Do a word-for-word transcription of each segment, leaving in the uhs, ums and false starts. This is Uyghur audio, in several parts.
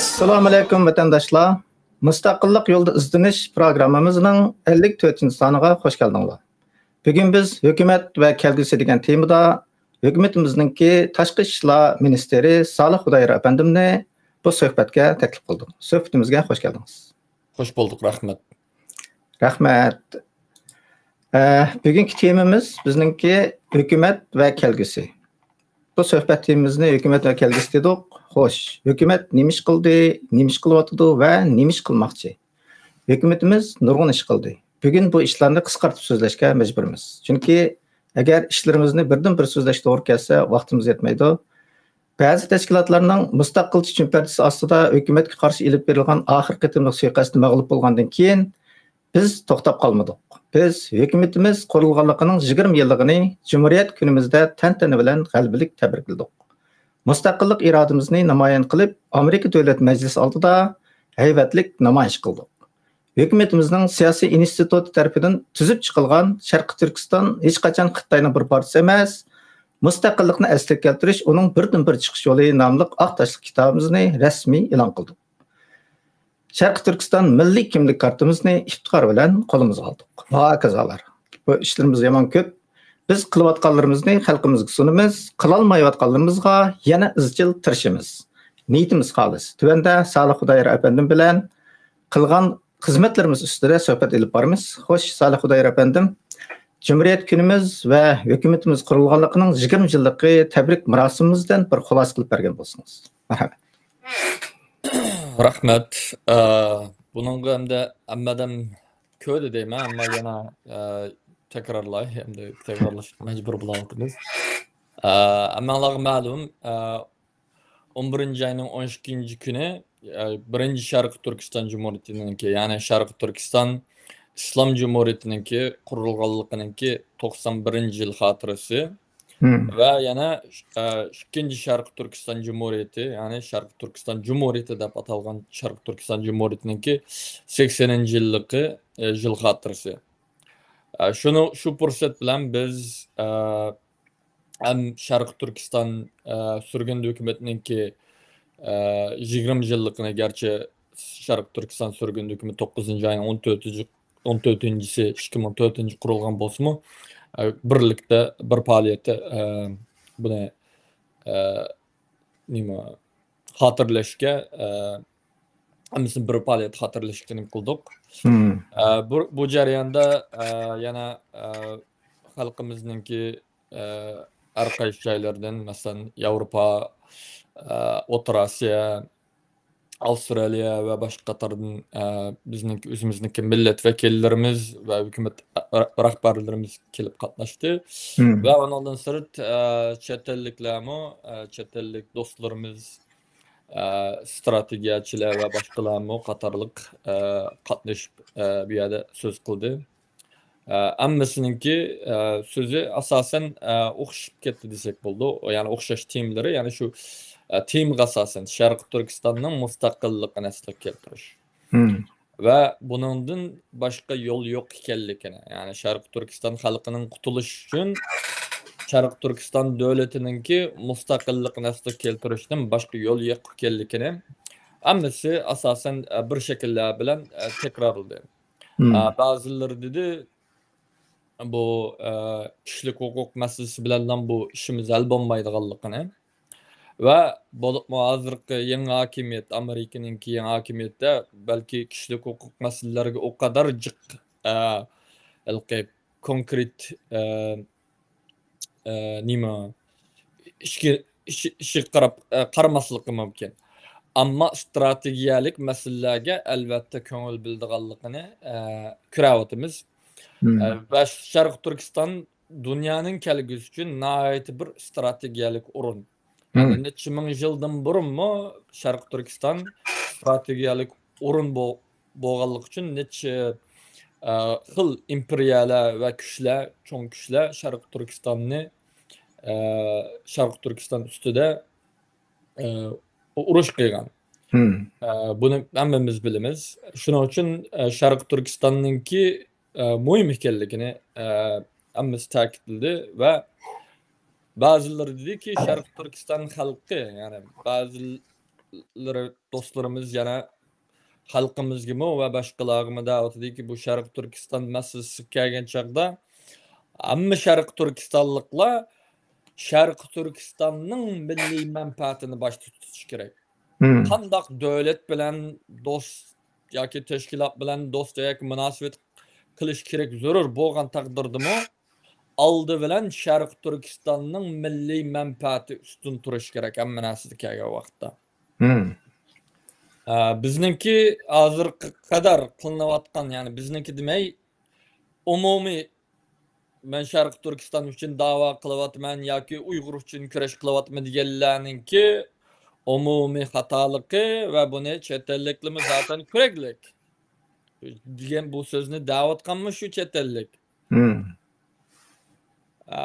ئەسسالامۇ ئەلەيكۇم، ۋەتەنداشلار. مۇستەقىللىق يولىدا ئىزدىنىش پروگراممىمىزنىڭ ئەللىك تۆتىنچى سانىغا خوش كەلدىڭلار. بۈگۈن بىز ھۆكۈمەت ۋە كەلگۈسى دېگەن تېمىدا ھۆكۈمىتىمىزنىڭكى تاشقى ئىشلار مىنىستىرى سالىھ خۇدايار ئەپەندىمنى بۇ سۆھبەتكە تەكلىپ قىلدۇق. سۆھبىتىمىزگە خوش كەلدىڭىز. خوش بولدۇق، رەھمەت. رەھمەت. ئە، بۈگۈنكى تېمىمىز بىزنىڭكى ھۆكۈمەت ۋە كەلگۈسى. بۇ سۆھبەت تېمىمىزنى ھۆكۈمەت ۋە كەلگۈسى دېدۇق. خوش، ھۆكۈمەت نېمە ئىش قىلدى، نېمە ئىش قىلىۋاتىدۇ ۋە نېمە ئىش قىلماقچى؟ ھۆكۈمىتىمىز نۇرغۇن ئىش قىلدى. بۈگۈن بۇ ئىشلارنى قىسقارتىپ سۆزلەشكە مەجبۇرمىز. چۈنكى ئەگەر ئىشلىرىمىزنى بىردىن بىر سۆزلەشكە توغرا كەلسە، ۋاقتىمىز يەتمەيدۇ. بەزى تەشكىلاتلارنىڭ مۇستەقىلچى چۈمپەردىسى ئاستىدا ھۆكۈمەتكە قارشى ئېلىپ بېرىلغان ئاخىرقى قېتىملىق سۇيىقەستتە مەغلۇپ بولغاندىن كېيىن، بىز توختاپ قالمىدۇق. بىز ھۆكۈمىتىمىز قۇرۇلغانلىقىنىڭ يىگىرمە يىللىقىنى جۇمھۇرىيەت كۈنىمىزدە تەنتەنە بىلەن غەلىبىلىك تەبرىكلىدۇق. مۇستەقىللىق ئىرادىمىزنى نامايان قىلىپ، ئامېرىكا دۆلەت مەجلىسى ئالدىدا ھەيۋەتلىك نامايىش قىلدۇق. ھۆكۈمىتىمىزنىڭ سىياسىي ئىنستىتۇتى تەرىپىدىن تۈزۈپ چىقىلغان شەرقىي تۈركىستان ھېچقاچان خىتاينىڭ بىر پارچىسى ئەمەس، مۇستەقىللىقنى ئەسلىگە كەلتۈرۈش ئۇنىڭ بىردىنبىر چىقىش يولى ناملىق ئاق تاشلىق كىتابىمىزنى رەسمىي ئېلان قىلدۇق. شەرقىي تۈركىستان مىللىي كىملىك كارتىمىزنى ئىپتىخار بىلەن قولىمىزغا ئالدۇق. ۋە ھاكازالار. بۇ ئىشلىرىمىز يامان كۆپ. بىز قىلىۋاتقانلىرىمىزنى خەلقىمىزگە سۇنىمىز، قىلالمايۋاتقانلىرىمىزغا يەنە ئىزچىل تىرىشىمىز. نىيىتىمىز خالىس. تۆۋەندە سالىھ خۇدايار ئەپەندىم بىلەن قىلغان خىزمەتلىرىمىز ئۈستىدە سۆھبەت ئېلىپ بارىمىز. خوش، سالىھ خۇدايار ئەپەندىم، جۇمھۇرىيەت كۈنىمىز ۋە ھۆكۈمىتىمىز قۇرۇلغانلىقىنىڭ يىگىرمە يىللىقى تەبرىك مۇراسىمىمىزدىن بىر خۇلاسە قىلىپ بەرگەن بولسىڭىز. مەرھەمەت. رەھمەت. ئە، بۇنىڭغا ئەمدى ھەممە ئادەم كۆردى دەيمەن، ئەمما يەنە، ئە، تەكرارلاي، ئەمدى تەكرارلاشقا مەجبۇر بولۇۋاتىمىز. ئە، ھەممەڭلارغا مەلۇم، ئە، ئون بىرىنچى ئاينىڭ ئون ئىككىنچى كۈنى، ئە، بىرىنچى شەرقىي تۈركىستان جۇمھۇرىيىتىنىڭكى، يەنى شەرقىي تۈركىستان ئىسلام جۇمھۇرىيىتىنىڭكى قۇرۇلغانلىقىنىڭكى توقسان بىرىنچى يىل خاتىرىسى ۋە يەنە، ئە، ئىككىنچى شەرقىي تۈركىستان جۇمھۇرىيىتى، يەنى شەرقىي تۈركىستان جۇمھۇرىيىتى دەپ ئاتالغان شەرقىي تۈركىستان جۇمھۇرىيىتىنىڭكى سەكسىنىنچى يىللىقى، ئە، يىل خاتىرىسى. ئە، شۇنى، شۇ پۇرسەت بىلەن بىز، ئە، ھەم شەرقىي تۈركىستان، ئە، سۈرگۈندە ھۆكۈمەتنىڭكى، ئە، يىگىرمە يىللىقىنى، گەرچە شەرقىي تۈركىستان سۈرگۈندە ھۆكۈمىتى توققۇزىنچى ئاينىڭ ئون تۆتىنچى، ئون تۆتىنچىسى ئىككى مىڭ تۆتىنچى قۇرۇلغان بولسىمۇ، ئە، بىرلىكتە بىر پائالىيەتتە، ئە، بۇنى، ئە، نېمە، خاتىرىلەشكە، ئە، ھەممىسىنى بىر پائالىيەتتە خاتىرىلەشكە نېمە قىلدۇق. ئە، بۇ، بۇ جەرياندا، ئە، يەنە، ئە، خەلقىمىزنىڭكى، ئە، ھەر قايسى جايلاردىن، مەسىلەن، ياۋروپا، ئە، ئوتتۇرا ئاسىيا، ئاۋسترالىيە ۋە باشقا قاتاردىن، ئە، بىزنىڭكى، ئۆزىمىزنىڭكى مىللەت ۋەكىللىرىمىز ۋە ھۆكۈمەت رە-، رەھبەرلىرىمىز كېلىپ قاتناشتى. ۋە ئۇنىڭدىن سىرت، ئە، چەت ئەللىكلەرمۇ، ئە، چەت ئەللىك دوستلىرىمىز، ئە، ئىستراتېگىيەچىلەر ۋە باشقىلارمۇ قاتارلىق، ئە، قاتنىشىپ، ئە، بۇ يەردە سۆز قىلدى. ئە، ھەممىسىنىڭكى، ئە، سۆزى ئاساسەن، ئە، ئوخشىشىپ كەتتى دېسەك بولىدۇ. يەنى ئوخشاش تېمىلىرى، يەنى شۇ، ئە، تېمىغا ئاساسەن، شەرقىي تۈركىستاننىڭ مۇستەقىللىقىنى ئەسلىگە كەلتۈرۈش. ۋە بۇنىڭدىن باشقا يول يوق ئىكەنلىكىنى، يەنى شەرقىي تۈركىستان خەلقىنىڭ قۇتۇلۇشى ئۈچۈن شەرقىي تۈركىستان دۆلىتىنىڭكى مۇستەقىللىقىنى ئەسلىگە كەلتۈرۈشتىن باشقا يول يوق ئىكەنلىكىنى ھەممىسى ئاساسەن، ئە، بىر شەكىللەر بىلەن، ئە، تەكرارلىدى. ئە، بەزىلىرى دېدى، بۇ، ئە، كىشىلىك ھوقۇق مەسىلىسى بىلەنلا بۇ ئىشىمىز ھەل بولمايدىغانلىقىنى ۋە بولۇپمۇ ھازىرقى يېڭى ھاكىمىيەت، ئامېرىكىنىڭكى يېڭى ھاكىمىيەتتە بەلكى كىشىلىك ھوقۇق مەسىلىلەرگە ئۇ قەدەر جىق، ئە، ھېلىقى كونكرېت، ئە، ئە، نېمە، ئىشقا، ئىش-، ئىشىغا قاراپ، ئە، قارىماسلىقى مۇمكىن. ئەمما ئىستراتېگىيەلىك مەسىلىلەرگە ئەلۋەتتە كۆڭۈل بۆلىدىغانلىقىنى، ئە، كۆرۈۋاتىمىز. ئە، ۋە شەرقىي تۈركىستان دۇنيانىڭ كەلگۈسى ئۈچۈن ناھايىتى بىر ئىستراتېگىيەلىك ئورۇن. يەنى نەچچە مىڭ يىلدىن بۇرۇنمۇ شەرقىي تۈركىستان ئىستراتېگىيەلىك ئورۇن بو-، بولغانلىقى ئۈچۈن نەچچە، ئە، خىل ئىمپېرىيەلەر ۋە كۈچلەر، چوڭ كۈچلەر شەرقىي تۈركىستاننى، ئە، شەرقىي تۈركىستان ئۈستىدە، ئە، ئۇرۇش قىلغان. ئە، بۇنى ھەممىمىز بىلىمىز. شۇنىڭ ئۈچۈن، ئە، شەرقىي تۈركىستاننىڭكى، ئە، مۇھىم ئىكەنلىكىنى، ئە، ھەممىسى تەكىتلىدى ۋە بەزىلىرى دېدىكى، شەرقىي تۈركىستان خەلقى، يەنى بەزى دوستلىرىمىز يەنە خەلقىمىزگىمۇ ۋە باشقىلارغىمۇ دەۋاتىدۇكى، بۇ شەرقىي تۈركىستان مەسىلىسىگە كەلگەن چاغدا، ھەممە شەرقىي تۈركىستانلىقلار شەرقىي تۈركىستاننىڭ مىللىي مەنپەئەتىنى باشتا تۇتۇشى كېرەك. مم. قانداق دۆلەت بىلەن دوست ياكى تەشكىلات بىلەن دوست ياكى مۇناسىۋەت قىلىش كېرەك زۆرۈر بولغان تەقدىردىمۇ، ئالدى بىلەن شەرقىي تۈركىستاننىڭ مىللىي مەنپەئەتى ئۈستۈن تۇرۇشى كېرەك ھەممە نەرسىدە كەلگەن ۋاقىتتا. مم. ئە، بىزنىڭكى ھازىرغا قەدەر قىلىنىۋاتقان، يەنى بىزنىڭكى دېمەي، ئومۇمىي، مەن شەرقىي تۈركىستان ئۈچۈن داۋا قىلىۋاتىمەن ياكى ئۇيغۇر ئۈچۈن كۈرەش قىلىۋاتىمەن دېگەنلەرنىڭكى ئومۇمىي خاتالىقى ۋە بۇنى چەت ئەللىكلىرىمۇ زاتەن كۆرەكلىك دېگەن بۇ سۆزنى دەۋاتقانمۇ شۇ چەت ئەللىك؟ مم. ئا،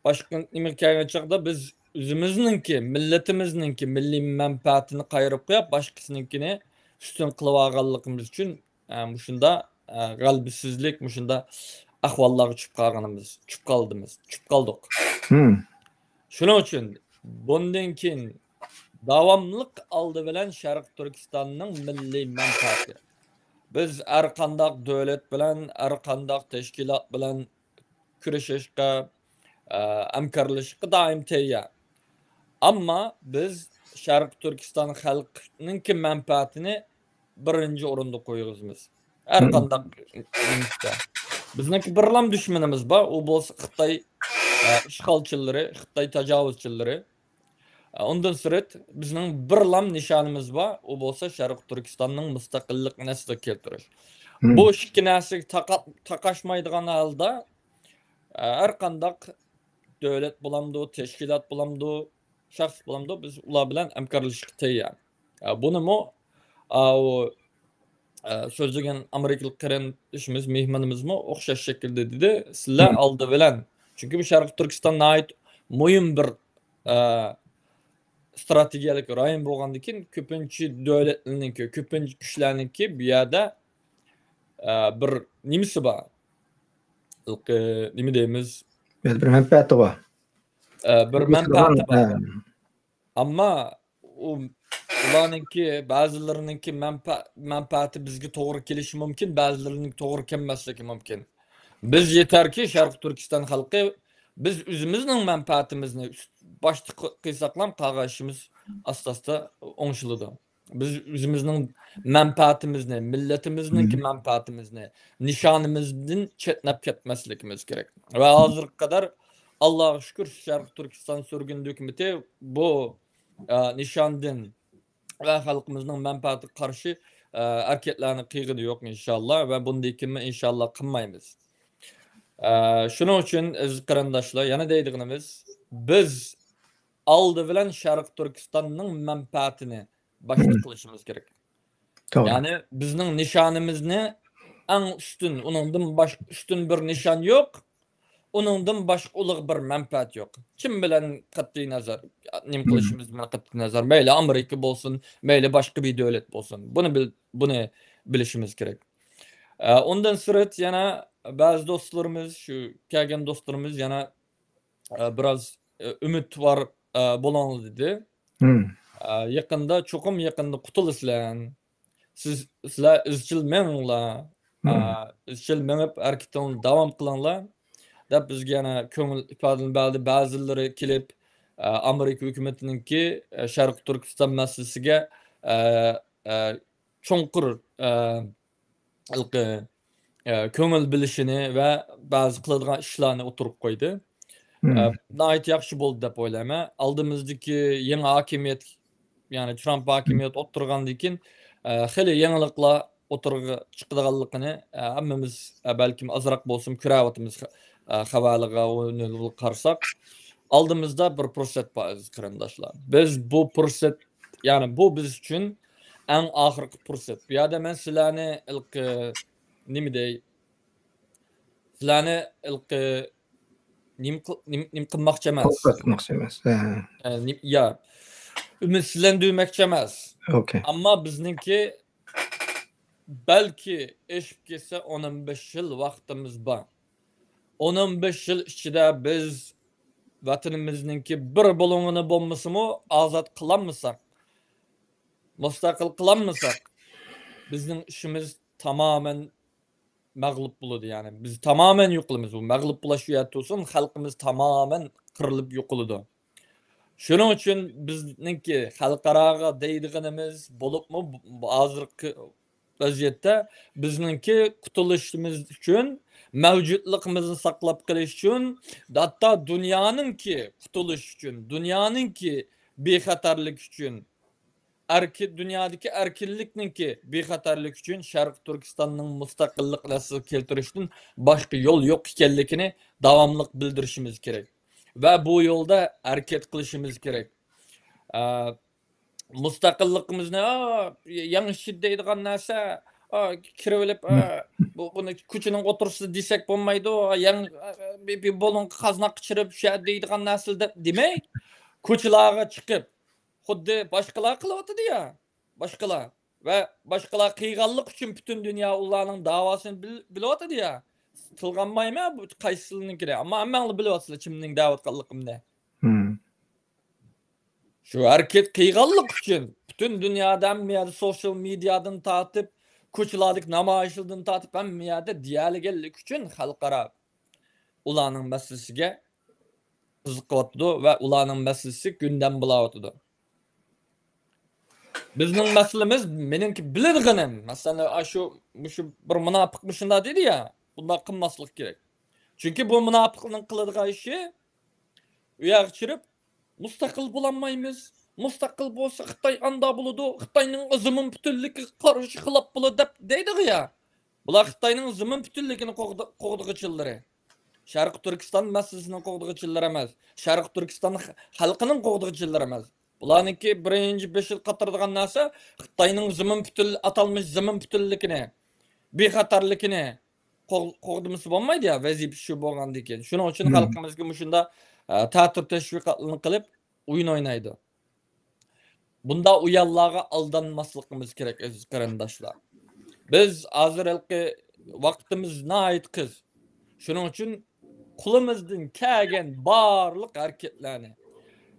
باشقا نېمىگە كەلگەن چاغدا بىز ئۆزىمىزنىڭكى، مىللىتىمىزنىڭكى مىللىي مەنپەئەتىنى قايرىپ قويۇپ، باشقىسىنىڭكىنى ئۈستۈن قىلىۋالغانلىقىمىز ئۈچۈن، ئا، مۇشۇنداق، ئا، غەلىبىسىزلىك، مۇشۇنداق ئەھۋاللارغا چۈشۈپ قالغىنىمىز، چۈشۈپ قالدىمىز، چۈشۈپ قالدۇق. مم. شۇنىڭ ئۈچۈن بۇندىن كېيىن داۋاملىق ئالدى بىلەن شەرقىي تۈركىستاننىڭ مىللىي مەنپەئەتى. بىز ھەر قانداق دۆلەت بىلەن، ھەر قانداق تەشكىلات بىلەن كۈرىشىشقا، ئە، ھەمكارلىشىشقا دائىم تەييار. ئەمما بىز شەرقىي تۈركىستان خەلقىنىڭكى مەنپەئەتىنى بىرىنچى ئورۇندا قويغۇزىمىز. ھەر مم. قانداق نېمىشتە. بىزنىڭكى بىرلام دۈشمىنىمىز بار، ئۇ بولسا خىتاي، ئە، ئىشغالچىلىرى، خىتاي تاجاۋۇزچىلىرى. ئە، ئۇندىن سىرت، بىزنىڭ بىرلام نىشانىمىز بار، ئۇ بولسا شەرقىي تۈركىستاننىڭ مۇستەقىللىقىنى ئەسلىگە كەلتۈرۈش. مم. بۇ ئىككى نەرسىگە تاقا-، تاقاشمايدىغان ھالدا، ئە، ھەر قانداق دۆلەت بولامدۇ، تەشكىلات بولامدۇ، شەخس بولامدۇ، بىز ئۇلار بىلەن ھەمكارلىشىشقا تەييار. ئە، بۇنىمۇ، ئاۋۇ، ئە، سۆزلىگەن ئامېرىكىلىق قېرىندىشىمىز، مېھمىنىمىزمۇ ئوخشاش شەكىلدە دېدى. سىلەر مم. ئالدى بىلەن، چۈنكى بۇ شەرقىي تۈركىستان ناھايىتى مۇھىم بىر، ئە، ئىستراتېگىيەلىك رايون بولغاندىكىن، كۆپىنچە دۆلەتلەرنىڭكى، كۆپىنچە كۈچلەرنىڭكى بۇ يەردە، ئە، بىر نېمىسى بار. نېمە دەيمىز؟ بىر مەنپەئەتى بار. ئە، بىر مەنپەئەتى بار. ئەمما ئۇ، ئۇلارنىڭكى، بەزىلىرىنىڭكى مەنپە-، مەنپەئەتى بىزگە توغرا كېلىشى مۇمكىن، بەزىلىرىنىڭكى توغرا كەلمەسلىكى مۇمكىن. بىز يېتەركى، شەرقىي تۈركىستان خەلقى، بىز ئۆزىمىزنىڭ مەنپەئەتىمىزنى ئۈست-، باشتا قىلساقلام، قالغان ئىشىمىز ئاستا-ئاستا ئوڭشىلىدۇ. بىز ئۆزىمىزنىڭ مەنپەئەتىمىزنى، مىللىتىمىزنىڭكى مم. مەنپەئەتىمىزنى، نىشانىمىزدىن چەتنەپ كەتمەسلىكىمىز كېرەك. ۋە ھازىرغا قەدەر، ئاللاغا شۈكۈر، شەرقىي تۈركىستان سۈرگۈندە ھۆكۈمىتى بۇ، ئە، نىشاندىن ۋە خەلقىمىزنىڭ مەنپەئەتىگە قارشى، ئە، ھەرىكەتلەرنى قىلغىنى يوق، ئىنشاللا، ۋە بۇندىن كېيىنمۇ، ئىنشاللا، قىلمايمىز. ئە، شۇنىڭ ئۈچۈن، ئەزىز قېرىنداشلار، يەنە دەيدىغىنىمىز، بىز ئالدى بىلەن شەرقىي تۈركىستاننىڭ مەنپەئەتىنى باشتا مم. قىلىشىمىز كېرەك. توغرا. يەنى بىزنىڭ نىشانىمىزنى ئەڭ ئۈستۈن، ئۇنىڭدىن باش-، ئۈستۈن بىر نىشان يوق، ئۇنىڭدىن باشقا ئۇلۇغ بىر مەنپەئەت يوق. كىم بىلەن قەتئىي نەزەر، نېمە مم. قىلىشىمىز بىلەن قەتئىي نەزەر، مەيلى ئامېرىكا بولسۇن، مەيلى باشقا بىر دۆلەت بولسۇن. بۇنى بىل-، بۇنى بىلىشىمىز كېرەك. ئە، ئۇندىن سىرت يەنە بەزى دوستلىرىمىز، شۇ كەلگەن دوستلىرىمىز يەنە، ئە، بىراز، ئە، ئۈمىدۋار، ئە، بولۇڭلار دېدى. مم. ئە، يېقىندا، چوقۇم يېقىندا قۇتۇلىسىلەر. سىز، سىلەر ئىزچىل مېڭىڭلار. مم. ئە، ئىزچىل مېڭىپ ھەرىكىتىڭلارنى داۋام قىلىڭلار، دەپ بىزگە يەنە كۆڭۈل ئىپادىلىرىنى بەردى. بەزىلىرى كېلىپ، ئە، ئامېرىكا ھۆكۈمىتىنىڭكى، ئە، شەرقىي تۈركىستان مەسىلىسىگە، ئە، ئە، چوڭقۇر، ئە، ھېلىقى، ئە، كۆڭۈل بۆلۈشىنى ۋە بەزى قىلىدىغان ئىشلارنى ئوتتۇرىغا قويدى. مم. ئە، ناھايىتى ياخشى بولدى دەپ ئويلايمەن. ئالدىمىزدىكى يېڭى ھاكىمىيەت، يەنى ترامپ ھاكىمىيەت ئوتتۇرىغاندىن كېيىن، ئە، خېلى يېڭىلىقلار ئوتتۇرىغا چىقىدىغانلىقىنى، ئە، ھەممىمىز، ئە، بەلكىم ئازراق بولسىمۇ كۆرۈۋاتىمىز، ئە، خەۋەرلەرگە، ئۇنى قارىساق. ئالدىمىزدا بىر پۇرسەت بار، ئەزىز قېرىنداشلار. بىز بۇ پۇرسەت، يەنى بۇ بىز ئۈچۈن ئەڭ ئاخىرقى پۇرسەت. بۇ يەردە مەن سىلەرنى ھېلىقى، نېمە دەي، سىلەرنى ھېلىقى نېمە قىل-، نېمە، نېمە قىلماقچى ئەمەس. قورقۇتماقچى ئەمەس. ھە. ئە، نېم-، يا، ئۈمىدسىزلەندۈرمەكچى ئەمەس. ئوكەي. ئەمما بىزنىڭكى بەلكى ئېشىپ كەتسە ئون بەش يىل ۋاقتىمىز بار. ئون بەش يىل ئىچىدە بىز ۋەتىنىمىزنىڭكى بىر بۇلۇڭىنى بولمىسىمۇ ئازاد قىلالمىساق، مۇستەقىل قىلالمىساق، بىزنىڭ ئىشىمىز تامامەن مەغلۇپ بولىدۇ. يەنى بىز تامامەن يوقىلىمىز. بۇ مەغلۇپ بولاش شۇ يەردە تۇرسۇن، خەلقىمىز تامامەن قىرىلىپ يوقىلىدۇ. شۇنىڭ ئۈچۈن بىزنىڭكى خەلقئاراغا دەيدىغىنىمىز، بولۇپمۇ بۇ، بۇ ھازىرقى ۋەزىيەتتە بىزنىڭكى قۇتۇلۇشىمىز ئۈچۈن، مەۋجۇتلۇقىمىزنى ساقلاپ قېلىش ئۈچۈن، ھەتتا دۇنيانىڭكى قۇتۇلۇش ئۈچۈن، دۇنيانىڭكى بىخەتەرلىك ئۈچۈن، ئەركىن، دۇنيادىكى ئەركىنلىكنىڭكى بىخەتەرلىك ئۈچۈن شەرقىي تۈركىستاننىڭ مۇستەقىللىقىنى ئەسلىگە كەلتۈرۈشتىن باشقا يول يوق ئىكەنلىكىنى داۋاملىق بىلدۈرۈشىمىز كېرەك. ۋە بۇ يولدا ھەرىكەت قىلىشىمىز كېرەك. ئە، مۇستەقىللىقىمىزنى، ئا، يەڭ شىت دەيدىغان نەرسە، ئا، كىرىۋېلىپ، ئا، بۇ، بۇنى كوچىنىڭ ئوتتۇرىسىدا دېسەك بولمايدۇ، يەڭ، ئا، بىر، بىر بولۇڭغا قازناق ئىچىرىپ، شۇ يەردە دەيدىغان نەرسىلەر دەپ دېمەي، كوچىلارغا چىقىپ، خۇددى باشقىلار قىلىۋاتىدۇ يا، باشقىلار. ۋە باشقىلار قىلغانلىق ئۈچۈن پۈتۈن دۇنيا ئۇلارنىڭ داۋاسىنى بىل-، بىلىۋاتىدۇ يا. تىلغا ئالمايمەن بۇ قايسىلىرىنىڭكىنى، ئەمما ھەممەڭلار بىلىۋاتىسىلەر كىمنىڭ دەۋاتقانلىقىمنى. شۇ ھەرىكەت قىلغانلىق ئۈچۈن پۈتۈن دۇنيادا ھەممە يەردە سوشيال مېدىيادىن تارتىپ، كوچىلاردىكى نامايىشلاردىن تارتىپ ھەممە يەردە دېيەلىگەنلىك ئۈچۈن خەلقئارا ئۇلارنىڭ مەسىلىسىگە قىزىقىۋاتىدۇ ۋە ئۇلارنىڭ مەسىلىسى گۈندەم بولاۋاتىدۇ. بىزنىڭ مەسىلىمىز، مېنىڭكى بىلىدىغىنىم، مەسىلەن، ئاشۇ، مۇشۇ بىر مۇناپىق مۇشۇنداق دېدى يا، بۇنداق قىلماسلىق كېرەك. چۈنكى بۇ مۇناپىقنىڭ قىلىدىغان ئىشى، ئۇ يەرگە چىرىپ، مۇستەقىل بولالمايمىز، مۇستەقىل بولسا خىتاي ئاندا بولىدۇ، خىتاينىڭ زېمىن پۈتۈنلۈكىگە قارشى خىلاپ بولىدۇ دەپ دەيدىغۇ يا. بۇلار خىتاينىڭ زېمىن پۈتۈنلۈكىنى قوغدا-، قوغدىغۇچىلىرى. شەرقىي تۈركىستان مەسىلىسىنىڭ قوغدىغۇچىلىرى ئەمەس. شەرقىي تۈركىستان خەلقىنىڭ قوغدىغۇچىلىرى ئەمەس. بۇلارنىڭكى بىرىنچى بېشىدا قاتۇرىدىغان نەرسە خىتاينىڭ زېمىن پۈتۈن-، ئاتالمىش زېمىن پۈتۈنلۈكىنى، بىخەتەرلىكىنى قوغ-، قوغدىمىسا بولمايدۇ يا، ۋەزىپىسى شۇ بولغاندىن كېيىن. شۇنىڭ ئۈچۈن خەلقىمىزگە مۇشۇنداق، ئە، تەتۈر تەشۋىقاتلارنى قىلىپ ئويۇن ئوينايدۇ. بۇنداق ئۇياللارغا ئالدانماسلىقىمىز كېرەك، ئەزىز قېرىنداشلار. بىز ھازىر ھېلىقى ۋاقتىمىز ناھايىتى قىس. شۇنىڭ ئۈچۈن قولىمىزدىن كەلگەن بارلىق ھەرىكەتلەرنى،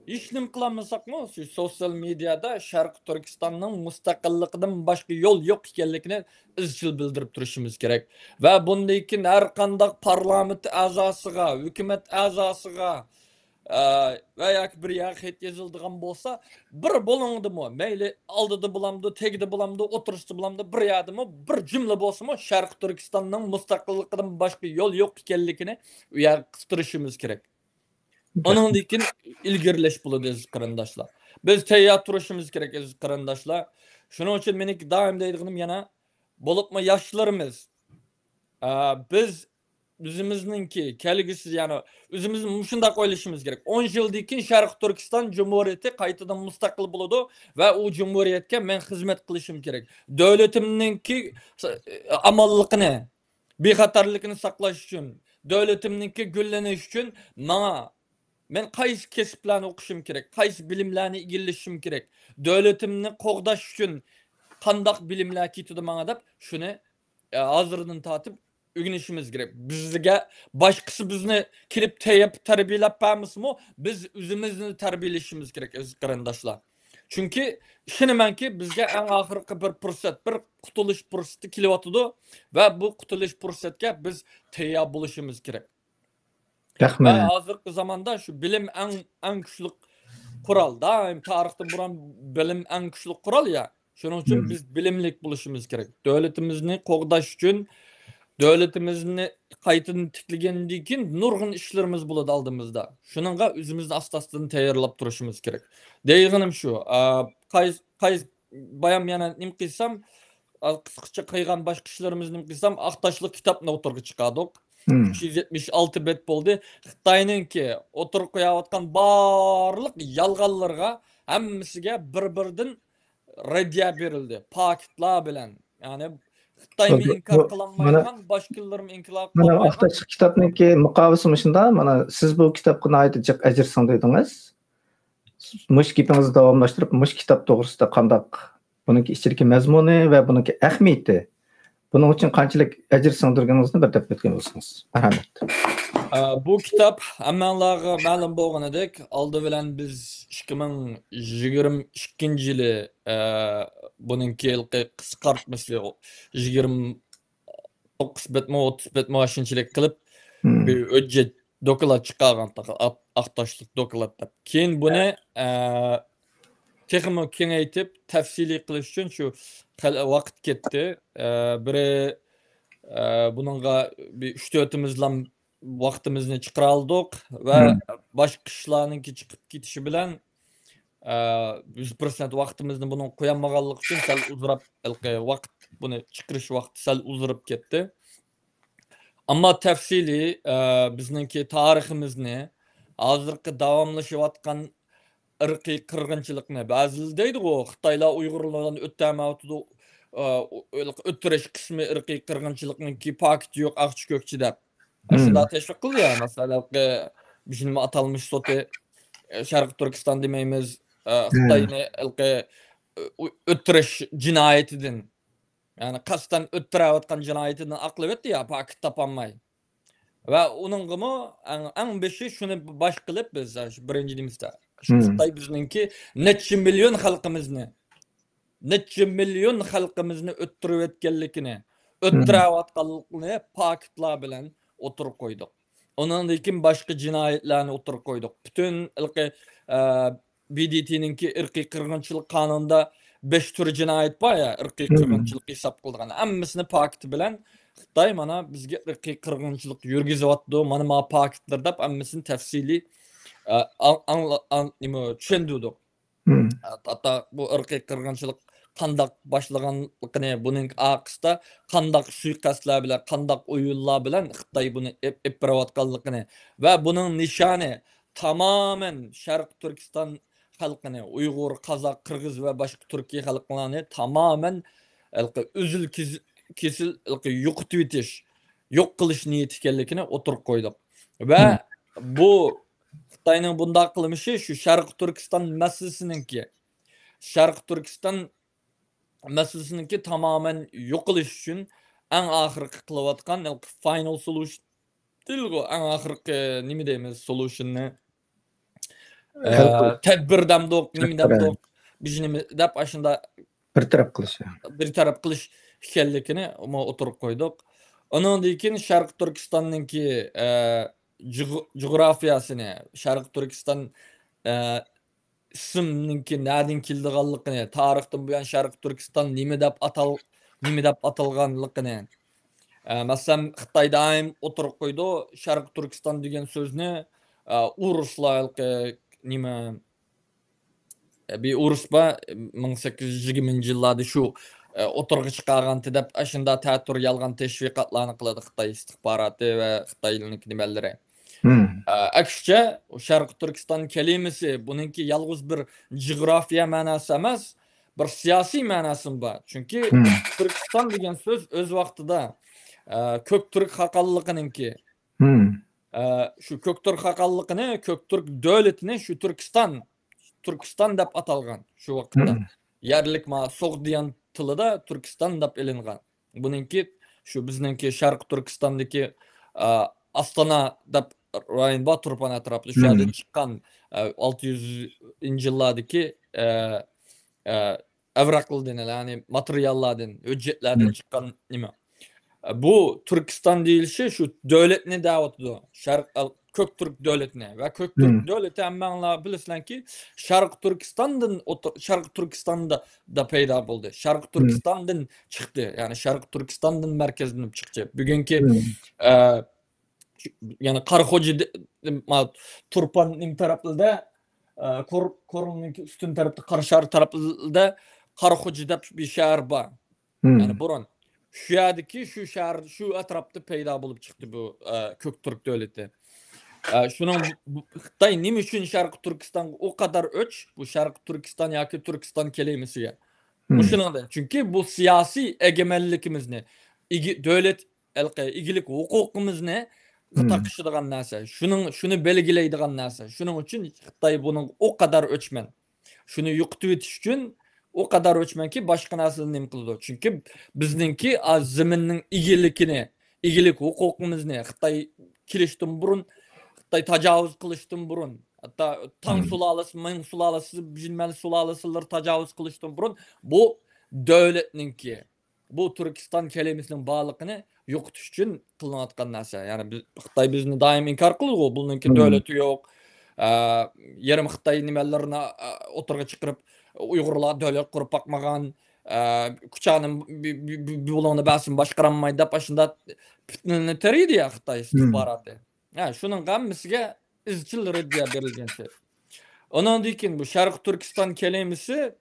ھېچنېمە قىلالمىساقمۇ، شۇ سوتسىيال مېدىيادا شەرقىي تۈركىستاننىڭ مۇستەقىللىقىدىن باشقا يول يوق ئىكەنلىكىنى ئىزچىل بىلدۈرۈپ تۇرۇشىمىز كېرەك. ۋە بۇندىن كېيىن ھەر قانداق پارلامېنت ئەزاسىغا، ھۆكۈمەت ئەزاسىغا، ئە، ۋە ياكى بىر يەرگە خەت يېزىلىدىغان بولسا، بىر بۇلۇڭدىمۇ، مەيلى ئالدىدا بولامدۇ، تېگىدە بولامدۇ، ئوتتۇرىسىدا بولامدۇ، بىر يەردىمۇ بىر جۈملە بولسىمۇ شەرقىي تۈركىستاننىڭ مۇستەقىللىقىدىن باشقا يول يوق ئىكەنلىكىنى ئۇ يەرگە قىستۇرۇشىمىز كېرەك. ئۇنىڭدىن كېيىن ئىلگىرىلەش بولىدۇ، ئەزىز قېرىنداشلار. بىز تەييار تۇرۇشىمىز كېرەك، ئەزىز قېرىنداشلار. شۇنىڭ ئۈچۈن مېنىڭكى دائىم دەيدىغىنىم يەنە، بولۇپمۇ ياشلىرىمىز، ئە، بىز ئۆزىمىزنىڭكى كەلگۈسى، يەنى ئۆزىمىز مۇشۇنداق ئويلىشىمىز كېرەك. ئون يىلدىن كېيىن شەرقىي تۈركىستان جۇمھۇرىيىتى قايتىدىن مۇستەقىل بولىدۇ ۋە ئۇ جۇمھۇرىيەتكە مەن خىزمەت قىلىشىم كېرەك. دۆلىتىمنىڭكى ئامانلىقىنى، بىخەتەرلىكىنى ساقلاش ئۈچۈن، دۆلىتىمنىڭكى گۈللىنىشى ئۈچۈن ماڭا، مەن قايسى كەسىپلەرنى ئوقۇشۇم كېرەك، قايسى بىلىملەرنى ئىگىلىشىم كېرەك، دۆلىتىمنى قوغداش ئۈچۈن قانداق بىلىملەر كېتىدۇ ماڭا دەپ، شۇنى، ئە، ھازىردىن تارتىپ ئۆگىنىشىمىز كېرەك. بىزگە باشقىسى بىزنى كېلىپ تەييار تەربىيەلەپ بەرمىسىمۇ، بىز ئۆزىمىزنى تەربىيەلىشىمىز كېرەك، ئەزىز قېرىنداشلار. چۈنكى ئىشىنىمەنكى، بىزگە ئەڭ ئاخىرقى بىر پۇرسەت، بىر قۇتۇلۇش پۇرسىتى كېلىۋاتىدۇ ۋە بۇ قۇتۇلۇش پۇرسەتكە بىز تەييار بولۇشىمىز كېرەك. ۋە ھازىرقى زاماندا شۇ بىلىم ئەڭ، ئەڭ كۈچلۈك قورال. دائىم تارىختىن بۇرۇن بىلىم ئەڭ كۈچلۈك قورال يا. شۇنىڭ ئۈچۈن بىز بىلىملىك بولۇشىمىز كېرەك. دۆلىتىمىزنى قوغداش ئۈچۈن، دۆلىتىمىزنى قايتىدىن تىكلىگەندىن كېيىن نۇرغۇن ئىشلىرىمىز بولىدۇ ئالدىمىزدا. شۇنىڭغا ئۆزىمىزنى ئاستا-ئاستىدىن تەييارلاپ تۇرۇشىمىز كېرەك. دەيدىغىنىم شۇ، ئا، قايس-، قايس-، بايام يەنە نېمە قىلسام، ئا، قىسقىچە قىلغان باشقا ئىشلىرىمىز نېمە قىلسام، ئاق تاشلىق كىتابنى ئوتتۇرىغا چىقاردۇق. ئۈچ يۈز يەتمىش ئالتە بەت بولدى. خىتاينىڭكى ئوتتۇرىغا قويۇۋاتقان بارلىق يالغانلىرىغا ھەممىسىگە بىر-بىردىن رەددىيە بېرىلدى. پاكىتلار بىلەن. يەنى خىتايمۇ بۇ، ئىنكار بۇ، قىلالمايدىغان، مانا، باشقىلىرىمۇ ئىنكار قىلالمايدىغان. ئاق تاشلىق كىتابنىڭكى مۇقاۋىسى مۇشۇنداق. مانا، سىز بۇ كىتابقا ناھايىتى جىق ئەجىر سىڭدۈردىڭىز. مۇشۇ گېپىڭىزنى داۋاملاشتۇرۇپ، مۇشۇ كىتاب توغرىسىدا قانداق، بۇنىڭكى ئىچىدىكى مەزمۇنى ۋە بۇنىڭكى ئەھمىيىتى، بۇنىڭ ئۈچۈن قانچىلىك ئەجىر سىڭدۈرگىنىڭىزنى بىر دەپ ئۆتكەن بولسىڭىز. مەرھەمەت. ئە، بۇ كىتاب ھەممەڭلارغا مەلۇم بولغىنىدەك، ئالدى بىلەن بىز ئىككى مىڭ يىگىرمە ئىككىنچى يىلى، ئە، بۇنىڭكى ھېلىقى قىسقارتمىسى يىگىرمە توققۇز بەتمۇ، ئوتتۇز بەتمۇ ئاشۇنچىلىك قىلىپ، بىر ھۆججەت دوكلات چىقارغان، ئاق-، ئاق تاشلىق دوكلات دەپ. كېيىن بۇنى، ئە، تېخىمۇ كېڭەيتىپ، تەپسىلىي قىلىش ئۈچۈن شۇ خېلى ۋاقىت كەتتى. ئە، بىرى، ئە، بۇنىڭغا بىر ئۈچ تۆتىمىزلا ۋاقتىمىزنى چىقىرالىدۇق ۋە باشقا ئىشلارنىڭكى چىقىپ كېتىشى بىلەن، ئە، يۈز پىرسەنت ۋاقتىمىزنى بۇنىڭغا قويالمىغانلىقى ئۈچۈن سەل ئۇزىراپ، ھېلىقى ۋاقىت بۇنى چىقىرىش ۋاقتى سەل ئۇزىرىپ كەتتى. ئەمما تەپسىلىي، ئە، بىزنىڭكى تارىخىمىزنى، ھازىرقى داۋاملىشىۋاتقان ئىرقىي قىرغىنچىلىقنى، بەزىلەر دەيدىغۇ، خىتايلار ئۇيغۇرلارنى ئۆتەمەۋاتىدۇ، ئە، ئۆتتۈرۈش قىسمى ئىرقىي قىرغىنچىلىقنىڭكى پاكىتى يوق، ئاقچى كۆكچى دەپ. ئاشۇنداق تەشۋىق قىلدى يا، مەسىلەن، ھېلىقى بىزنىڭ ئاتالمىش سوتى، ئە، شەرقىي تۈركىستان دېمەيمىز، ئە، خىتاينى ھېلىقى، ئۆ-، ئۆتتۈرۈش جىنايىتىدىن، يەنى قەستەن ئۆتتۈرەۋاتقان جىنايىتىدىن ئاقلىۋەتتى يا، پاكىت تاپالماي. ۋە ئۇنىڭغىمۇ ئەڭ، ئەڭ بېشى شۇنى باش قىلىپ بىز، شۇ بىرىنچى دېيمىز-دە، شۇ خىتاي بىزنىڭكى نەچچە مىليون خەلقىمىزنى، نەچچە مىليون خەلقىمىزنى ئۆتتۈرۈۋەتكەنلىكىنى، ئۆتتۈرەۋاتقانلىقىنى پاكىتلار بىلەن ئوتتۇرىغا قويدۇق. ئۇنىڭدىن كېيىن باشقا جىنايەتلەرنى ئوتتۇرىغا قويدۇق. پۈتۈن ھېلىقى، ئە، ب د ت نىڭكى ئىرقىي قىرغىنچىلىق قانۇنىدا بەش تۈر جىنايەت بار يا، ئىرقىي قىرغىنچىلىق ھېساب قىلىدىغان. ھەممىسىنى پاكىتى بىلەن خىتاي مانا بىزگە ئىرقىي قىرغىنچىلىق يۈرگۈزۈۋاتىدۇ، مانا ما پاكىتلار دەپ ھەممىسىنى تەپسىلىي، ئە، ئاڭ-، ئاڭلا-، ئاڭ-، نېمە، چۈشەندۈردۇق. ھەتتا بۇ ئىرقىي قىرغىنچىلىق قانداق باشلىغانلىقىنى، بۇنىڭ ئارقىسىدا قانداق سۇيىقەستلەر بىلەن، قانداق ئويۇنلار بىلەن خىتاي بۇنى ئېپ-، ئېلىپ بېرىۋاتقانلىقىنى ۋە بۇنىڭ نىشانى تامامەن شەرقىي تۈركىستان خەلقىنى، ئۇيغۇر، قازاق، قىرغىز ۋە باشقا تۈركىي خەلقلەرنى تامامەن ھېلىقى ئۈزۈل كېز-، كېسىل ھېلىقى يوقىتىۋېتىش، يوق قىلىش نىيىتى ئىكەنلىكىنى ئوتتۇرىغا قويدۇق. ۋە بۇ خىتاينىڭ بۇنداق قىلمىشى شۇ شەرقىي تۈركىستان مەسىلىسىنىڭكى، شەرقىي تۈركىستان مەسىلىسىنىڭكى تامامەن يوقىلىش ئۈچۈن ئەڭ ئاخىرقى قىلىۋاتقان ھېلىقى فاينال سولۇشن دېيىلغۇ، ئەڭ ئاخىرقى نېمە دەيمىز، سولۇشننى، ئە، تەدبىر دەمدۇق، نېمە دەمدۇق، بىز نېمە دەپ ئاشۇنداق بىر تەرەپ قىلىش. بىر تەرەپ قىلىش ئىكەنلىكىنى ئوتتۇرىغا قويدۇق. ئۇنىڭدىن كېيىن شەرقىي تۈركىستاننىڭكى، ئە، جۇغ-، جۇغراپىيەسىنى، شەرقىي تۈركىستان، ئە، ئىسمىنىڭكى نەدىن كېلىدىغانلىقىنى، تارىختىن بۇيان شەرقىي تۈركىستان نېمە دەپ ئاتال-، نېمە دەپ ئاتالغانلىقىنى. ئە، مەسىلەن، خىتاي دائىم ئوتتۇرىغا قويىدۇ، شەرقىي تۈركىستان دېگەن سۆزنى، ئە، ئورۇسلار ھېلىقى نېمە، ئە، بىر ئورۇس بار، مىڭ سەككىز يۈز يىگىرمىنچى يىللاردا شۇ، ئە، ئوتتۇرىغا چىقارغانتى دەپ، ئاشۇنداق تەتۈر يالغان تەشۋىقاتلارنى قىلىدۇ خىتاي ئىستىخباراتى ۋە خىتاينىڭكى نېمەلىرى. ئە، ئەكسىچە، شەرقىي تۈركىستان كەلىمىسى بۇنىڭكى يالغۇز بىر جۇغراپىيە مەناسى ئەمەس، بىر سىياسىي مەناسىمۇ بار. چۈنكى تۈركىستان دېگەن سۆز ئۆز ۋاقتىدا، ئە، كۆك تۈرك خاقانلىقىنىڭكى، ئە، شۇ كۆك تۈرك خاقانلىقىنى، كۆك تۈرك دۆلىتىنى شۇ تۈركىستان، تۈركىستان دەپ ئاتالغان شۇ ۋاقىتتا. يەرلىك ما سوغدىيان تىلىدا تۈركىستان دەپ ئېلىنغان. بۇنىڭكى، شۇ بىزنىڭكى شەرقىي تۈركىستاندىكى، ئا، ئاستانا دەپ رايون بار، تۇرپان ئەتراپىدا. شۇ يەردىن چىققان، ئا، ئالتە يۈزىنچى يىللاردىكى، ئا، ئا، ئەۋراقلاردىن، يەنى ماتېرىياللاردىن، ھۆججەتلەردىن چىققان نېمە. ئا، بۇ تۈركىستان دېيىلىشى شۇ دۆلەتنى دەۋاتىدۇ. شەرق، ئا، كۆك تۈرك دۆلىتىنى. ۋە كۆك تۈرك دۆلىتى ھەممەڭلار بىلىسىلەركى، شەرقىي تۈركىستاندىن ئوتتۇ-، شەرقىي تۈركىستاندا دا پەيدا بولدى. شەرقىي تۈركىستاندىن چىقتى. يەنى شەرقىي تۈركىستاندىن مەركەزلىنىپ چىقتى. بۈگۈنكى، ئە، يەنى قاراخوجا دە-، ما، تۇرپان نېمە تەرەپلىدە، ئە، كور-، كورلىنىڭ ئۈستۈن تەرەپتە، قاراشار تەرەپلىدە قاراخوجا دەپ بىر شەھەر بار. يەنى بۇرۇن شۇ يەردىكى، شۇ شەھەر، شۇ ئەتراپتا پەيدا بولۇپ چىقتى بۇ، ئە، كۆك تۈرك دۆلىتى. ئە، شۇنىڭ بۇ، بۇ، خىتاي نېمە ئۈچۈن شەرقىي تۈركىستانغا ئۇ قەدەر ئۆچ، بۇ شەرقىي تۈركىستان ياكى تۈركىستان كەلىمىسىگە؟ مۇشۇنىڭدىن. چۈنكى بۇ سىياسىي ئەگىمەنلىكىمىزنى، ئىگە-، دۆلەت ھېلىقى ئىگىلىك ھوقۇقىمىزنى تاقىشىدىغان نەرسە. شۇنىڭ، شۇنى بەلگىلەيدىغان نەرسە. شۇنىڭ ئۈچۈن خىتاي بۇنىڭغا ئۇ قەدەر ئۆچمەن. شۇنى يوقىتىۋېتىش ئۈچۈن ئۇ قەدەر ئۆچمەنكى، باشقا نەرسىلەرنى نېمە قىلىدۇ؟ چۈنكى بىزنىڭكى، ئا، زېمىننىڭ ئىگىلىكىنى، ئىگىلىك ھوقۇقىمىزنى خىتاي كېلىشتىن بۇرۇن، خىتاي تاجاۋۇز قىلىشتىن بۇرۇن، ھەتتا تاڭ سۇلالىسى، مىڭ سۇلالىسى، جىنمەن سۇلالىسىلىرى تاجاۋۇز قىلىشتىن بۇرۇن بۇ دۆلەتنىڭكى، بۇ تۈركىستان كەلىمىسىنىڭ بارلىقىنى يوقىتىش ئۈچۈن قىلىنىۋاتقان نەرسە. يەنى بىز، خىتاي بىزنى دائىم ئىنكار قىلىدۇ، بۇنىڭكى دۆلىتى يوق، ئە، يېرىم خىتاي نېمىلىرىنى، ئە، ئوتتۇرىغا چىقىرىپ، ئۇيغۇرلار دۆلەت قۇرۇپ باقمىغان، ئە، كۇچانى بۇ-، بۇ-، بۇ-، بۇلۇڭنى بەرسىن باشقۇرالمايدۇ دەپ، ئاشۇنداق پىتنىنى تېرىيدۇ يا خىتاي ئىستىخباراتى. ھە، شۇنىڭ ھەممىسىگە ئىزچىل رەددىيە بېرىلگەنتى. ئۇنىڭدىن كېيىن بۇ شەرقىي تۈركىستان كەلىمىسى،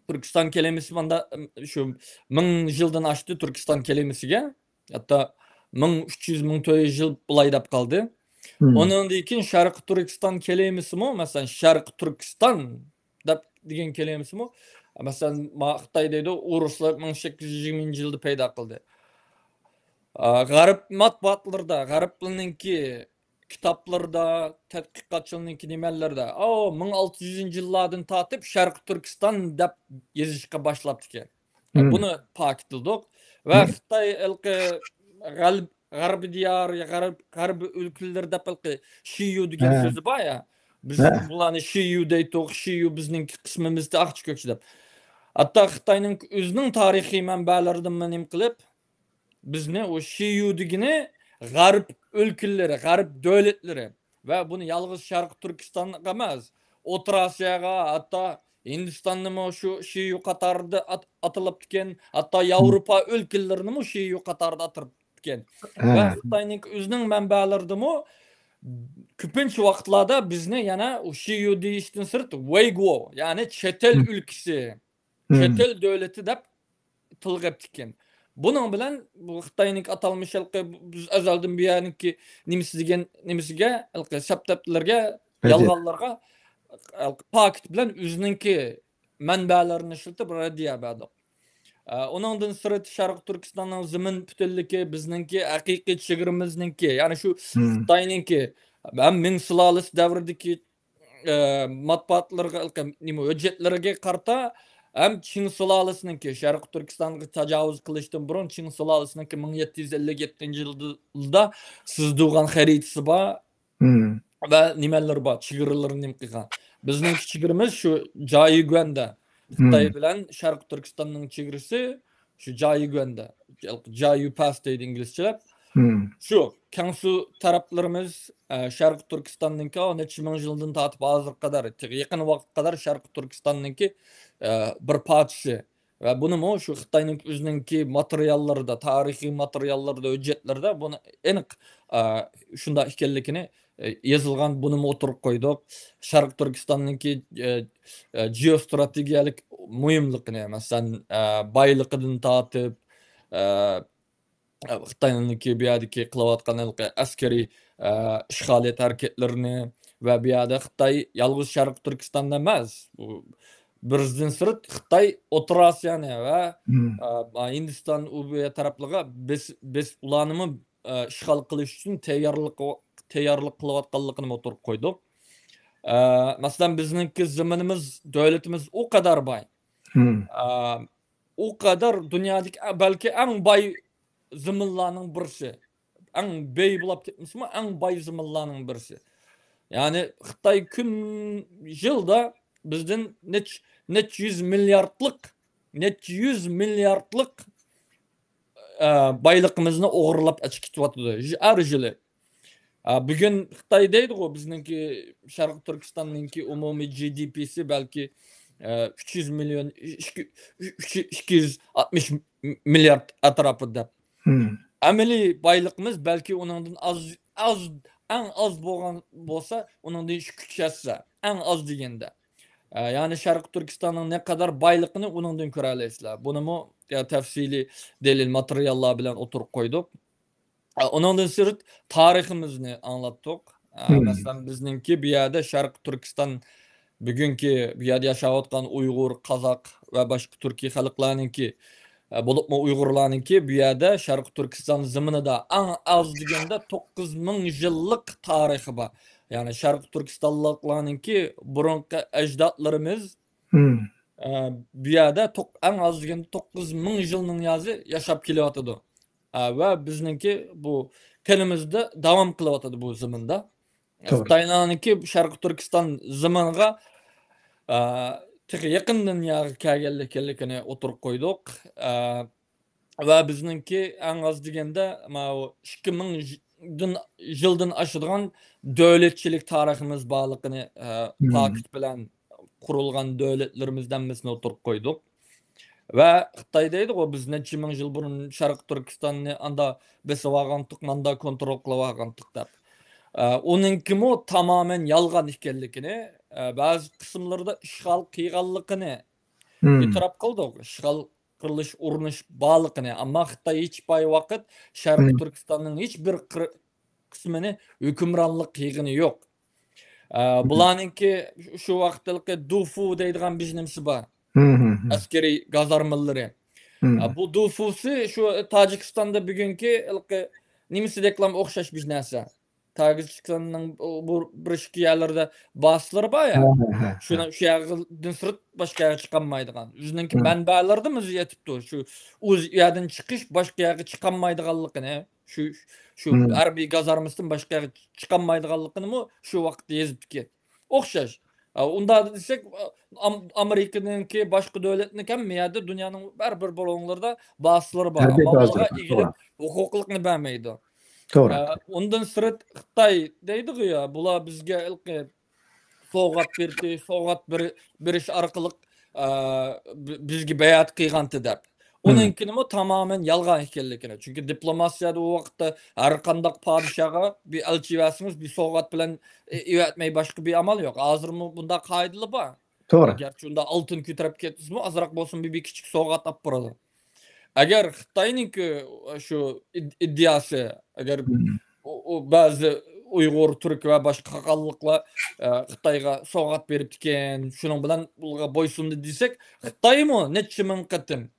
تۈركىستان كەلىمىسى ماندا، شۇ مىڭ يىلدىن ئاشتى تۈركىستان كەلىمىسىگە. ھەتتا مىڭ ئۈچ يۈز، مىڭ تۆت يۈز يىل بۇلاي دەپ قالدى. ئۇنىڭدىن كېيىن شەرقىي تۈركىستان كەلىمىسىمۇ، مەسىلەن، شەرقىي تۈركىستان دەپ دېگەن كەلىمىسىمۇ، مەسىلەن، ما-، خىتاي دەيدۇ، ئورۇسلار مىڭ سەككىز يۈز يىگىرمىنچى يىلدا پەيدا قىلدى. ئا، غەرب مەتبۇئاتلىرىدا، غەربلەرنىڭكى كىتابلىرىدا، تەتقىقاتچىلارنىڭكى نېمەلىرىدە، ئاۋۇ مىڭ ئالتە يۈزىنچى يىللاردىن تارتىپ شەرقىي تۈركىستان دەپ يېزىشقا باشلاپتىكەن. بۇنى پاكىتلىدۇق. ۋە خىتاي ھېلىقى غەرب، غەربىي دىيار، غەرب، غەربىي ئۆلكىلىرى دەپ ھېلىقى شىيۇ دېگەن سۆزى بار يا. بىز بۇلارنى شىيۇ دەيتتۇق، شىيۇ بىزنىڭكى قىسمىمىز ئاقچى كۆكچى دەپ. ھەتتا خىتاينىڭ ئۆزىنىڭ تارىخىي مەنبەلىرىدىنمۇ نېمە قىلىپ، بىزنى ئۇ شىيۇ دېگىنى غەرب ئۆلكىلىرى، غەرب دۆلەتلىرى ۋە بۇنى يالغۇز شەرقىي تۈركىستانغا ئەمەس، ئوتتۇرا ئاسىياغا، ھەتتا ھىندىستاننىمۇ شۇ شىيۇ قاتارىدا ئات-، ئاتىلىپتىكەن، ھەتتا ياۋروپا ئۆلكىلىرىنىمۇ شىيۇ قاتارىدا ئاتىلىپتىكەن. ۋە خىتاينىڭ ئۆزىنىڭ مەنبەلىرىدىمۇ كۆپىنچە ۋاقىتلاردا بىزنى يەنە ئۇ شىيۇ دېيىشتىن سىرت، ۋېيگۇ، يەنى چەت ئەل ئۆلكىسى، چەت ئەل دۆلىتى دەپ تىلغا ئېلىپتىكەن. بۇنىڭ بىلەن بۇ خىتاينىڭكى ئاتالمىش ھېلىقى، بىز ئەزەلدىن بۇ يەرنىڭكى نېمىسى دېگەن نېمىسىگە، ھېلىقى سەپتەپلەرگە، يالغانلارغا، ھېلىقى پاكىت بىلەن ئۆزىنىڭكى مەنبەلىرىنى ئىشلىتىپ رەددىيە بەردۇق. ئە، ئۇنىڭدىن سىرت شەرقىي تۈركىستاننىڭ زېمىن پۈتۈنلۈكى، بىزنىڭكى ھەقىقىي چېگرىمىزنىڭكى، يەنى شۇ خىتاينىڭكى ھەم مىڭ سۇلالىسى دەۋرىدىكى ئە، مەتبۇئاتلىرىغا، نېمە، ھۆججەتلىرىگە قارىتا، ھەم چىڭ سۇلالىسىنىڭكى شەرقىي تۈركىستانغا تاجاۋۇز قىلىشتىن بۇرۇن چىڭ سۇلالىسىنىڭكى مىڭ يەتتە يۈز ئەللىك يەتتىنچى يىلدا سىزدۇرغان خەرىتىسى بار ۋە نېمەلىرى بار، چېگرىلىرىنى نېمە قىلغان. بىزنىڭكى چېگرىمىز شۇ جايىگۈەندە، خىتاي بىلەن شەرقىي تۈركىستاننىڭ چېگرىسى شۇ جايگۈەندە، جايۈ پاس دەيدۇ ئىنگلىزچىلەپ. شۇ كەڭسۇ تەرەپلىرىمىز، ئە، شەرقىي تۈركىستاننىڭكى نەچچە مىڭ يىلدىن تارتىپ ھازىرغا قەدەر، يېقىن ۋاقىتقا قەدەر شەرقىي تۈركىستاننىڭكى، ئە، بىر پارچىسى. ۋە بۇنىمۇ شۇ خىتاينىڭ ئۆزىنىڭكى ماتېرىياللىرىدا، تارىخىي ماتېرىياللىرىدا، ھۆججەتلىرىدە بۇنى ئېنىق، ئە، شۇنداق ئىكەنلىكىنى، ئە، يېزىلغان، بۇنىمۇ ئوتتۇرىغا قويدۇق. شەرقىي تۈركىستاننىڭكى، ئە، ئە، جېئوستراتېگىيەلىك مۇھىملىقىنى، مەسىلەن، ئە، بايلىقىدىن تارتىپ، ئە، خىتاينىڭكى بۇ يەردىكى قىلىۋاتقان ھېلىقى ئەسكىرىي، ئە، ئىشغالىيەت ھەرىكەتلىرىنى ۋە بۇ يەردە خىتاي يالغۇز شەرقىي تۈركىستاندا ئەمەس، بۇ بىزدىن سىرت خىتاي ئوتتۇرا ئاسىيانى ۋە، ئە، ھىندىستان، ئۇ بۇ تەرەپلەرگە بېس-، بېسىپ ئۇلارنىمۇ، ئە، ئىشغال قىلىش ئۈچۈن تەييارلىق، تەييارلىق قىلىۋاتقانلىقىنى ئوتتۇرىغا قويدۇق. ئە، مەسىلەن، بىزنىڭكى زېمىنىمىز، دۆلىتىمىز ئۇ قەدەر باي. ئە، ئۇ قەدەر دۇنيادىكى، ئە، بەلكى ئەڭ باي زېمىنلارنىڭ بىرسى. ئەڭ باي بولاپ كەتمىسىمۇ، ئەڭ باي زېمىنلارنىڭ بىرسى. يەنى خىتاي كۈن يىلدا بىزدىن نەچ-، نەچچە يۈز مىلياردلىق، نەچچە يۈز مىلياردلىق، ئە، بايلىقىمىزنى ئوغرىلاپ ئەچىپ كېتىۋاتىدۇ. ژ-، ھەر يىلى. ئە، بۈگۈن خىتاي دەيدىغۇ، بىزنىڭكى شەرقىي تۈركىستاننىڭكى ئومۇمىي جى دى پىسى بەلكى، ئە، ئۈچ يۈز مىليون، ئىككى، ئۈچ، ئىككى يۈز ئاتمىش مىليارد ئەتراپىدا دەپ. ئەمەلىي بايلىقىمىز بەلكى ئۇنىڭدىن ئاز، ئاز، ئەڭ ئاز بولغان بولسا، ئۇنىڭدىن ئىككى، ئۈچ ھەسسە، ئەڭ ئاز دېگەندە. ئە، يەنى شەرقىي تۈركىستاننىڭ نەقەدەر بايلىقىنى ئۇنىڭدىن كۆرەلەيسىلەر. بۇنىمۇ، ئە، تەپسىلىي دەلىل ماتېرىياللار بىلەن ئوتتۇرىغا قويدۇق. ئە، ئۇنىڭدىن سىرت تارىخىمىزنى ئاڭلاتتۇق. ئە، مەسىلەن، بىزنىڭكى بۇ يەردە شەرقىي تۈركىستان، بۈگۈنكى بۇ يەردە ياشاۋاتقان ئۇيغۇر، قازاق ۋە باشقا تۈركىي خەلقلەرنىڭكى، ئە، بولۇپمۇ ئۇيغۇرلارنىڭكى بۇ يەردە شەرقىي تۈركىستان زېمىنىدا ئەڭ ئاز دېگەندە توققۇز مىڭ يىللىق تارىخى بار. يەنى شەرقىي تۈركىستانلىقلارنىڭكى بۇرۇنقى ئەجدادلىرىمىز، ئە، بۇ يەردە توق-، ئەڭ ئاز دېگەندە توققۇز مىڭ يىلنىڭ يازى ياشاپ كېلىۋاتىدۇ. ئە، ۋە بىزنىڭكى بۇ قېنىمىزدا داۋام قىلىۋاتىدۇ بۇ زېمىندا. توغرا. خىتاينىڭكى شەرقىي تۈركىستان زېمىنىغا، ئە، تېخى يېقىندىن ياغا كەلگەنلىكىنى ئوتتۇرىغا قويدۇق. ئە، ۋە بىزنىڭكى ئەڭ ئاز دېگەندە ماۋۇ ئىككى مىڭ يىلدىن ئاشىدىغان دۆلەتچىلىك تارىخىمىز بارلىقىنى، ئە، مم. پاكىت بىلەن قۇرۇلغان دۆلەتلىرىمىزنى ھەممىسىنى ئوتتۇرىغا قويدۇق. ۋە خىتاي دەيدىغۇ، بىز نەچچە مىڭ يىل بۇرۇن شەرقىي تۈركىستاننى ئاندا بېسىۋالغانتۇق، ماندا كونترول قىلىۋالغانتۇق دەپ. ئە، ئۇنىڭكىمۇ تامامەن يالغان ئىكەنلىكىنى، ئە، بەزى قىسىملىرىدا ئىشغال قىلغانلىقىنى مم. ئېتىراپ قىلدۇق. ئىشغال قىلىش ئۇرۇنۇش بارلىقىنى، ئەمما خىتاي ھېچ پاي ۋاقىت شەرقىي مم. تۈركىستاننىڭ ھېچ بىر قىر-، قىسمىنى ھۆكۈمرانلىق قىلغىنى يوق. ئە، مم. بۇلارنىڭكى شۇ ۋاقىتتىكى دۇفۇ دەيدىغان بىر نېمىسى بار. مم، مم، مم. ئەسكىرىي گازارمىلىرى. مم. ئە، بۇ دۇفۇسى شۇ تاجىكىستاندا بۈگۈنكى ھېلىقى نېمىسىدەكلام ئوخشاش بىر نەرسە. تاجىكىستاننىڭ بۇ بىر ئىككى يەرلىرىدە بازىلىرى بار يا. ھە، ھە، ھە، شۇنى ھە. شۇ يەردىن سىرت باشقا يەرگە چىقالمايدىغان. ئۆزىنىڭكى مم. مەنبەلىرىدىمۇ يېتىپتۇ. شۇ ئۇ يەردىن چىقىش باشقا يەرگە چىقالمايدىغانلىقىنى، شۇ، شۇ مم. ھەربىي گازارمىسىدىن باشقا يەرگە چىقالمايدىغانلىقىنىمۇ شۇ ۋاقىتتا يېزىپتىكەن. ئوخشاش. ئە، ئۇنداق دېسەك، ئام-، ئامېرىكىنىڭكى، باشقا دۆلەتنىڭكى ھەممە يەردە، دۇنيانىڭ ھەر بىر بۇلۇڭلىرىدا بازىلىرى بار. ھەربىي ئەمما بۇلارغا بازىلىرى، ئىگىلىك توغرا. ھوقۇقلۇقنى بەرمەيدۇ. توغرا. ئە، ئۇندىن سىرت خىتاي دەيدىغۇ يا، بۇلار بىزگە ھېلىقى سوۋغات بېرىدۇ، سوۋغات بېرى-، بېرىش ئارقىلىق، ئە، بى-، بىزگە بەيئەت قىلغانتى دەپ. مم. ئۇنىڭكىنىمۇ تامامەن يالغان ئىكەنلىكىنى. چۈنكى دىپلوماتىيەدە ئۇ ۋاقىتتا ھەر قانداق پادىشاھقا بىر ئەلچى بەرسىڭىز، بىر سوۋغات بىلەن، ئە، ئەۋەتمەي باشقا بىر ئامال يوق. ھازىرمۇ بۇنداق قائىدىلەر بار. توغرا. گەرچە ئۇنداق ئالتۇن كۆتۈرۈپ كەتسىمۇ، ئازراق بولسۇن بىر، بىر كىچىك سوۋغات ئاپىرىدۇ. ئەگەر خىتاينىڭكى شۇ ئىد-، ئىدىيەسى، ئەگەر مم. ئۇ، ئۇ بەزى ئۇيغۇر، تۈرك ۋە باشقا قاقانلىقلار، ئە، خىتايغا سوۋغات بېرىپتىكەن، شۇنىڭ بىلەن بۇلارغا بويسۇندى دېسەك، خىتايمۇ نەچچە مىڭ قېتىم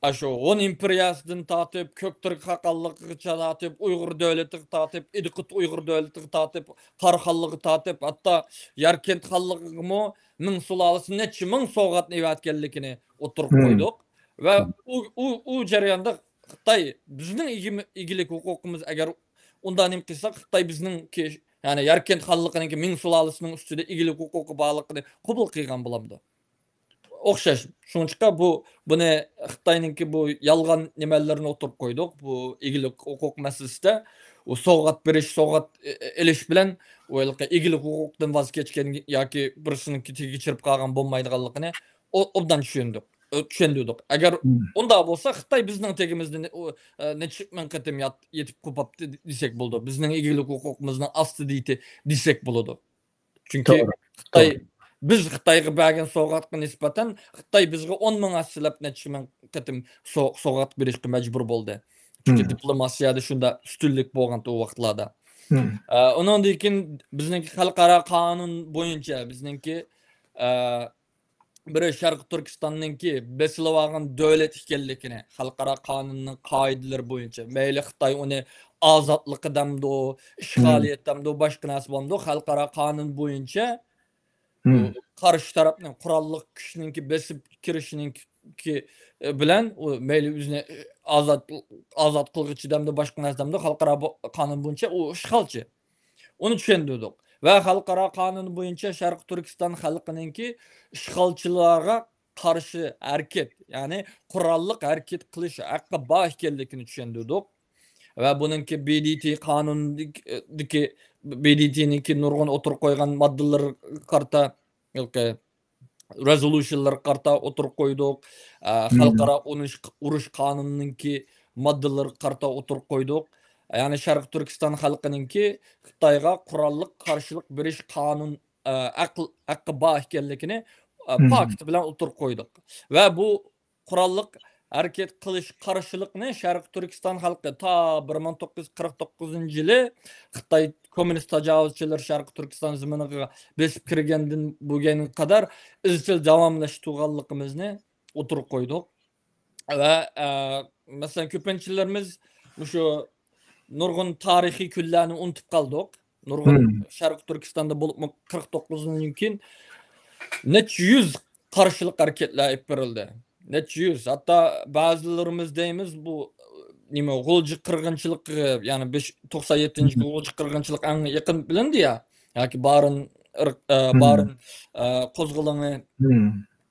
ئاشۇ ھون ئىمپېرىيەسىدىن تارتىپ، كۆكتۈرك قاقانلىقىغىچە تارتىپ، ئۇيغۇر دۆلىتىگە تارتىپ، ئىدىقۇت ئۇيغۇر دۆلىتىگە تارتىپ، قارا خانلىقىغا تارتىپ، ھەتتا ياركەنت خانلىقىغىمۇ مىڭ سۇلالىسى نەچچە مىڭ سوۋغاتنى ئەۋەتكەنلىكىنى ئوتتۇرىغا مم. قويدۇق. ۋە مم. ئۇ، ئۇ، ئۇ جەرياندا خىتاي بىزنىڭ ئىگىم-، ئىگىلىك ھوقۇقىمىز، ئەگەر ئۇنداق نېمە قىلساق، خىتاي بىزنىڭكى، يەنى ياركەنت خانلىقىنىڭكى مىڭ سۇلالىسىنىڭ ئۈستىدە ئىگىلىك ھوقۇقى بارلىقىنى قوبۇل قىلغان بولامدۇ؟ ئوخشاش. شۇڭلاشقا بۇ، بۇنى خىتاينىڭكى بۇ يالغان نېمىلىرىنى ئوتتۇرىغا قويدۇق. بۇ ئىگىلىك ھوقۇق مەسىلىسىدە ئۇ سوۋغات بېرىش، سوۋغات ئې-، ئېلىش بىلەن ئۇ ھېلىقى ئىگىلىك ھوقۇقتىن ۋاز كەچكەن ياكى بىرسىنىڭكى تېگىگە چىرىپ قالغان بولمايدىغانلىقىنى ئو-، ئوبدان چۈشەندۇق. ئۆ-، چۈشەندۈردۇق. ئەگەر مم. ئۇنداق بولسا، خىتاي بىزنىڭ تېگىمىزدە نە-، ئۇ، ئە، نەچچە مىڭ قېتىم يات-، يېتىپ قوپاپتۇ دېسەك بولىدۇ. بىزنىڭ ئىگىلىك ھوقۇقىمىزنىڭ ئاستىدا يېتى دېسەك بولىدۇ. چۈنكى توغرا، خىتاي، توغرا. بىز خىتايغا بەرگەن سوۋغاتقا نىسبەتەن، خىتاي بىزگە ئون مىڭ ھەسسىلەپ نەچچە مىڭ قېتىم سو-، سوۋغات بېرىشكە مەجبۇر بولدى. چۈنكى مم. دىپلوماتىيەدە شۇنداق ئۈستۈنلۈك بولغانتى ئۇ ۋاقىتلاردا. مم. ئە، ئۇنىڭدىن كېيىن بىزنىڭكى خەلقئارا قانۇن بويىچە، بىزنىڭكى، ئە، بىرى شەرقىي تۈركىستاننىڭكى بېسىلىۋالغان دۆلەت ئىكەنلىكىنى، خەلقئارا قانۇننىڭ قائىدىلىرى بويىچە، مەيلى خىتاي ئۇنى ئازادلىقى دەمدۇ، مم. ئىشغالىيەت دەمدۇ، باشقا نەرسە بولامدۇ، خەلقئارا قانۇن بويىچە مم. بۇ قارشى تەرەپنىڭ قوراللىق كۈچنىڭكى بېسىپ كىرىشىنىڭكى، ئى، بىلەن ئۇ مەيلى ئۆزىنى، ئى، ئازاد، ئازاد قىلغۇچى دەمدۇ، باشقا نەرسە دەمدۇ، خەلقئارا بۇ قانۇن بويىچە ئۇ ئىشغالچى. ئۇنى چۈشەندۈردۇق. ۋە خەلقئارا قانۇن بويىچە شەرقىي تۈركىستان خەلقىنىڭكى ئىشغالچىلارغا قارشى ھەرىكەت، يەنى قوراللىق ھەرىكەت قىلىش ھەققى بار ئىكەنلىكىنى چۈشەندۈردۇق. ۋە بۇنىڭكى بى دى تى قانۇنىدىكى، بى دى تىنىڭكى نۇرغۇن ئوتتۇرىغا قويغان ماددىلىرىغا قارىتا، رېزولۇشنلارغا قارىتا ئوتتۇرىغا قويدۇق. ئە، مم. خەلقئارا ئۇرۇش، ئۇرۇش قانۇنىنىڭكى ماددىلىرىغا قارىتا ئوتتۇرىغا قويدۇق. يەنى شەرقىي تۈركىستان خەلقىنىڭكى خىتايغا قوراللىق قارشىلىق بېرىش قانۇن، ئە، ھەق-، ھەققى بار ئىكەنلىكىنى، ئە، مم. پاكىت بىلەن ئوتتۇرىغا قويدۇق. ۋە بۇ قوراللىق ھەرىكەت قىلىش قارشىلىقنى شەرقىي تۈركىستان خەلقى تا بىر مىڭ توققۇز يۈز قىرىق توققۇزىنچى يىلى خىتاي كوممۇنىست تاجاۋۇزچىلىرى شەرقىي تۈركىستان زېمىنىغا بېسىپ كىرگەندىن بۈگۈنگە قەدەر ئىزچىل داۋاملاشتۇرغانلىقىمىزنى ئوتتۇرىغا قويدۇق. ۋە، ئە، مەسىلەن، كۆپىنچىلىرىمىز مۇشۇ نۇرغۇن تارىخىي كۈنلەرنى ئۇنتۇپ قالدۇق. نۇرغۇن مم. شەرقىي تۈركىستاندا بولۇپمۇ قىرىق توققۇزىنچى يىلدىن كېيىن نەچچە يۈز قارشىلىق ھەرىكەتلەر ئېلىپ بېرىلدى. نەچچە يۈز، ھەتتا بەزىلىرىمىز دەيمىز، بۇ نېمە، غۇلجا قىرغىنچىلىقى، يەنى بىش، توقسان يەتتىنچى يىل غۇلجا قىرغىنچىلىقى ئەڭ يېقىن بىلىندى يا، ياكى بارىن ئىرق-، ئە، بارىن، ئە، قوزغىلىڭى،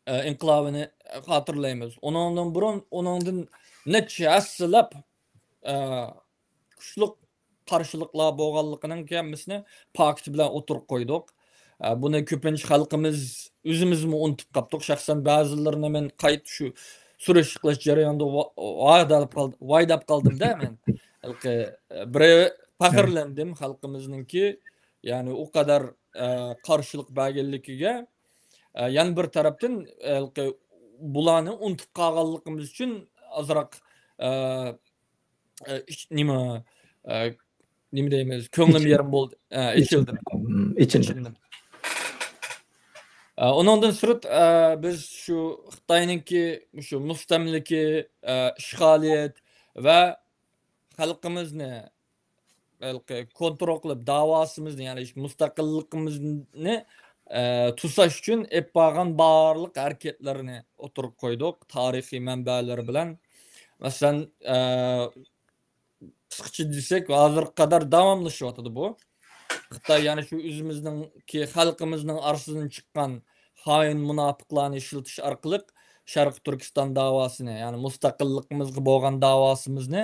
ئە، ئىنقىلابىنى خاتىرىلەيمىز. ئۇنىڭدىن بۇرۇن، ئۇنىڭدىن نەچچە ھەسسىلەپ، ئە، كۈچلۈك قارشىلىقلار بولغانلىقىنىڭ ھەممىسىنى پاكىت بىلەن ئوتتۇرىغا قويدۇق. ئە، بۇنى كۆپىنچە خەلقىمىز ئۆزىمىزمۇ ئۇنتۇپ قاپتۇق. شەخسەن بەزىلىرىنى مەن قايتا شۇ سۈرۈشتە قىلىش جەريانىدا ۋا-، ۋاي دەپ قالدىم، ۋاي دەپ قالدىم-دە مەن. ھېلىقى، ئە، بىرى پەخىرلەندىم خەلقىمىزنىڭكى، يەنى ئۇ قەدەر، ئە، قارشىلىق بەرگەنلىكىگە. ئە، يەنە بىر تەرەپتىن، ھېلىقى بۇلارنى ئۇنتۇپ قالغانلىقىمىز ئۈچۈن ئازراق، ئە، ئە، ئىچ-، نېمە، ئە، نېمە دەيمىز، كۆڭلۈم يېرىم بولدى، ئە، ئېچىلدىم. ئېچىلدىم. ئە، ئۇنىڭدىن سىرت، ئە، بىز شۇ خىتاينىڭكى شۇ مۇستەملىكە، ئە، ئىشغالىيەت ۋە خەلقىمىزنى ھېلىقى كونترول قىلىپ، داۋاسىمىزنى، يەنى مۇستەقىللىقىمىزنى، ئە، توساش ئۈچۈن ئېلىپ بارغان بارلىق ھەرىكەتلىرىنى ئوتتۇرىغا قويدۇق، تارىخىي مەنبەلىرى بىلەن. مەسىلەن، ئە، قىسقىچە دېسەك، ھازىرغا قەدەر داۋاملىشىۋاتىدۇ بۇ. خىتاي يەنە شۇ ئۆزىمىزنىڭكى خەلقىمىزنىڭ ئارىسىدىن چىققان خائىن مۇناپىقلارنى ئىشلىتىش ئارقىلىق شەرقىي تۈركىستان داۋاسىنى، يەنى مۇستەقىللىقىمىزغا بولغان داۋاسىمىزنى،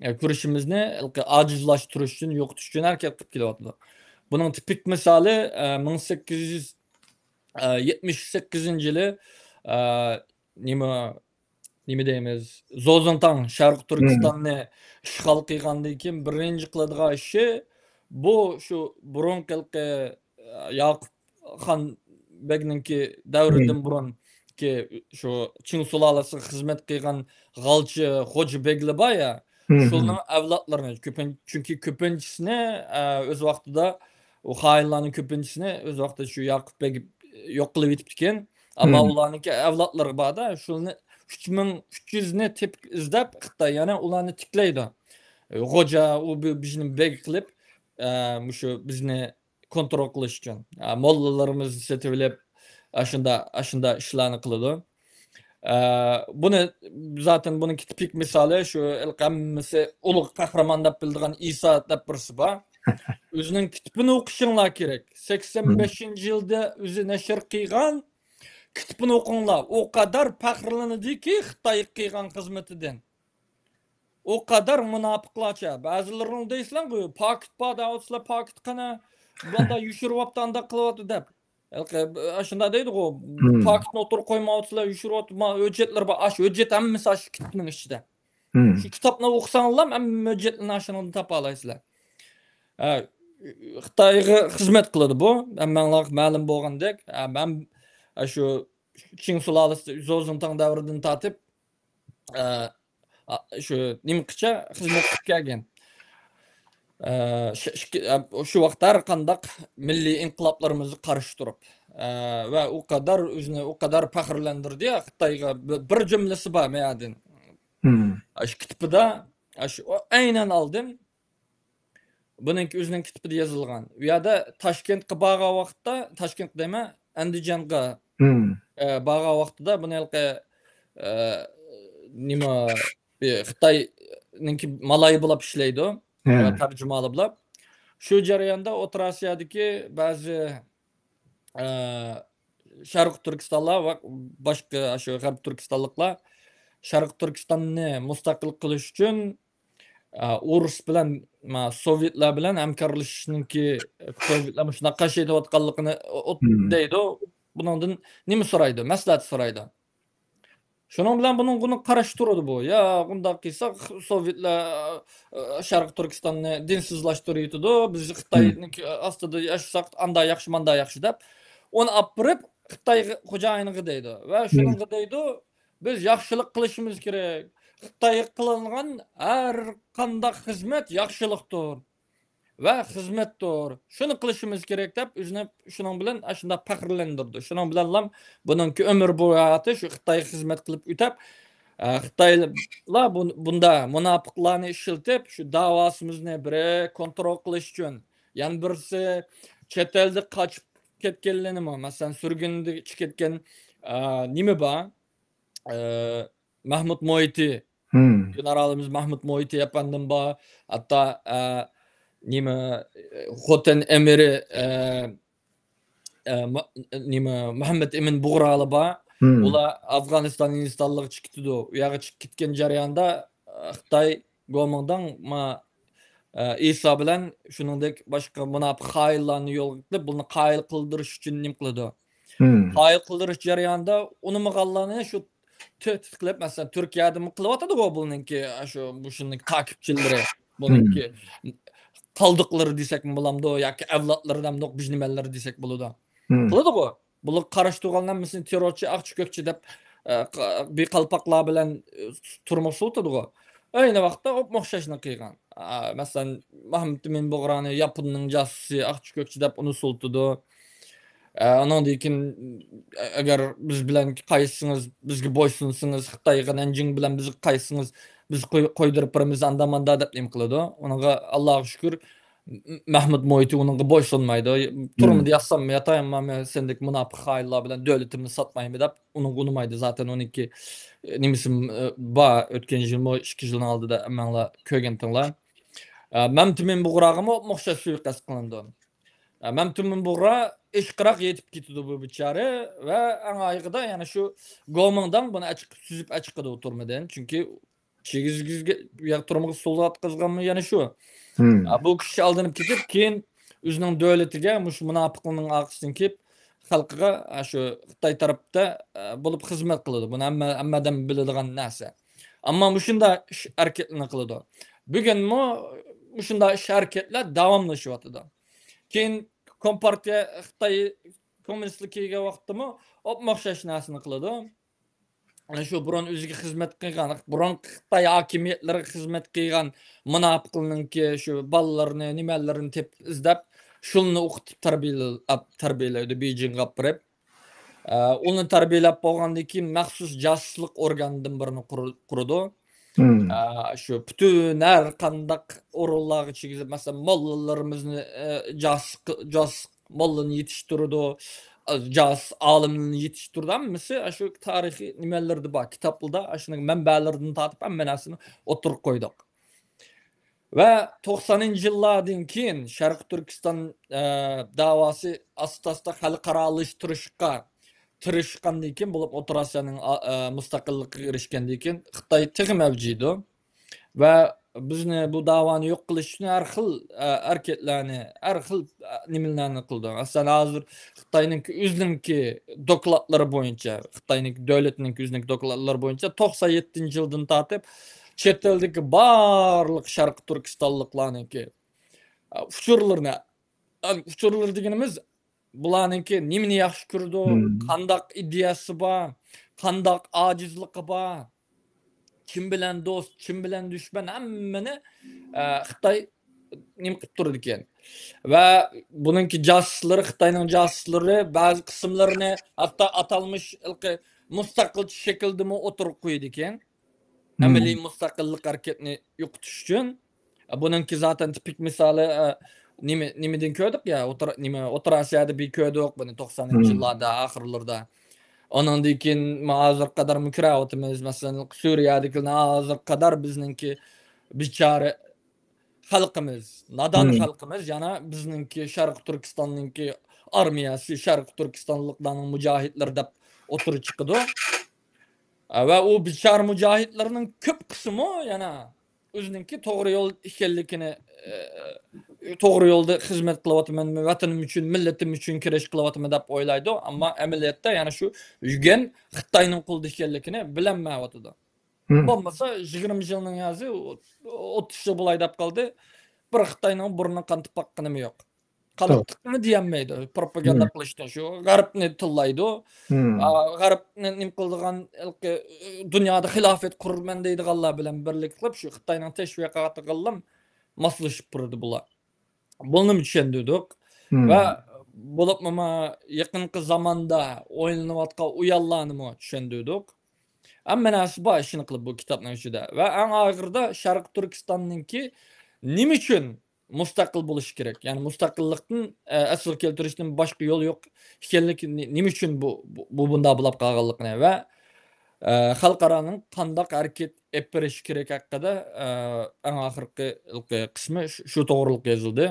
ئە، كۈرىشىمىزنى ئاجىزلاشتۇرۇش ئۈچۈن، يوقىتىش ئۈچۈن ھەرىكەت قىلىپ كېلىۋاتىدۇ. بۇنىڭ تىپىك مىسالى، ئە، مىڭ سەككىز يۈز يەتمىش سەككىزىنچى يىلى، ئە، نېمە، نېمە دەيمىز، زوزۇڭتاڭ شەرقىي تۈركىستاننى ئىشغال قىلغاندىن كېيىن بىرىنچى قىلىدىغان ئىشى بۇ شۇ بۇرۇنقى ھېلىقى، ئە، ياقۇپ خان بەگنىڭكى دەۋرىدىن بۇرۇنقى شۇ چىڭ سۇلالىسىغا خىزمەت قىلغان غالچى خوجا بەگلەر بار يا، شۇلارنىڭ ئەۋلادلىرىنى، كۆپىن-، چۈنكى كۆپىنچىسىنى، ئە، ئۆز ۋاقتىدا ئۇ خائىنلارنىڭ كۆپىنچىسىنى ئۆز ۋاقتىدا شۇ ياقۇپ بەگ يوق قىلىۋېتىپتىكەن. ئەمما ئۇلارنىڭكى ئەۋلادلىرى بار-دا، شۇنى ئۈچ مىڭ ئۈچ يۈزنى تېپىپ ئىزدەپ، خىتاي يەنە ئۇلارنى تىكلەيدۇ. خوجا، ئۇ بى-، بىزنى بەگ قىلىپ، ئە، مۇشۇ بىزنى كونترول قىلىش ئۈچۈن. ئە، موللىلىرىمىزنى سېتىۋېلىپ، ئاشۇنداق، ئاشۇنداق ئىشلارنى قىلىدۇ. ئە، بۇنى، زاتەن بۇنىڭكى تىپىك مىسالى شۇ ھېلىقى ھەممىسى ئۇلۇغ قەھرىمان دەپ بىلىدىغان ئىسا دەپ بىرسى بار. ئۆزىنىڭ كىتابىنى ئوقۇشۇڭلار كېرەك. سەكسەن بەشىنچى يىلدا ئۆزى نەشر قىلغان كىتابىنى ئوقۇڭلار. ئۇ قەدەر پەخىرلىنىدىكى خىتايغا قىلغان خىزمىتىدىن. ئۇ قەدەر مۇناپىقلارچە. بەزىلىرىنىڭ دەيسىلەر، پاكىت بار دەۋاتىسىلەر، پاكىت قېنى؟ بۇنداق يوشۇرۇۋاپتۇ، ئانداق قىلىۋاتىدۇ دەپ. ھېلىقى، ئاشۇنداق دەيدىغۇ، پاكىتنى ئوتتۇرىغا قويمايۋاتىسىلەر، يوشۇرۇۋاتىدۇ، ما ھۆججەتلىرى بار، ئاشۇ ھۆججەت ھەممىسى ئاشۇ كىتابنىڭ ئىچىدە. شۇ كىتابنى ئوقۇساڭلار، ھەممە ھۆججەتلەرنى ئاشۇنىڭدىن تاپالايسىلەر. ئە، خىتايغا خىزمەت قىلىدۇ بۇ. ھەممەڭلارغا مەلۇم بولغاندەك، ئە، مەن، ئە، شۇ چىڭ سۇلالىسى زوزۇڭتاڭ دەۋرىدىن تارتىپ، ئە، ئا، شۇ نېمىقىچە خىزمەت قىلىپ كەلگەن. ئە، ش-، ئىككى، ئە، شۇ ۋاقىتتا ھەر قانداق مىللىي ئىنقىلابلىرىمىزغا قارشى تۇرۇپ، ئە، ۋە ئۇ قەدەر ئۆزىنى ئۇ قەدەر پەخىرلەندۈردى يا خىتايغا. بىر، بىر جۈملىسى بار مەيەدىن. ئاشۇ كىتابىدا، ئاشۇ، ئەينەن ئالدىم. بۇنىڭكى ئۆزىنىڭ كىتابىدا يېزىلغان. ئۇ يەردە تاشكەنتقە بارغان ۋاقىتتا، تاشكەنت دەيمەن، ئەندىجانغا، ئە، بارغان ۋاقتىدا بۇنى ھېلىقى، ئە، نېمە، بىر خىتاينىڭكى مالايى بولاپ ئىشلەيدۇ. ئە، تەرجىمانى بولاپ. شۇ جەرياندا ئوتتۇرا ئاسىيادىكى بەزى، ئە، شەرقىي تۈركىستانلار ۋە باشقا شۇ غەربىي تۈركىستانلىقلار شەرقىي تۈركىستاننى مۇستەقىل قىلىش ئۈچۈن، ئە، ئورۇس بىلەن، ما، سوۋېتلار بىلەن ھەمكارلىشىشنىڭكى، سوۋېتلار مۇشۇنداق قارشى ئېتىۋاتقانلىقىنى ئوت-، دەيدۇ. بۇنىڭدىن نېمە سورايدۇ؟ مەسلىھەت سورايدۇ. شۇنىڭ بىلەن بۇنىڭ، بۇنىڭ قارشى تۇرىدۇ بۇ. يا، بۇنداق قىلساق، سوۋېتلار، ئە، شەرقىي تۈركىستاننى دىنسىزلاشتۇرۇۋېتىدۇ، بىز خىتاينىڭكى ئاستىدا ياشىساق، ئاندا ياخشى، ماندا ياخشى دەپ، ئۇنى ئاپىرىپ خىتاي خوجايىنىغا دەيدۇ. ۋە شۇنىڭغا دەيدۇ، بىز ياخشىلىق قىلىشىمىز كېرەك. خىتايغا قىلىنغان ھەر قانداق خىزمەت ياخشىلىقتۇر ۋە خىزمەتتۇر. شۇنى قىلىشىمىز كېرەك دەپ، ئۆزىنى شۇنىڭ بىلەن ئاشۇنداق پەخىرلەندۈرىدۇ. شۇنىڭ بىلەنلا بۇنىڭكى ئۆمۈر بويى ھاياتى شۇ خىتايغا خىزمەت قىلىپ ئۆتەپ، ئە، خىتايلار بۇ-، بۇندا مۇناپىقلارنى ئىشلىتىپ، شۇ داۋاسىمىزنى بىرى كونترول قىلىش ئۈچۈن، يەنە بىرسى چەت ئەلدە قاچىپ كەتكەنلىرىنىمۇ، مەسىلەن، سۈرگۈندە چىقىپ كەتكەن، ئە، نېمە بار؟ ئە، مەھمۇد مۇھىتى گېنېرالىمىز مەھمۇد مۇھىتى ئەپەندىم بار. ھەتتا، ئە، نېمە، خوتەن ئەمىرى، ئە، ئە، ما-، نېمە، مۇھەممەد ئىمىن بۇغرالى بار. ئۇلار ئافغانىستان ھىندىستانلىققا چىقىپ كېتىدۇ. ئۇ يەرگە چىقىپ كەتكەن جەرياندا، ئە، خىتاي گومىڭداڭ ما-، ئە، ئىسا بىلەن شۇنىڭدەك باشقا مۇناپىق خائىنلارنى يولغا قىلىپ، بۇلارنى قايىل قىلدۇرۇش ئۈچۈن نېمە قىلىدۇ؟ قايىل قىلدۇرۇش جەريانىدا ئۇنىمىغانلارنى شۇ تۆھپە قىلىپ، مەسىلەن، تۈركىيەدىمۇ قىلىۋاتىدىغۇ بۇنىڭكى، شۇ، بۇ شۇنىڭ تاكىپچىلىرى، بۇنىڭكى قالدۇقلىرى دېسەكمۇ بولامدۇ ياكى ئەۋلادلىرى دەمدۇق، بىژنىمەنلىرى دېسەك بولىدۇ. قىلىدىغۇ. بۇلار قارشى تۇرغانلار ھەممىسىنى تېررورچى، ئاقچى، كۆكچى دەپ، ئە، ق-، بىر قالپاقلار بىلەن، ئە، تۈرمىگە سولىتىدىغۇ. ئەينى ۋاقىتتا ئوپمۇ ئوخشاشنى قىلغان. ئا، مەسىلەن، مەھمۇد ئىمىن بۇغرانى ياپوننىڭ جاسۇسى، ئاقچى، كۆكچى دەپ ئۇنى سولىتىدۇ. ئە، ئانىڭدىن كېيىن، ئە-، ئەگەر بىز بىلەن قايتسىڭىز، بىزگە بويسۇنسىڭىز، خىتايغا نەنجىڭ بىلەن بىزگە قايتسىڭىز، بىز قوي-، قويدۇرۇپ بېرىمىز، ئاندا ماندا دەپ نېمە قىلىدۇ. ئۇنىڭغا، ئاللاغا شۈكۈر، م-، مەھمۇد مۇھىتى ئۇنىڭغا بويسۇنمايدۇ. تۈرمىدە ياتساممۇ ياتاي، ئەمما مەن سەندەك مۇناپىق خائىنلار بىلەن دۆلىتىمنى ساتمايمەن دەپ ئۇنىڭغا ئۇنىمايدۇ. زاتەن ئۇنىڭكى، ئە، نېمىسى، ئە، بار. ئۆتكەن يىلمۇ، ئىككى يىلنىڭ ئالدىدا ھەممەڭلار كۆرگەنتىڭلار. ئە، مەمتىمىن بۇغراغىمۇ ئوخشاش سۇيىقەست قىلىنىدۇ. ئە، مەمتىمىن بۇغرا ئىشقىراق يېتىپ كېتىدۇ بۇ بىچارە ۋە ئەڭ ئاخىرىدا يەنە شۇ گومىڭداڭ بۇنى ئەچىقىپ، سۈزۈپ ئەچىقىدۇ تۈرمىدىن. چۈنكى كىگىزگە تۈرمىگە سولاتقۇزغانمۇ يەنە شۇ. ئە، بۇ كىشى ئالدىنىپ كېتىپ، كېيىن ئۆزىنىڭ دۆلىتىگە مۇشۇ مۇناپىقلارنىڭ ئارقىسىدىن كېلىپ، خەلقىگە، ئە، شۇ خىتاي تەرەپتە، ئە، بولۇپ خىزمەت قىلىدۇ. بۇنى ھەممە، ھەممە ئادەم بىلىدىغان نەرسە. ئەمما مۇشۇنداق ئىش ھەرىكەتلەرنى قىلىدۇ. بۈگۈنمۇ مۇشۇنداق ئىش ھەرىكەتلەر داۋاملىشىۋاتىدۇ. كېيىن كومپارتىيە، خىتاي كوممۇنىستلىقى كەلگەن ۋاقىتتىمۇ ئوپمۇ ئوخشاش نەرسىنى قىلىدۇ. ئەنە شۇ بۇرۇن ئۆزىگە خىزمەت قىلغان، بۇرۇنقى خىتاي ھاكىمىيەتلىرىگە خىزمەت قىلغان مۇناپىقلارنىڭكى شۇ بالىلىرىنى، نېمەلىرىنى تېپىپ ئىزدەپ، شۇلىنى ئوقۇتۇپ تەربىيەلە-، تەربىيەلەيدۇ بېيجىڭغا ئاپىرىپ. ئە، ئۇنى تەربىيەلەپ بولغاندىن كېيىن مەخسۇس جاسۇسلۇق ئورگانىدىن بىرنى قۇر-، قۇرىدۇ. ئە، شۇ پۈتۈن ھەر قانداق ئورۇنلارغا كىرگۈزۈپ، مەسىلەن، موللىلىرىمىزنى، ئە، جاسۇس، جاسۇس موللىنى يېتىشتۈرىدۇ، ئە، جاسۇس ئالىمنى يېتىشتۈرىدۇ. ھەممىسى شۇ تارىخىي نېمىلەردە بار، كىتابلىرىدا، شۇنىڭ مەنبەلىرىدىن تارتىپ ھەممە نەرسىنى ئوتتۇرىغا قويدۇق. ۋە توقسانىنچى يىللاردىن كېيىن شەرقىي تۈركىستان، ئە، داۋاسى ئاستا-ئاستا خەلقئارالاشتۇرۇشقا تىرىشقاندىن كېيىن، بولۇپ ئوتتۇرا ئاسىيانىڭ، ئا-، ئە، مۇستەقىللىقىگە ئېرىشكەندىن كېيىن خىتاي تېخىمۇ ئەۋجىيدۇ. ۋە بىزنى بۇ داۋانى يوق قىلىش ئۈچۈن ھەر خىل، ئە، ھەرىكەتلەرنى، ھەر خىل، ئە، نېمىلەرنى قىلىدۇ. مەسىلەن، ھازىر خىتاينىڭكى ئۆزىنىڭكى دوكلاتلىرى بويىچە، خىتاينىڭكى دۆلىتىنىڭكى ئۆزىنىڭكى دوكلاتلىرى بويىچە توقسان يەتتىنچى يىلدىن تارتىپ چەت ئەلدىكى بارلىق شەرقىي تۈركىستانلىقلارنىڭكى، ئە، ئۇچۇرلىرىنى، ئە، ئۇچۇرلىرى دېگىنىمىز بۇلارنىڭكى نېمىنى ياخشى كۆرىدۇ، قانداق ئىدىيەسى بار، قانداق ئاجىزلىقى بار، كىم بىلەن دوست، كىم بىلەن دۈشمەن، ھەممىنى، ئە، خىتاي نېمە قىلىپ تۇرىدىكەن. ۋە بۇنىڭكى جاسۇسلىرى، خىتاينىڭ جاسۇسلىرى بەزى قىسىملىرىنى ھەتتا ئاتالمىش ھېلىقى مۇستەقىلچە شەكىلدىمۇ ئوتتۇرىغا قويىدىكەن. ئەمەلىي مۇستەقىللىق ھەرىكىتىنى يوقىتىش ئۈچۈن. بۇنىڭكى زاتەن تىپىك مىسالى، ئە، نېمە، نېمىدىن كۆردۇق يا، ئوتتۇرا، نېمە، ئوتتۇرا ئاسىيادا بىر كۆردۇق بۇنى توقسانىنچى يىللاردا ئاخىرلىرىدا. ئانىڭدىن كېيىن ھازىرغا قەدەر كۆرۈۋاتىمىز. مەسىلەن، سۈرىيەدىكىلەرنى ھازىرغا قەدەر بىزنىڭكى بىچارە خەلقىمىز، نادان خەلقىمىز يەنە بىزنىڭكى شەرقىي تۈركىستاننىڭكى ئارمىيەسى، شەرقىي تۈركىستانلىقلارنىڭ مۇجاھىدلىرى دەپ ئوتتۇرىغا چىقىدۇ. ئە، ۋە ئۇ بىچارە مۇجاھىدلارنىڭ كۆپ قىسمى يەنە ئۆزىنىڭكى توغرا يول ئىكەنلىكىنى، ئە، توغرا يولدا خىزمەت قىلىۋاتىمەن، ۋەتىنىم ئۈچۈن، مىللىتىم ئۈچۈن كۈرەش قىلىۋاتىمەن دەپ ئويلايدۇ. ئەمما ئەمەلىيەتتە يەنە شۇ يۈگەن خىتاينىڭ قولىدا ئىكەنلىكىنى بىلەلمەيۋاتىدۇ. بولمىسا يىگىرمە يىلنىڭ ھازىر ئوتتۇز يىل بولاي دەپ قالدى. بىر خىتاينىڭ بۇرنىنى قانىتىپ باققىنىمۇ يوق. قانىتىپتىمۇ دېيەلمەيدۇ. پروپاگاندا قىلىشتا شۇ غەربنى تىللايدۇ. ئا، غەربنى نېمە قىلىدىغان، ھېلىقى، دۇنيادا خىلاپەت قۇرىمەن دەيدىغانلار بىلەن بىرلىكتە قىلىپ، شۇ خىتاينىڭ تەشۋىقاتىغىلا ماسلىشىپ تۇرىدۇ بۇلار. بۇنىمۇ چۈشەندۈردۇق. ۋە بولۇپمۇ ما يېقىنقى زاماندا ئويلىنىۋاتقان ئۇيانلارنىمۇ چۈشەندۈردۇق. ھەممە نەرسە بار ئىشىنى قىلىپ بۇ كىتابنىڭ ئىچىدە. ۋە ئەڭ ئاخىرىدا شەرقىي تۈركىستاننىڭكى نېمە ئۈچۈن مۇستەقىل بولۇشى كېرەك؟ يەنى مۇستەقىللىقتىن، ئە، ئەسلىگە كەلتۈرۈشتىن باشقا يول يوق ئىكەنلىكىنى، نېمە ئۈچۈن بۇ، بۇ، بۇ بۇنداق بولاپ قالغانلىقىنى ۋە ئە، خەلقئارانىڭ قانداق ھەرىكەت ئېلىپ بېرىشى كېرەك ھەققىدە، ئە، ئەڭ ئاخىرقى قىسمى شۇ، شۇ توغرىلىق يېزىلدى.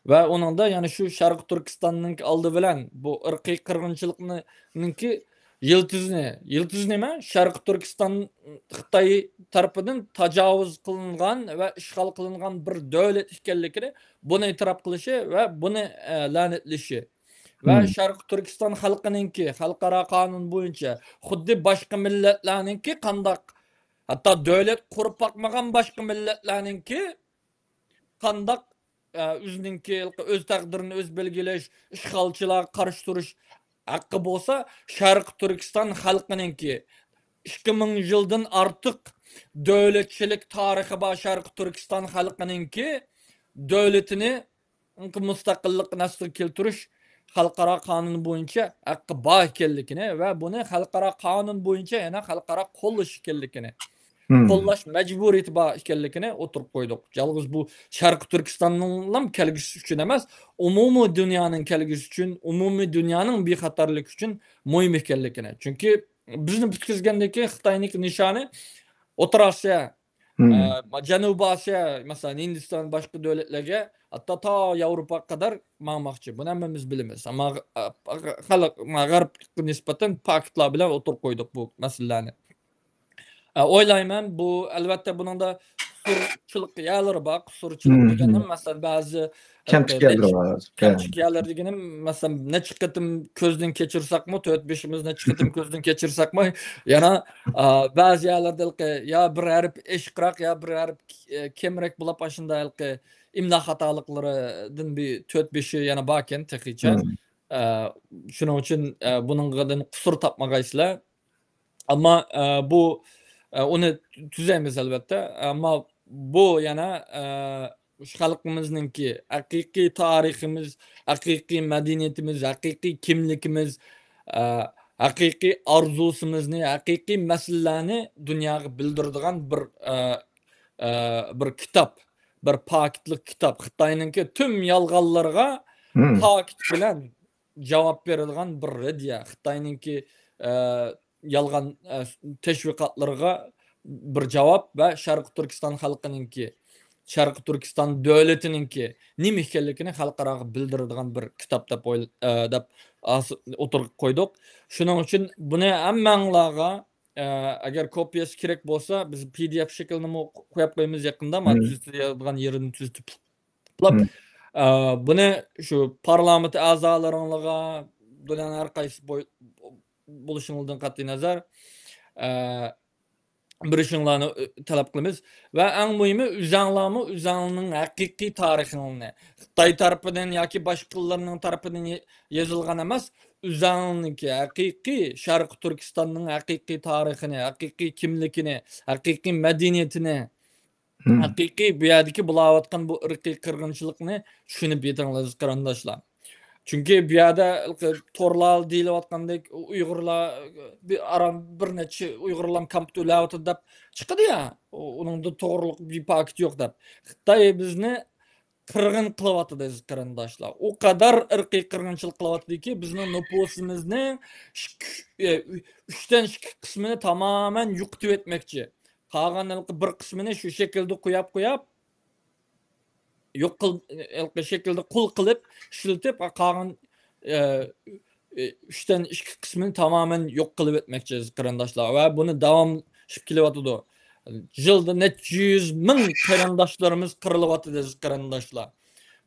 ۋە ئۇنىڭدا يەنە شۇ شەرقىي تۈركىستاننىڭ ئالدى بىلەن بۇ ئىرقىي قىرغىنچىلىقنىڭكى يىلتىزىنى، يىلتىز نېمە؟ شەرقىي تۈركىستان خىتاي تەرىپىدىن تاجاۋۇز قىلىنغان ۋە ئىشغال قىلىنغان بىر دۆلەت ئىكەنلىكىنى، بۇنى ئېتىراپ قىلىشى ۋە بۇنى، ئە، لەنەتلىشى. ۋە شەرقىي تۈركىستان خەلقىنىڭكى خەلقئارا قانۇن بويىچە خۇددى باشقا مىللەتلەرنىڭكى قانداق، ھەتتا دۆلەت قۇرۇپ باقمىغان باشقا مىللەتلەرنىڭكى قانداق، ئە، ئۆزىنىڭكى ئۆز تەقدىرىنى ئۆزى بەلگىلەش، ئىشغالچىلارغا قارشى تۇرۇش ھەققى بولسا، شەرقىي تۈركىستان خەلقىنىڭكى ئىككى مىڭ يىلدىن ئارتۇق دۆلەتچىلىك تارىخى بار شەرقىي تۈركىستان خەلقىنىڭكى دۆلىتىنى مۇستەقىللىقنى ئەسلىگە كەلتۈرۈش خەلقئارا قانۇن بويىچە ھەققى بار ئىكەنلىكىنى ۋە بۇنى خەلقئارا قانۇن بويىچە يەنە خەلقئارا قوللاش ئىكەنلىكىنى، قوللاش مەجبۇرىيىتى بار ئىكەنلىكىنى ئوتتۇرىغا قويدۇق. يالغۇز بۇ شەرقىي تۈركىستاننىڭلا كەلگۈسى ئۈچۈن ئەمەس، ئومۇمىي دۇنيانىڭ كەلگۈسى ئۈچۈن، ئومۇمىي دۇنيانىڭ بىخەتەرلىكى ئۈچۈن مۇھىم ئىكەنلىكىنى. چۈنكى بىزنى پۈتكۈزگەندىن كېيىن خىتاينىڭكى نىشانى ئوتتۇرا ئاسىيا، ئە، جەنۇبىي ئاسىيا، مەسىلەن، ھىندىستان، باشقا دۆلەتلەرگە، ھەتتا تا ياۋروپاغا قەدەر ماڭماقچى. بۇنى ھەممىمىز بىلىمىز. ئەمما، ئە، خەلق، غەربكە نىسبەتەن پاكىتلار بىلەن ئوتتۇرىغا قويدۇق بۇ مەسىلىلەرنى. ئە، ئويلايمەن، بۇ، ئەلۋەتتە، بۇنىڭدا قۇسۇرچىلىق يەرلىرى بار. قۇسۇرچىلىق دېگەننىم، مەسىلەن، بەزى، ئە، كەمچىك يەرلىرى بار. كەمچىك يەرلىرى دېگىنىم، مەسىلەن، نەچچە قېتىم كۆزدىن كەچۈرسەكمۇ، تۆت بېشىمىز نەچچە قېتىم كۆزدىن كەچۈرسەكمۇ، يەنە، ئە، بەزى يەرلەردە يا بىر ھەرپ ئېشىقراق، يا بىر ھەرپ، ئە، كەمرەك بولۇپ، ئاشۇنداق ھېلىقى ئىملا خاتالىقلىرىدىن بىر تۆت بېشى يەنە باركەن تېخىچە. ئە، شۇنىڭ ئۈچۈن، ئە، بۇنىڭدىن قۇسۇر تاپمىغايسىلەر. ئەمما، ئە، بۇ، ئە، ئۇنى تۈزەيمىز، ئەلۋەتتە. ئەمما بۇ يەنە، ئە، خەلقىمىزنىڭكى ھەقىقىي تارىخىمىز، ھەقىقىي مەدەنىيىتىمىز، ھەقىقىي كىملىكىمىز، ئە، ھەقىقىي ئارزۇسىمىزنى، ھەقىقىي مەسىلىلەرنى دۇنياغا بىلدۈرىدىغان بىر، ئە، ئە، بىر كىتاب، بىر پاكىتلىق كىتاب. خىتاينىڭكى تۈم يالغانلىرىغا پاكىت بىلەن جاۋاب بېرىدىغان بىر رەددىيە. خىتاينىڭكى، ئە، يالغان، ئە، تەشۋىقاتلىرىغا بىر جاۋاب ۋە شەرقىي تۈركىستان خەلقىنىڭكى، شەرقىي تۈركىستان دۆلىتىنىڭكى نېمە ئىكەنلىكىنى خەلقئاراغا بىلدۈرىدىغان بىر كىتاب دەپ ئويل-، ئە، دەپ ئاس-، ئوتتۇرىغا قويدۇق. شۇنىڭ ئۈچۈن بۇنى ھەممەڭلارغا، ئە، ئەگەر كوپىيەسى كېرەك بولسا، بىز پى دى ئېف شەكلىنىمۇ قويۇپ قويىمىز يېقىندا، مانا تۈزىتىدىغان يېرىنى تۈزىتىپ، ئە، بۇنى شۇ پارلامېنت ئەزالىرىڭلارغا، دۇنيانىڭ ھەر قايسى بوي-، بولۇشۇڭلاردىن قەتئىينەزەر، ئە، بېرىشىڭلارنى، ئە، تەلەپ قىلىمىز. ۋە ئەڭ مۇھىمى، ئۆزەڭلارمۇ ئۆزەڭلارنىڭ ھەقىقىي تارىخىڭلارنى، خىتاي تەرىپىدىن ياكى باشقىلارنىڭ تەرىپىدىن يې-، يېزىلغان ئەمەس، ئۆزەڭلارنىڭكى ھەقىقىي شەرقىي تۈركىستاننىڭ ھەقىقىي تارىخىنى، ھەقىقىي كىملىكىنى، ھەقىقىي مەدەنىيىتىنى، ھەقىقىي بۇ يەردىكى بولاۋاتقان بۇ ئىرقىي قىرغىنچىلىقنى چۈشىنىپ يېتىڭلار، قېرىنداشلار. چۈنكى بۇ يەردە تورلار دېيىلىۋاتقاندەك، ئۇيغۇرلار بىر ئاران بىر نەچچە ئۇيغۇرلار كامپتا ئۆلۈۋاتىدۇ دەپ چىقىدۇ يا، ئۇ-، ئۇنىڭدا توغرىلىق بىر پاكىت يوق دەپ. خىتاي بىزنى قىرغىن قىلىۋاتىدۇ، ئەزىز قېرىنداشلار. ئۇ قەدەر ئىرقىي قىرغىنچىلىق قىلىۋاتىدۇكى، بىزنىڭ نوپۇسىمىزنىڭ ئىككى، ئۈچتىن ئىككى قىسمىنى تامامەن يوقىتىۋەتمەكچى. قالغان ھېلىقى بىر قىسمىنى شۇ شەكىلدە قوياپ، قوياپ، يوق قىل-، ھېلىقى شەكىلدە قۇل قىلىپ ئىشلىتىپ، قالغان، ئە، ئۈچتىن ئىككى قىسمىنى تامامەن يوق قىلىۋەتمەكچى، ئەزىز قېرىنداشلار. ۋە بۇنى داۋاملىشىپ كېلىۋاتىدۇ. يىلدا نەچچە يۈز مىڭ قېرىنداشلىرىمىز قىرىلىۋاتىدۇ، ئەزىز قېرىنداشلار.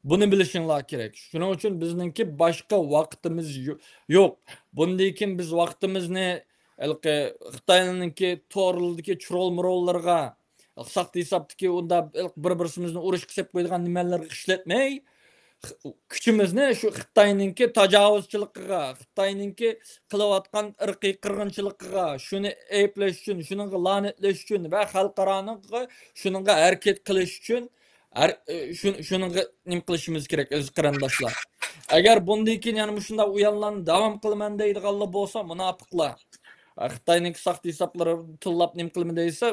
بۇنى بىلىشىڭلار كېرەك. شۇنىڭ ئۈچۈن بىزنىڭكى باشقا ۋاقتىمىز يو-، يوق. بۇندىن كېيىن بىز ۋاقتىمىزنى ھېلىقى خىتاينىڭكى تورلىرىدىكى چۇرۇل-مۇرۇللىرىغا، ساختا ھېسابتىكى ئۇنداق بىر-بىرسىمىزنى ئۇرۇشقا سېلىپ قويىدىغان نېمىلەرگە ئىشلەتمەي، خ-، كۈچىمىزنى شۇ خىتاينىڭكى تاجاۋۇزچىلىقىغا، خىتاينىڭكى قىلىۋاتقان ئىرقىي قىرغىنچىلىقىغا، شۇنى ئەيىبلەش ئۈچۈن، شۇنىڭغا لانەتلەش ئۈچۈن ۋە خەلقئارانىڭغا شۇنىڭغا ھەرىكەت قىلىش ئۈچۈن ھەر، ئە، شۇ-، شۇنىڭغا نېمە قىلىشىمىز كېرەك، ئەزىز قېرىنداشلار؟ ئەگەر بۇندىن كېيىن يەنە مۇشۇنداق ئويۇنلارنى داۋام قىلىمەن دەيدىغانلار بولسا، مۇناپىقلار. ئە، خىتاينىڭكى ساختا ھېسابلىرى تىللاپ نېمە قىلىمەن دېسە،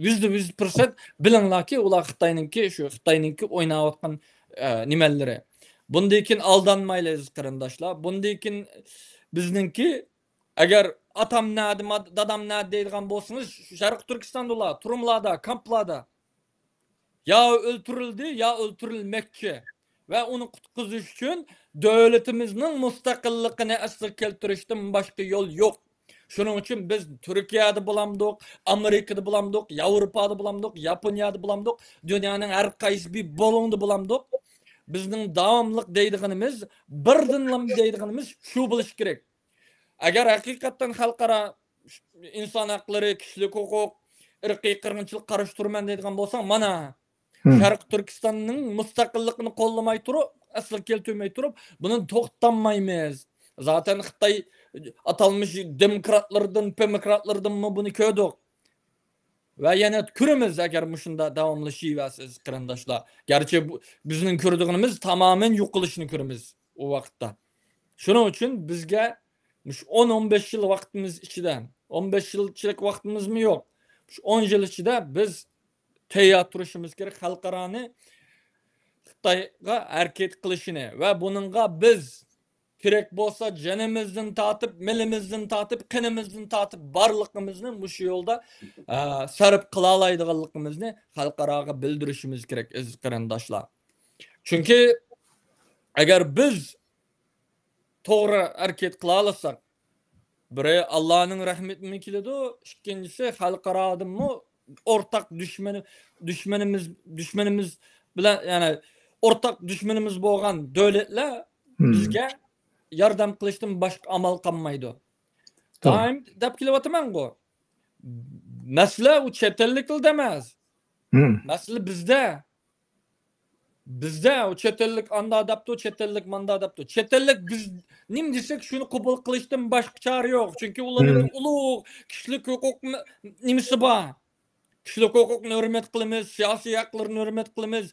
يۈزدە يۈز پىرسەنت بىلىڭلاركى، ئۇلار خىتاينىڭكى، شۇ خىتاينىڭكى ئويناۋاتقان، ئە، نېمەلىرى. بۇندىن كېيىن ئالدانمايلى، ئەزىز قېرىنداشلار. بۇندىن كېيىن بىزنىڭكى ئەگەر ئاتام نەدە، دادام نەدە دەيدىغان بولسىڭىز، شەرقىي تۈركىستاندىلا، تۈرمىلەردە، كامپلاردا يا ئۆلتۈرۈلدى، يا ئۆلتۈرۈلمەكچى. ۋە ئۇنى قۇتقۇزۇش ئۈچۈن دۆلىتىمىزنىڭ مۇستەقىللىقىنى ئەسلىگە كەلتۈرۈشتىن باشقا يول يوق. شۇنىڭ ئۈچۈن بىز تۈركىيەدە بولامدۇق، ئامېرىكىدا بولامدۇق، ياۋروپادا بولامدۇق، ياپونىيەدە بولامدۇق، دۇنيانىڭ ھەر قايسى بىر بۇلۇڭدا بولامدۇق، بىزنىڭ داۋاملىق دەيدىغىنىمىز، بىردىنلا دەيدىغىنىمىز شۇ بولۇشى كېرەك. ئەگەر ھەقىقەتەن خەلقئارا ئىنسان ھەقلىرى، كىشىلىك ھوقۇق، ئىرقىي قىرغىنچىلىق قارشى تۇرىمەن دەيدىغان بولساڭ، مانا، شەرقىي تۈركىستاننىڭ مۇستەقىللىقىنى قوللىماي تۇرۇپ، ئەسلىگە كەلتۈرمەي تۇرۇپ، بۇنى توختىتالمايمىز. زاتەن خىتاي ئاتالمىش دېموكراتلىرىدىن، پېموكراتلىرىدىنمۇ بۇنى كۆردۇق. ۋە يەنە كۆرىمىز، ئەگەر مۇشۇنداق داۋاملىشىۋەرسە، ئەزىز قېرىنداشلار. گەرچە بۇ، بىزنىڭ كۆرىدىغىنىمىز تامامەن يوقىلىشنى كۆرىمىز ئۇ ۋاقىتتا. شۇنىڭ ئۈچۈن بىزگە مۇشۇ ئون، ئون بەش يىل ۋاقتىمىز ئىچىدە، ئون بەش يىلچىلىك ۋاقتىمىزمۇ يوق. شۇ ئون يىل ئىچىدە بىز تەييار تۇرۇشىمىز كېرەك خەلقئارانى خىتايغا ھەرىكەت قىلىشىنى ۋە بۇنىڭغا بىز كېرەك بولسا جېنىمىزدىن تارتىپ، مېلىمىزدىن تارتىپ، قېنىمىزدىن تارتىپ بارلىقىمىزنى مۇشۇ يولدا، ئە، سەرپ قىلالايدىغانلىقىمىزنى خەلقئاراغا بىلدۈرۈشىمىز كېرەك، ئەزىز قېرىنداشلار. چۈنكى ئەگەر بىز توغرا ھەرىكەت قىلالىساق، بىرى ئاللانىڭ رەھمىتىمۇ كېلىدۇ، ئىككىنچىسى خەلقئارادىنمۇ ئورتاق دۈشمىنى، دۈشمىنىمىز، دۈشمىنىمىز بىلەن، يەنى ئورتاق دۈشمىنىمىز بولغان دۆلەتلەر بىزگە ياردەم قىلىشتىن باشقا ئامال قالمايدۇ. توغرا. دائىم دەپ كېلىۋاتىمەنغۇ. مەسىلە ئۇ چەت ئەللىكلەردە ئەمەس. مەسىلە بىزدە. بىزدە ئۇ چەت ئەللىك ئاندا دەپتۇ، چەت ئەللىك ماندا دەپتۇ. چەت ئەللىك بىز نېمە دېسەك، شۇنى قوبۇل قىلىشتىن باشقا چارە يوق. چۈنكى ئۇلارنىڭ ئۇلۇغ كىشىلىك ھوقۇق نېمىسى بار. كىشىلىك ھوقۇقنى ھۆرمەت قىلىمىز، سىياسىي ھەقلىرىنى ھۆرمەت قىلىمىز،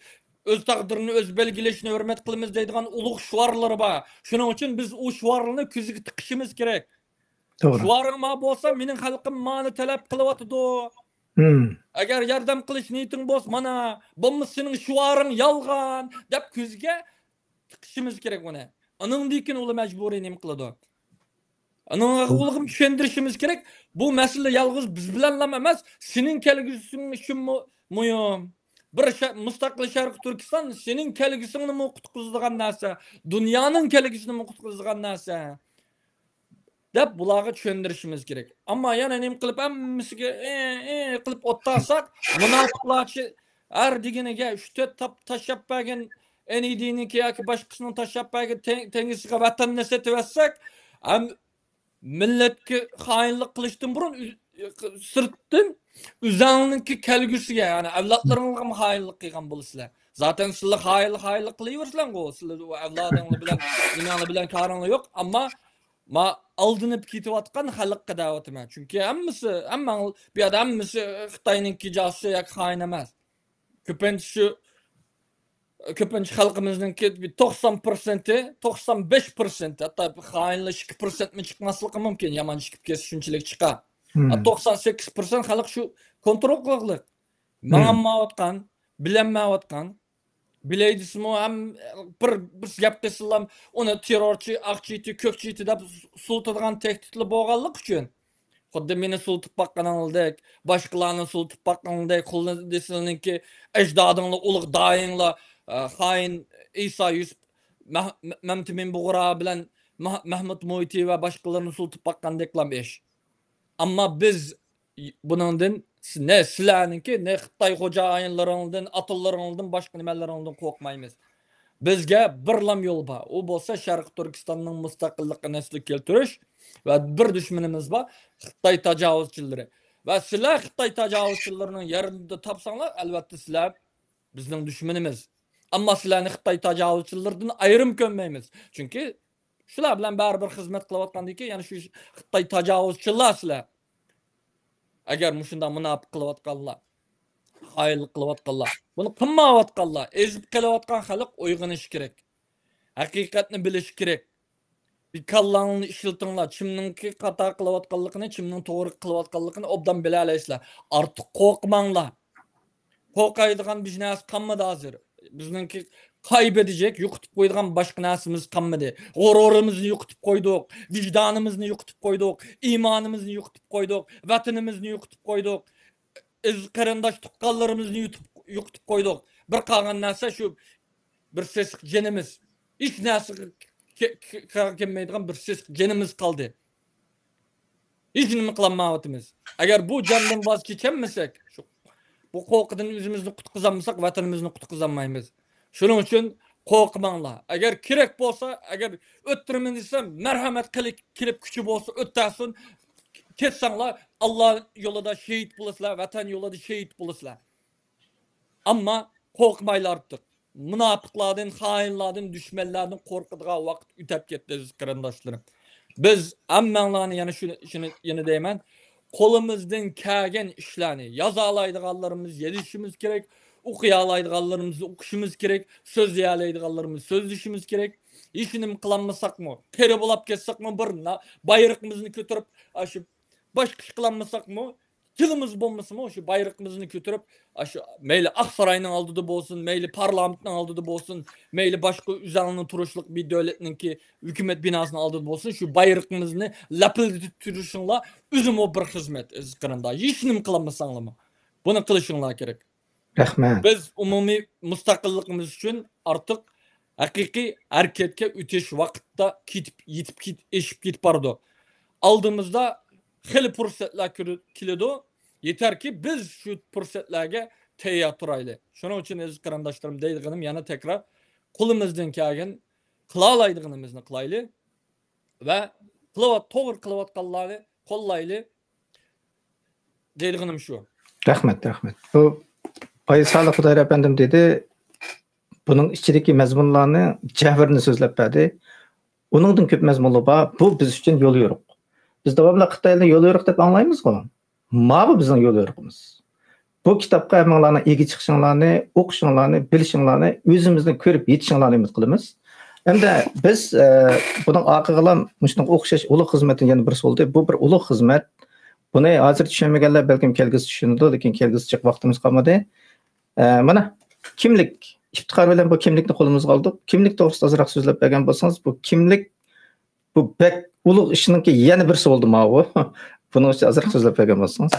ئۆز تەقدىرىنى ئۆزى بەلگىلەشنى ھۆرمەت قىلىمىز دەيدىغان ئۇلۇغ شوئارلىرى بار. شۇنىڭ ئۈچۈن بىز ئۇ شوئارلارنى كۆزگە تىقىشىمىز كېرەك. توغرا. شوئارىڭ بار بولسا، مېنىڭ خەلقىم مانى تەلەپ قىلىۋاتىدۇ. ئەگەر ياردەم قىلىش نىيىتىڭ بولسا، مانا، بولمىسا سېنىڭ شوئارىڭ يالغان، دەپ كۆزگە تىقىشىمىز كېرەك ئۇنى. ئۇنىڭدىن كېيىن ئۇلار مەجبۇرىي نېمە قىلىدۇ؟ ئۇنىڭغا، ئۇلىغا چۈشەندۈرۈشىمىز كېرەك. بۇ مەسىلە يالغۇز بىز بىلەنلا ئەمەس، سېنىڭ كەلگۈسىڭ ئۈچۈنمۇ مۇھىم. بىر شە-، مۇستەقىل شەرقىي تۈركىستان سېنىڭ كەلگۈسۈڭنىمۇ قۇتقۇزىدىغان نەرسە، دۇنيانىڭ كەلگۈسىنىمۇ قۇتقۇزىدىغان نەرسە. دەپ بۇلارغا چۈشەندۈرۈشىمىز كېرەك. ئەمما يەنە نېمە قىلىپ ھەممىسىگە ئى، ئى قىلىپ ئولتۇرساق، مۇناپىقلارچە ھەر دېگىنىگە ئۈچ تۆت تاپ تاشلاپ بەرگەن، ئېن ئى دىنىڭكى ياكى باشقىسىنىڭ تاشلاپ بەرگەن تەڭ-، تەڭگىسىگە ۋەتەننى سېتىۋەتسەك، ھەم مىللەتكە خائىنلىق قىلىشتىن بۇرۇن ئۆ-، سىرتتىن ئۆزۈڭنىڭكى كەلگۈسىگە، يەنى ئەۋلادلىرىڭلارغا خائىنلىق قىلغان بولىسىلەر. زاتەن سىلەر خائىنلىق، خائىنلىق قىلىۋېرىسىلەرغۇ. سىلەر ئۇ ئەۋلادىڭلار بىلەن، نېمەڭلار بىلەن كارىڭلار يوق. ئەمما ما ئالدىنىپ كېتىۋاتقان خەلققە دەۋاتىمەن. چۈنكى ھەممىسى، ھەممەڭ-، بۇ يەردە ھەممىسى خىتاينىڭكى جاسۇسى ياكى خائىن ئەمەس. كۆپىنچە شۇ، كۆپىنچە خەلقىمىزنىڭكى بىر توقسان پىرسەنتى، توقسان بەش پىرسەنت، ھەتتا خائىنلار ئىككى پىرسەنتمۇ چىقماسلىقى مۇمكىن، يامان چىقىپ كەتسە شۇنچىلىك چىقار. توقسان سەككىز پىرسەنت خەلق شۇ كونترول قىلغلىق. ماڭالمايۋاتقان، بىلەلمەيۋاتقان. بىلەي دېسىمۇ ھەم بىر، بىر گەپ قىلسىلا، ئۇنى تېررورچى، ئاق چىتى، كۆك چىتى دەپ سۇلىتىدىغان تەھدىتلەر بولغانلىقى ئۈچۈن. خۇددى مېنى سۇلىتىپ باققىنىڭدەك، باشقىلارنى سۇلىتىپ باققىنىڭدەك، خۇددى سىلىنىڭكى ئەجدادىڭلار، ئۇلۇغ داھىيىڭلار، ئە، خائىن ئىسا يۈسۈپ، مەھ-، مەمتىمىن بۇغرا بىلەن مەھ-، مەھمۇد مۇھىتى ۋە باشقىلىرىنى سۇلىتىپ باققاندەكلا ئىش. ئەمما بىز بۇنىڭدىن س-، نە سىلەرنىڭكى، نە خىتاي خوجايىنلىرىڭدىن، ئاتىلىرىڭدىن، باشقا نېمىلىرىڭدىن قورقمايمىز. بىزگە بىرلام يول بار. ئۇ بولسا شەرقىي تۈركىستاننىڭ مۇستەقىللىقىنى ئەسلىگە كەلتۈرۈش ۋە بىر دۈشمىنىمىز بار، خىتاي تاجاۋۇزچىلىرى. ۋە سىلەر خىتاي تاجاۋۇزچىلىرىنىڭ يېرىنى تاپساڭلار، ئەلۋەتتە سىلەر بىزنىڭ دۈشمىنىمىز. ئەمما سىلەرنى خىتاي تاجاۋۇزچىلىرىدىن ئايرىم كۆرمەيمىز. چۈنكى شۇلار بىلەن بەرىبىر خىزمەت قىلىۋاتقاندىن كېيىن، يەنە شۇ خىتاي تاجاۋۇزچىلار سىلەر. ئەگەر مۇشۇنداق مۇناپىق قىلىۋاتقانلار، خائىنلىق قىلىۋاتقانلار، بۇنى قىلمايۋاتقانلار، ئېزىپ قېلىۋاتقان خەلق ئويغىنىشى كېرەك. ھەقىقەتنى بىلىشى كېرەك. بىر كاللاڭلارنى ئىشلىتىڭلار. كىمنىڭكى خاتا قىلىۋاتقانلىقىنى، كىمنىڭ توغرا قىلىۋاتقانلىقىنى ئوبدان بىلەلەيسىلەر. ئارتۇق قورقماڭلار. قورقايدىغان بىر نەرسە قالمىدى ھازىر. بىزنىڭكى قايبىدىجەك يوقىتىپ قويىدىغان باشقا نەرسىمىز قالمىدى. غۇرۇرىمىزنى يوقىتىپ قويدۇق، ۋىجدانىمىزنى يوقىتىپ قويدۇق، ئىمانىمىزنى يوقىتىپ قويدۇق، ۋەتىنىمىزنى يوقىتىپ قويدۇق. ئىز قېرىنداش تۇغقانلىرىمىزنى يوقىتىپ قويدۇق. بىر قالغان نەرسە شۇ بىر سېسىق جېنىمىز. ھېچ نەرسىگە كە-، كە-، كەلمەيدىغان بىر سېسىق جېنىمىز قالدى. ھېچ نېمە قىلالمايۋاتىمىز. ئەگەر بۇ جاندىن ۋاز كېچەلمىسەك، شۇ، بۇ قورقۇدىن ئۆزىمىزنى قۇتقۇزالمىساق، ۋەتىنىمىزنى قۇتقۇزالمايمىز. شۇنىڭ ئۈچۈن قورقماڭلار. ئەگەر كېرەك بولسا، ئەگەر ئۆتتۈرىمەن دېسە، مەرھەمەت قىلىپ، كېلىپ كۈچى بولسا ئۆتتەرسۇن. كەتسەڭلار، ئاللا يولىدا شېھىت بولىسىلەر، ۋەتەن يولىدا شېھىت بولىسىلەر. ئەمما قورقمايلى ئارتۇق. مۇناپىقلاردىن، خائىنلاردىن، دۈشمەنلەردىن قورقىدىغان ۋاقىت ئۆتەپ كەتتى، ئەزىز قېرىنداشلىرىم. بىز ھەممەڭلارنى يەنە شۇنى، شۇنى يەنە دەيمەن، قولىمىزدىن كەلگەن ئىشلارنى يازالايدىغانلىرىمىز يېزىشىمىز كېرەك، ئوقۇيالايدىغانلىرىمىز ئوقۇشىمىز كېرەك، سۆزلىيەلەيدىغانلىرىمىز سۆزلىشىمىز كېرەك. ھېچنېمە قىلالمىساقمۇ، قېرى بولاپ كەتسەكمۇ، بىر نا-، بايرىقىمىزنى كۆتۈرۈپ، ئاشۇ باشقا ئىش قىلالمىساقمۇ، تىلىمىز بولمىسىمۇ، شۇ بايرىقىمىزنى كۆتۈرۈپ، ئاشۇ مەيلى ئاقساراينىڭ ئالدىدا بولسۇن، مەيلى پارلامېنتنىڭ ئالدىدا بولسۇن، مەيلى باشقا ئۆزەڭنىڭ تۇرۇشلۇق بىر دۆلەتنىڭكى ھۆكۈمەت بىناسىنىڭ ئالدىدا بولسۇن، شۇ بايرىقىمىزنى لەپىلدىتىپ تۇرۇشۇڭلار ئۆزىمۇ بىر خىزمەت، ئەزىز قېرىنداش. ھېچنېمە قىلالمىساڭلارمۇ، بۇنى قىلىشىڭلار كېرەك. رەھمەت. بىز ئومۇمىي مۇستەقىللىقىمىز ئۈچۈن ئارتۇق ھەقىقىي ھەرىكەتكە ئۆتۈش ۋاقتىدا كېتىپ، يېتىپ كېت-، ئېشىپ كېتىپ بارىدۇ. ئالدىمىزدا خېلى پۇرسەتلەر كىرىدۇ. يېتەركى، بىز شۇ پۇرسەتلەرگە تەييار تۇرايلى. شۇنىڭ ئۈچۈن، ئەزىز قېرىنداشلىرىم، دەيدىغىنىم يەنە تەكرار، قولىمىزدىن كەلگەن، قىلالايدىغىنىمىزنى قىلايلى ۋە قىلىۋات-، توغرا قىلىۋاتقانلارنى قوللايلى دەيدىغىنىم شۇ. رەھمەت، رەھمەت. بۇ بايا سالىھ خۇدايار ئەپەندىم دېدى، بۇنىڭ ئىچىدىكى مەزمۇنلارنى جەۋھىرىنى سۆزلەپ بەردى. ئۇنىڭدىن كۆپ مەزمۇنلار بار. بۇ بىز ئۈچۈن يول يورۇق. بىز داۋاملىق خىتاينى يول يورۇق دەپ ئاڭلايمىزغۇ؟ ماۋۇ بىزنىڭ يول يورۇقىمىز. بۇ كىتابقا ھەممىڭلارنىڭ ئىگە چىقىشىڭلارنى، ئوقۇشۇڭلارنى، بىلىشىڭلارنى، ئۆزىمىزنى كۆرۈپ يېتىشىڭلارنى ئۈمىد قىلىمىز. ھەمدە بىز، ئە، بۇنىڭ ئارقىغىلا مۇشۇنىڭ ئوخشاش ئۇلۇغ خىزمەتتىن يەنە بىرسى بولدى. بۇ بىر ئۇلۇغ خىزمەت. بۇنى ھازىر چۈشەنمىگەنلەر بەلكىم كەلگۈسىدە چۈشىنىدۇ، لېكىن كەلگۈسىدە جىق ۋاقتىمىز قالمىدى. ئە، مانا، كىملىك، ئىپتىخار بىلەن بۇ كىملىكنى قولىمىزغا ئالدۇق. كىملىك توغرىسىدا ئازراق سۆزلەپ بەرگەن بولسىڭىز، بۇ كىملىك، بۇ بەك ئۇلۇغ ئىشنىڭكى يەنە بىرسى بولدى ماۋۇ. بۇنىڭ ئۈستىدە ئازراق سۆزلەپ بەرگەن بولسىڭىز.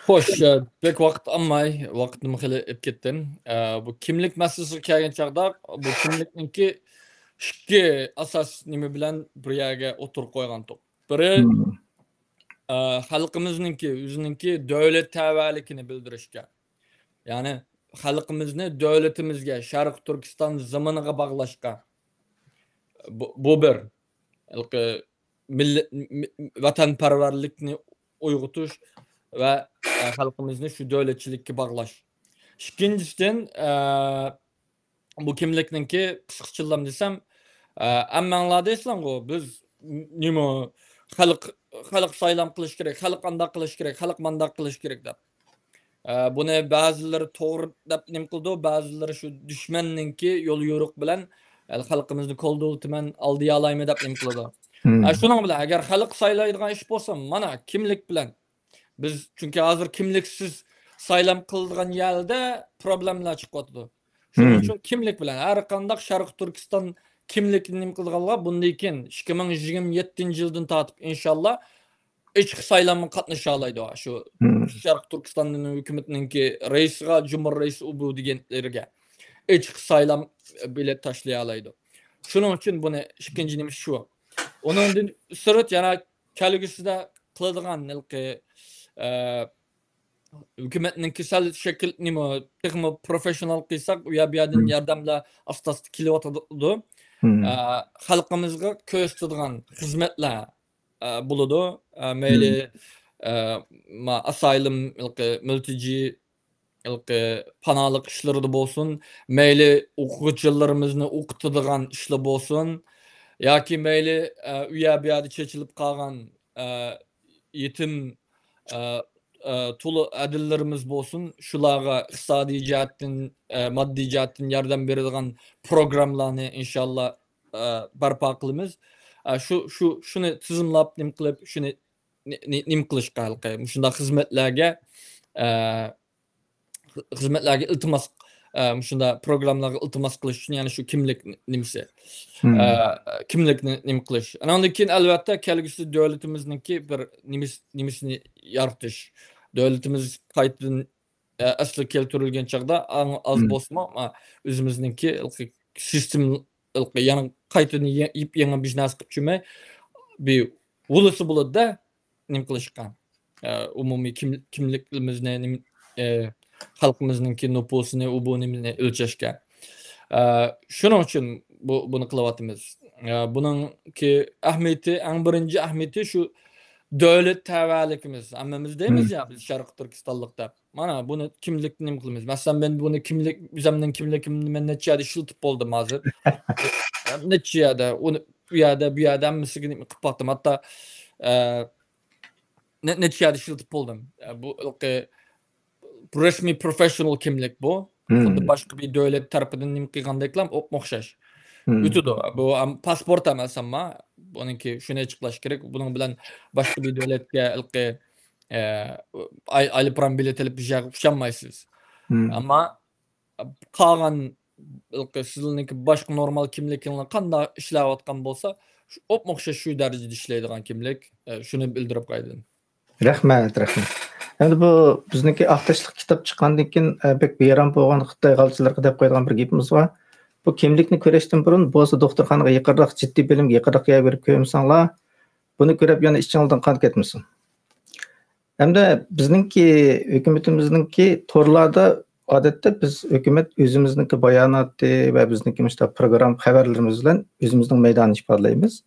خوش، ئە، بەك ۋاقىت ئالماي، ۋاقىتنىمۇ خېلى ئېلىپ كەتتىم. ئە، بۇ كىملىك مەسىلىسىگە كەلگەن چاغدا، بۇ كىملىكنىڭكى ئىككى ئاساس نېمە بىلەن بىر يەرگە ئوتتۇرىغا قويغانتۇق. بىرى، مم. ئە، خەلقىمىزنىڭكى، ئۆزىنىڭكى دۆلەت تەۋەلىكىنى بىلدۈرۈشكە. يەنى خەلقىمىزنى دۆلىتىمىزگە، شەرقىي تۈركىستان زېمىنىغا باغلاشقا. بۇ، بۇ بىر. ھېلىقى مىللە-، مى-، ۋەتەنپەرۋەرلىكنى ئويغىتىش ۋە، ئە، خەلقىمىزنى شۇ دۆلەتچىلىككە باغلاش. ئىككىنچىسىدىن، ئە، بۇ كىملىكنىڭكى قىسقىچىلام دېسەم، ئە، ھەممەڭلار دەيسىلەرغۇ، بىز نېمە، خەلق، خەلق سايلام قىلىش كېرەك، خەلق ئانداق قىلىش كېرەك، خەلق مانداق قىلىش كېرەك دەپ. ئە، بۇنى بەزىلىرى توغرا دەپ نېمە قىلىدۇ، بەزىلىرى شۇ دۈشمەننىڭكى يول يورۇق بىلەن، ئە، خەلقىمىزنى كولدۇۋېتىمەن، ئالدىيالايمەن دەپ نېمە قىلىدۇ. مم. ئە، شۇنىڭ بىلەن، ئەگەر خەلق سايلايدىغان ئىش بولسا، مانا، كىملىك بىلەن بىز، چۈنكى ھازىر كىملىكسىز سايلام قىلىدىغان يەردە پروبلېمىلار چىقىۋاتىدۇ. شۇنىڭ مم. ئۈچۈن كىملىك بىلەن، ھەر قانداق شەرقىي تۈركىستان كىملىكىنى نېمە قىلىدىغانلار، بۇندىن كېيىن ئىككى مىڭ يىگىرمە يەتتىنچى يىلدىن تارتىپ، ئىنشاللا، ئېچىق سايلامغا قاتنىشالايدۇ. شۇ مم. شەرقىي تۈركىستان ھۆكۈمىتىنىڭكى رەئىسىگە، جۇمھۇر رەئىسى ئۇ بۇ دېگەنلىرىگە ئېچىق سايلام بېلەت تاشلىيالايدۇ. شۇنىڭ ئۈچۈن بۇنى ئىككىنچى نېمىسى شۇ. ئۇنىڭدىن سىرت يەنە كەلگۈسىدە قىلىدىغان ھېلىقى، ئە، ھۆكۈمەتنىڭكى سەل شەكىل نېمە، تېخىمۇ پروفېششىونال قىلساق، ئۇ يەر بۇ يەردىن مم. ياردەملەر ئاستا-ئاستا كېلىۋاتىدۇ. مم. ئە، خەلقىمىزغا كۆرسىتىدىغان خىزمەتلەر، ئە، بولىدۇ. ئە، مەيلى، مم. ئە، ما-، ئاسايلىم، ھېلىقى مۈلتىجى، ھېلىقى پاناھلىق ئىشلىرىدا بولسۇن، مەيلى ئوقۇغۇچىلىرىمىزنى ئوقۇتىدىغان ئىشلار بولسۇن، ياكى مەيلى، ئە، ئۇ يەر بۇ يەردە چېچىلىپ قالغان، ئە، يېتىم، ئە، ئە، تۇل ئەدىللىرىمىز بولسۇن، شۇلارغا ئىقتىسادىي جەھەتتىن، ئە، ماددىي جەھەتتىن ياردەم بېرىدىغان پروگراممىلارنى ئىنشاللا، ئە، بەرپا قىلىمىز. ئە، شۇ، شۇ، شۇنى تىزىملاپ، نېمە قىلىپ، شۇنى نى-، نى-، نېمە قىلىشقا ھېلىقى مۇشۇنداق خىزمەتلەرگە، ئە، خىزمەتلەرگە ئىلتىماس، ئە، مۇشۇنداق پروگراممىلارغا ئىلتىماس قىلىش ئۈچۈن يەنە شۇ كىملىك نېمىسى، مم. ئە، كىملىكنى نېمە قىلىش. ئاناندىن كېيىن، ئەلۋەتتە، كەلگۈسىدە دۆلىتىمىزنىڭكى بىر نېمىس-، نېمىسىنى يارىتىش. دۆلىتىمىز قايتىدىن، ئە، ئەسلىگە كەلتۈرۈلگەن چاغدا ئەڭ ئاز مم. بولسىمۇ، ئە، ئۆزىمىزنىڭكى ھېلىقى سىستېما، ھېلىقى يەنە قايتىدىن يە-، يېپيېڭى بىر نەرسە قىلىپ چۈشۈرمەي، بىر ھولىسى بولىدۇ-دە. نېمە قىلىشقا، ئە، ئومۇمىي كىم-، كىملىكىمىزنى، نېمە، ئە، خەلقىمىزنىڭكى نوپۇسىنى، ئۇ بۇ نېمىنى ئۆلچەشكە. ئە، شۇنىڭ ئۈچۈن بۇ، بۇنى قىلىۋاتىمىز. ئە، بۇنىڭكى ئەھمىيىتى، ئەڭ بىرىنچى ئەھمىيىتى شۇ دۆلەت تەۋەلىكىمىز. ھەممىمىز دەيمىز مم. يا، بىز شەرقىي تۈركىستانلىق دەپ. مانا بۇنى كىملىكنى نېمە قىلىمىز؟ مەسىلەن، مەن بۇنى كىملىك، ئۆزۈمنىڭ كىملىكىمنى مەن نەچچە يەردە ئىشلىتىپ بولدۇم ھازىر. نەچچە يەردە، ئۇنى ئۇ يەردە، بۇ يەردە ھەممىسىگە نېمە قىلىپ باقتىم. ھەتتا، ئە، نە-، نەچچە يەردە ئىشلىتىپ بولدۇم. ئە، بۇ ھېلىقى رەسمىي پروفېشنال كىملىك بۇ. مم. خۇددى باشقا بىر دۆلەت تەرىپىدىن نېمە قىلغاندەكلا ئوپمۇ ئوخشاش. مم. ئۆتىدۇ. بۇ ئەم-، پاسپورت ئەمەس، ئەمما بۇنىڭكى شۇنى ئېچىقلاش كېرەك. بۇنىڭ بىلەن باشقا بىر دۆلەتكە ھېلىقى، ئە، ئاي-، ئايروپىلان بېلىتى ئېلىپ بىر يەرگە ئۇچالمايسىز. مم. ئەمما قالغان سىزنىڭكى باشقا نورمال كىملىكىڭلار قانداق ئىشلەۋاتقان بولسا، شۇ ئوپمۇ ئوخشاش شۇ دەرىجىدە ئىشلەيدىغان كىملىك، ئە، شۇنى بىلدۈرۈپ قويدۇم. رەھمەت، رەھمەت. ئەمدى بۇ بىزنىڭكى ئاق تاشلىق كىتاب چىققاندىن كېيىن، ئە، بەك بىئارام بولغان خىتاي غالچىلىرىغا دەپ قويىدىغان بىر گېپىمىز بار. بۇ كىملىكنى كۆرۈشتىن بۇرۇن بولسا دوختۇرخانىغا يېقىنراق، جىددىي بۆلۈمگە يېقىنراق يەرگە بېرىپ كۆرمىسەڭلار، بۇنى كۆرۈپ يەنە ئىچىڭلاردىن قان كەتمىسۇن. ھەمدە بىزنىڭكى ھۆكۈمىتىمىزنىڭكى تورلاردا، ئادەتتە بىز ھۆكۈمەت ئۆزىمىزنىڭكى باياناتى ۋە بىزنىڭكى مۇشۇنداق پروگرامما خەۋەرلىرىمىز بىلەن ئۆزىمىزنىڭ مەيدانىنى ئىپادىلەيمىز.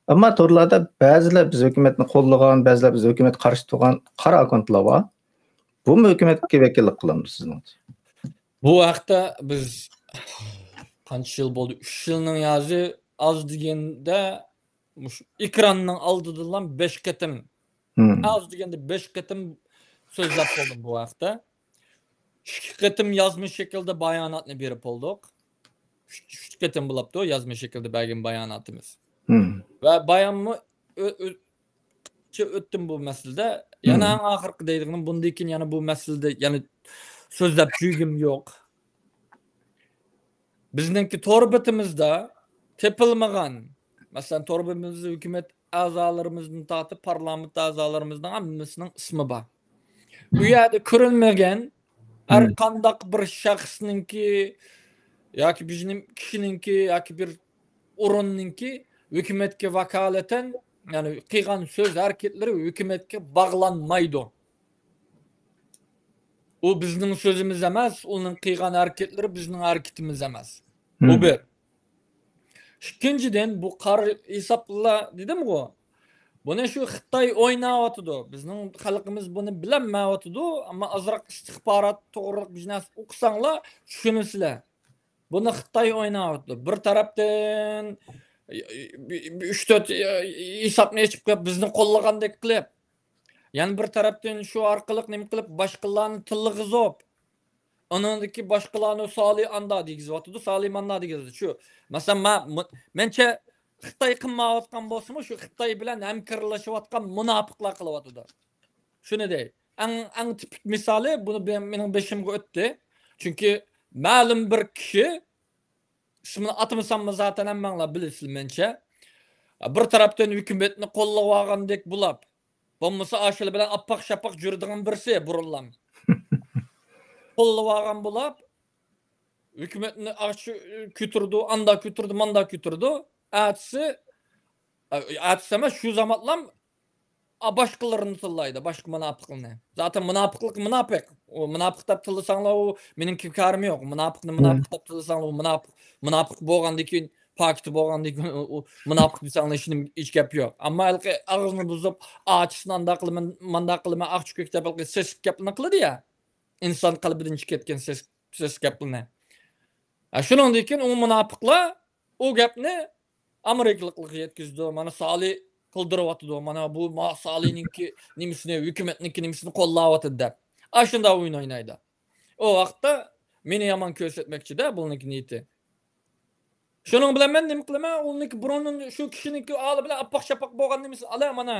ئەمما تورلاردا بەزىلەر بىز ھۆكۈمەتنى قوللىغان، بەزىلەر بىز ھۆكۈمەتكە قارشى تۇرغان قارا ئاككونتلار بار. بۇمۇ ھۆكۈمەتكە ۋەكىللىك قىلامدۇ سىزنىڭچە؟ بۇ ھەقتە بىز قانچە يىل بولدى؟ ئۈچ يىلنىڭ يازى ئاز دېگەندە مۇشۇ ئېكراننىڭ ئالدىدىلا بەش قېتىم، مم. ئاز دېگەندە بەش قېتىم سۆزلەپ بولدۇم بۇ ھەقتە. ئىككى قېتىم يازما شەكىلدە باياناتنى بېرىپ بولدۇق. ئۈچ، ئۈچ قېتىم بولاپتۇ يازما شەكىلدە بەرگەن باياناتىمىز. مم. ۋە بايانمۇ ئۆ-، ئۆ-، چە ئۆتتۈم بۇ مەسىلىدە. يەنە مم. ئەڭ ئاخىرقى دەيدىغىنىم، بۇندىن كېيىن يەنە بۇ مەسىلىدە يەنە سۆزلەپ جۈگۈم يوق. بىزنىڭكى تور بېتىمىزدە تېپىلمىغان، مەسىلەن، تور بېتىمىزدە ھۆكۈمەت ئەزالىرىمىزدىن تارتىپ پارلامېنت ئەزالىرىمىزنىڭ ھەممىسىنىڭ ئىسمى بار. ئۇ يەردە كۆرۈنمىگەن ھەر مم. قانداق بىر شەخسنىڭكى ياكى بىر كىشىنىڭكى ياكى بىر ئورۇننىڭكى ھۆكۈمەتكە ۋاكالىتەن، يەنى قىلغان سۆز ھەرىكەتلىرى ھۆكۈمەتكە باغلانمايدۇ. ئۇ بىزنىڭ سۆزىمىز ئەمەس، ئۇنىڭ قىلغان ھەرىكەتلىرى بىزنىڭ ھەرىكىتىمىز ئەمەس. بۇ مم. بىر. ئىككىنچىدىن، بۇ قارا ھېسابلار دېدىمغۇ، بۇنى شۇ خىتاي ئويناۋاتىدۇ. بىزنىڭ خەلقىمىز بۇنى بىلەلمەيۋاتىدۇ، ئەمما ئازراق ئىستىخبارات توغرىلىق بىر نەرسە ئوقۇساڭلار چۈشىنىسىلەر. بۇنى خىتاي ئويناۋاتىدۇ. بىر تەرەپتىن، بىر، بىر ئۈچ تۆت ھېسابنى ئېچىپ قويۇپ، بىزنى قوللىغاندەك قىلىپ، يەنە بىر تەرەپتىن شۇ ئارقىلىق نېمە قىلىپ، باشقىلارنى تىللىغۇزۇپ، ئۇنىڭدىكى باشقىلارنى سالى ئاندا دېگۈزۈۋاتىدۇ، سالى ماندا دېگۈزۈۋاتىدۇ. شۇ، مەسىلەن، ما-، مۇ-، مەنچە خىتاي قىلمايۋاتقان بولسىمۇ، شۇ خىتاي بىلەن ھەمكارلىشىۋاتقان مۇناپىقلار قىلىۋاتىدۇ. شۇنى دەي. ئەڭ، ئەڭ تىپىك مىسالى، بۇنى بە-، مېنىڭ بېشىمغا ئۆتتى. چۈنكى مەلۇم بىر كىشى، ئىسمىنى ئاتىمىساممۇ زاتەن ھەممەڭلار بىلىسىلەر مەنچە. بىر تەرەپتىن ھۆكۈمەتنى قوللىۋالغاندەك بولاپ، بولمىسا ئاشۇلار بىلەن ئاپپاق شاپاق جۈرىدىغان بىرسى بۇرۇنلام. قوللىۋالغان بولاپ، ھۆكۈمەتنى ئاشۇ كۆتۈرىدۇ، ئاندا كۆتۈرىدۇ، ماندا كۆتۈرىدۇ. ئەتىسى، ئەتىسى ئەمەس، شۇ زامانلام ئا، باشقىلىرىنى تىللايدۇ، باشقا مۇناپىقلارنى. زاتەن مۇناپىقلىق مۇناپىق. ئۇ مۇناپىق دەپ تىللىساڭلار، ئۇ مېنىڭ كارىم يوق. مۇناپىقنى مۇناپىق دەپ تىللىساڭلار، ئۇ مۇناپىق، مۇناپىق بولغاندىن كېيىن، پاكىتى بولغاندىن كېيىن، ئۇ، ئۇ مۇناپىق دېسەڭلار، ھېچنېمە، ھېچ گەپ يوق. ئەمما ھېلىقى ئاغزىنى بۇزۇپ، ئاچىسىنى ئانداق قىلىمەن، مانداق قىلىمەن، ئاق چۈكۈك دەپ ھېلىقى سېسىق گەپنى قىلىدۇ يا. ئىنسان قەلبىدىن چىقىپ كەتكەن سېسىق، سېسىق گەپلىرىنى. ھە، شۇنىڭدىن كېيىن ئۇ مۇناپىقلار ئۇ گەپنى ئامېرىكىلىقلارغا يەتكۈزىدۇ. مانا سالى قىلدۇرۇۋاتىدۇ. مانا بۇ ما-، سالىنىڭكى نېمىسىنى، ھۆكۈمەتنىڭكى نېمىسىنى قوللاۋاتىدۇ دەپ. ئاشۇنداق ئويۇن ئوينايدۇ. ئۇ ۋاقىتتا مېنى يامان كۆرسەتمەكچىدە بۇنىڭكى نىيىتى. شۇنىڭ بىلەن مەن نېمە قىلىمەن؟ ئۇنىڭكى بۇرۇندىن شۇ كىشىنىڭكى ئالدى بىلەن ئاپپاق شاپاق بولغان نېمىسى ئالا مانا.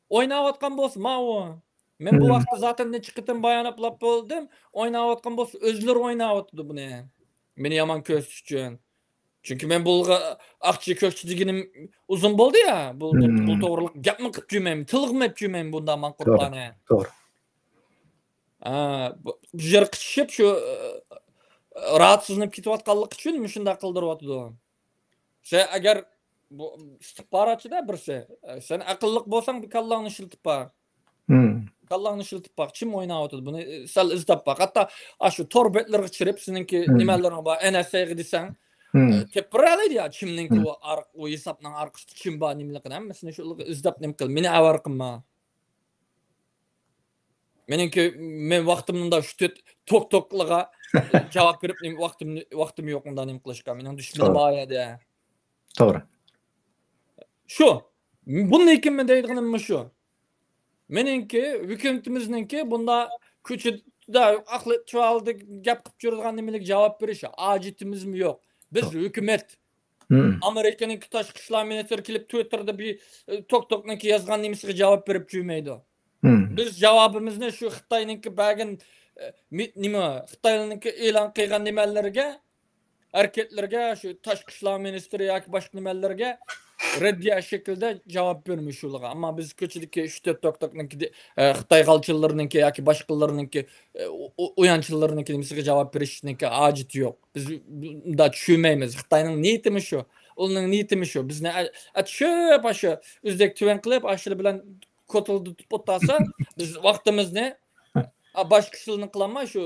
ئويناۋاتقان بولسا ماۋۇ. مەن بۇ ۋاقىتتا زاتەن نەچچە قېتىم بايان ئاپلاپ بولدۇم. ئويناۋاتقان بولسا، ئۆزلىرى ئويناۋاتىدۇ بۇنى. مېنى يامان كۆرسىتىش ئۈچۈن. چۈنكى مەن بۇلارغا ئاقچا كۆكچە دېگىنىم ئۇزۇن بولدى يا. بۇ، بۇ، بۇ توغرىلىق گەپمۇ قىلىپ جۈرمەيمەن. تىلغىمۇ ئېلىپ جۈرمەيمەن بۇنداق ماڭقۇرتلارنى. توغرا. ھە، بۇ، بۇ يەرگە قىچىشىپ شۇ، ئە، راھەتسىزلىنىپ كېتىۋاتقانلىقى ئۈچۈن مۇشۇنداق قىلدۇرۇۋاتىدۇ. سەن ئەگەر بۇ ئىستىخباراتچىدا بىرسى، سەن ئەقىللىق بولساڭ، بىر كاللاڭنى ئىشلىتىپ باق. كاللاڭنى ئىشلىتىپ باق، كىم ئويناۋاتىدۇ، بۇنى سەل ئىزدەپ باق. ھەتتا ئاشۇ تور بەتلىرىگە چىرىپ، سېنىڭكى نېمەلىرىڭ بار، ئېن ئېس ئېي غا دېسەڭ، ئە، تېپىپ بېرەلەيدۇ يا، كىمنىڭكى ئۇ ئار-، ئۇ ھېسابنىڭ ئارقىسىدا كىم بار، نېمىلىكىنى ھەممىسىنى شۇلارغا ئىزدەپ نېمە قىل، مېنى ئەۋەر قىلما. مېنىڭكى، مەن ۋاقتىمدا شۇ تۆت توك توكلىغا جاۋاب بېرىپ، نېمە ۋاقتىم، ۋاقتىم يوق ئۇنداق نېمە قىلىشقا. مېنىڭ دۈشمىنىم بار يەردە. توغرا. شۇ. بۇندىن كېيىن مەن دەيدىغىنىم مۇشۇ. مېنىڭكى ھۆكۈمىتىمىزنىڭكى بۇنداق كوچىدا ئاقلىتىش ھالىدا گەپ قىلىپ يۈرىدىغان نېمىلىك جاۋاب بېرىش ھاجىتىمىزمۇ يوق. بىز ھۆكۈمەت. ئامېرىكىنىڭكى تاشقى ئىشلار مىنىستىرى كېلىپ تىۋىتتېردا بىر، ئە، توك توكنىڭكى يازغان نېمىسىگە جاۋاب بېرىپ جۈرمەيدۇ. بىز جاۋابىمىزنى شۇ خىتاينىڭكى بەرگەن، ئە، مى-، نېمە، خىتاينىڭكى ئېلان قىلغان نېمەلىرىگە، ھەرىكەتلىرىگە شۇ تاشقى ئىشلار مىنىستىرى ياكى باشقا نېمەلەرگە رەددىيە شەكلىدە جاۋاب بېرىمىز شۇلارغا. ئەمما بىز كوچىدىكى ئۈچ تۆت توك توكنىڭكى، ئە، خىتاي غالچىلىرىنىڭكى ياكى باشقىلىرىنىڭكى، ئە، ئۇ-، ئۇ-، ئۇيانچىلىرىنىڭكى نېمىسىگە جاۋاب بېرىشنىڭكى ھاجىتى يوق. بىز بۇنداق چۈشۈنمەيمىز. خىتاينىڭ نىيىتىمۇ شۇ. ئۇنىڭ نىيىتىمۇ شۇ. بىزنى ئە-، ئەتىشىپ، ئاشۇ ئۆزەك تۆۋەن قىلىپ، ئاشۇلار بىلەن كوتۇلدىتىپ ئولتۇرسا، بىز ۋاقتىمىزنى، ئا، باشقا ئىشلارنى قىلالماي، شۇ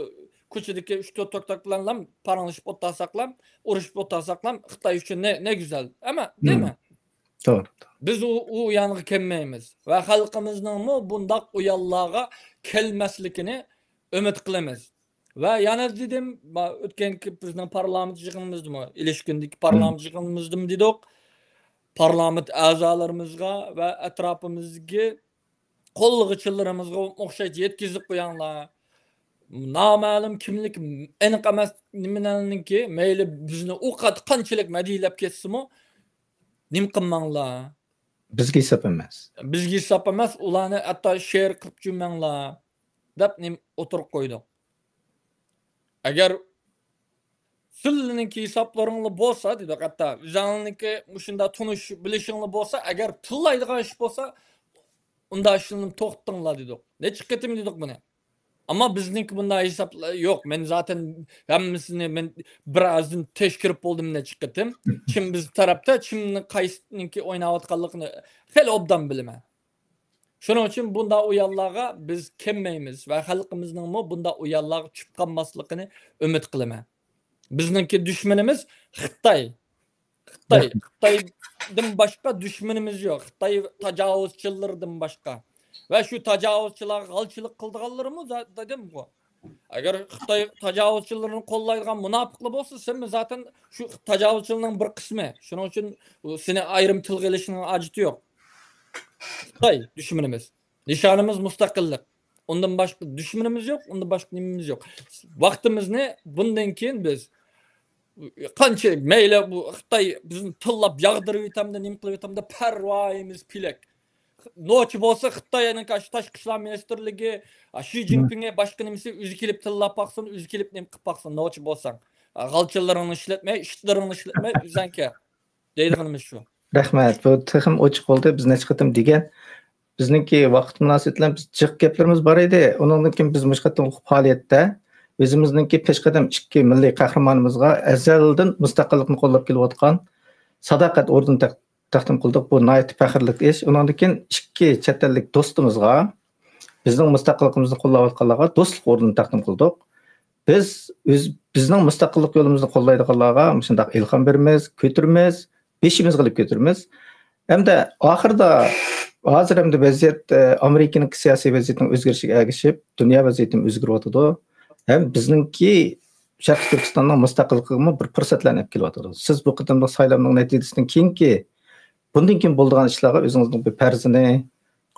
كوچىدىكى ئۈچ تۆت توك توك بىلەنلا پاراڭلىشىپ ئولتۇرساقلا، ئۇرۇشۇپ ئولتۇرساقلا، خىتاي ئۈچۈن نە، نە گۈزەل. ئەمما، دەيمەن. توغرا. بىز ئۇ، ئۇ يانغا كەلمەيمىز. ۋە خەلقىمىزنىڭمۇ بۇنداق ئۇيانلارغا كەلمەسلىكىنى ئۈمىد قىلىمىز. ۋە يەنە دېدىم، ما-، ئۆتكەنكى بىزنىڭ پارلامېنت يىغىنىمىزدىمۇ، ئېلىشكۈندىكى پارلامېنت يىغىنىمىزدىمۇ دېدۇق. پارلامېنت ئەزالىرىمىزغا ۋە ئەتراپىمىزدىكى قوللىغۇچىلىرىمىزغا ئوخشاش يەتكۈزۈپ قويۇڭلار. نامەلۇم كىملىك، ئېنىق ئەمەس نېمىلەرنىڭكى، مەيلى بىزنى ئۇ قات-، قانچىلىك مەدھىيەلەپ كەتسىمۇ، نېمە قىلماڭلار. بىزگە ھېساب ئەمەس. بىزگە ھېساب ئەمەس، ئۇلارنى ھەتتا شېئىر قىلىپ جۈرمەڭلار، دەپ نېمە ئوتتۇرىغا قويدۇق. ئەگەر سىلىنىڭكى ھېسابلىرىڭلار بولسا، دېدۇق، ھەتتا ئۆزۈڭلارنىڭكى مۇشۇنداق تونۇش بىلىشىڭلار بولسا، ئەگەر تىللايدىغان ئىش بولسا، ئۇنداق ئىشلارنى توختىتىڭلار، دېدۇق. نەچچە قېتىم دېدۇق بۇنى. ئەمما بىزنىڭكى بۇنداق ھېسابلار يوق. مەن زاتەن ھەممىسىنى مەن بىر ئازدىن تەكشۈرۈپ بولدۇم نەچچە قېتىم. كىم بىز تەرەپتە، كىمنى قايسىنىڭكى ئويناۋاتقانلىقىنى خېلى ئوبدان بىلىمەن. شۇنىڭ ئۈچۈن بۇنداق ئۇيانلارغا بىز كەلمەيمىز ۋە خەلقىمىزنىڭمۇ بۇنداق ئۇيانلارغا چۈشۈپ قالماسلىقىنى ئۈمىد قىلىمەن. بىزنىڭكى دۈشمىنىمىز خىتاي. خىتاي، خىتايدىن باشقا دۈشمىنىمىز يوق. خىتاي تاجاۋۇزچىلىرىدىن باشقا. ۋە شۇ تاجاۋۇزچىلارغا غالچىلىق قىلىدىغانلىرىمۇ زا-، دېدىمغۇ. ئەگەر خىتاي تاجاۋۇزچىلىرىنى قوللايدىغان مۇناپىقلار بولسا، سەنمۇ زاتەن شۇ تاجاۋۇزچىلارنىڭ بىر قىسمى. شۇنىڭ ئۈچۈن سېنى ئايرىم تىلغا ئېلىشنىڭ ھاجىتى يوق. خىتاي دۈشمىنىمىز. نىشانىمىز مۇستەقىللىق. ئۇندىن باشقا دۈشمىنىمىز يوق، ئۇندىن باشقا نېمىمىز يوق. ۋاقتىمىزنى بۇندىن كېيىن بىز قانچە مەيلى بۇ خىتاي بىزنى تىللاپ ياغدۇرۇۋېتەمدۇ، نېمە قىلىۋېتەمدۇ، پەرۋايىمىز پېلەك. نوچى بولسا خىتاينىڭ ئاشۇ تاشقى ئىشلار مىنىستىرلىكى، شى جىنپىڭى باشقا نېمىسى ئۆزى كېلىپ تىللاپ باقسۇن، ئۆزى كېلىپ نېمە قىلىپ باقسۇن، نوچى بولساڭ. غالچىلىرىڭنى ئىشلەتمەي، ئىتلىرىڭنى ئىشلەتمەي، ئۆزۈڭ كەل. دەيدىغىنىمىز شۇ. رەھمەت. بۇ تېخىمۇ ئوچۇق بولدى. بىز نەچچە قېتىم دېگەن. بىزنىڭكى ۋاقىت مۇناسىۋىتى بىلەن بىز جىق گەپلىرىمىز بار ئىدى. ئۇنىڭدىن كېيىن بىز مۇشۇ قېتىمقى پائالىيەتتە ئۆزىمىزنىڭكى پېشقەدەم ئىككى مىللىي قەھرىمانىمىزغا ئەزەلدىن مۇستەقىللىقنى قوللاپ كېلىۋاتقان ساداقەت ئوردېنى تەق-، تەقدىم قىلدۇق. بۇ ناھايىتى پەخىرلىك ئىش. ئۇنىڭدىن كېيىن ئىككى چەت ئەللىك دوستىمىزغا، بىزنىڭ مۇستەقىللىقىمىزنى قوللاۋاتقانلارغا دوستلۇق ئوردېنى تەقدىم قىلدۇق. بىز ئۆز، بىزنىڭ مۇستەقىللىق يولىمىزنى قوللايدىغانلارغا مۇشۇنداق ئىلھام بېرىمىز، كۆتۈرىمىز، بېشىمىزغا ئېلىپ كۆتۈرىمىز. ھەمدە ئاخىرىدا، ھازىر ئەمدى ۋەزىيەت، ئە، ئامېرىكىنىڭ سىياسىي ۋەزىيىتىنىڭ ئۆزگىرىشىگە ئەگىشىپ، دۇنيا ۋەزىيىتىمۇ ئۆزگىرىۋاتىدۇ. ھەم بىزنىڭكى شەرقىي تۈركىستاننىڭ مۇستەقىللىقىغىمۇ بىر پۇرسەتلەرنى ئېلىپ كېلىۋاتىدۇ. سىز بۇ قېتىملىق سايلامنىڭ نەتىجىسىدىن كېيىنكى، بۇندىن كېيىن بولىدىغان ئىشلارغا ئۆزىڭىزنىڭ بىر پەرىزىنى،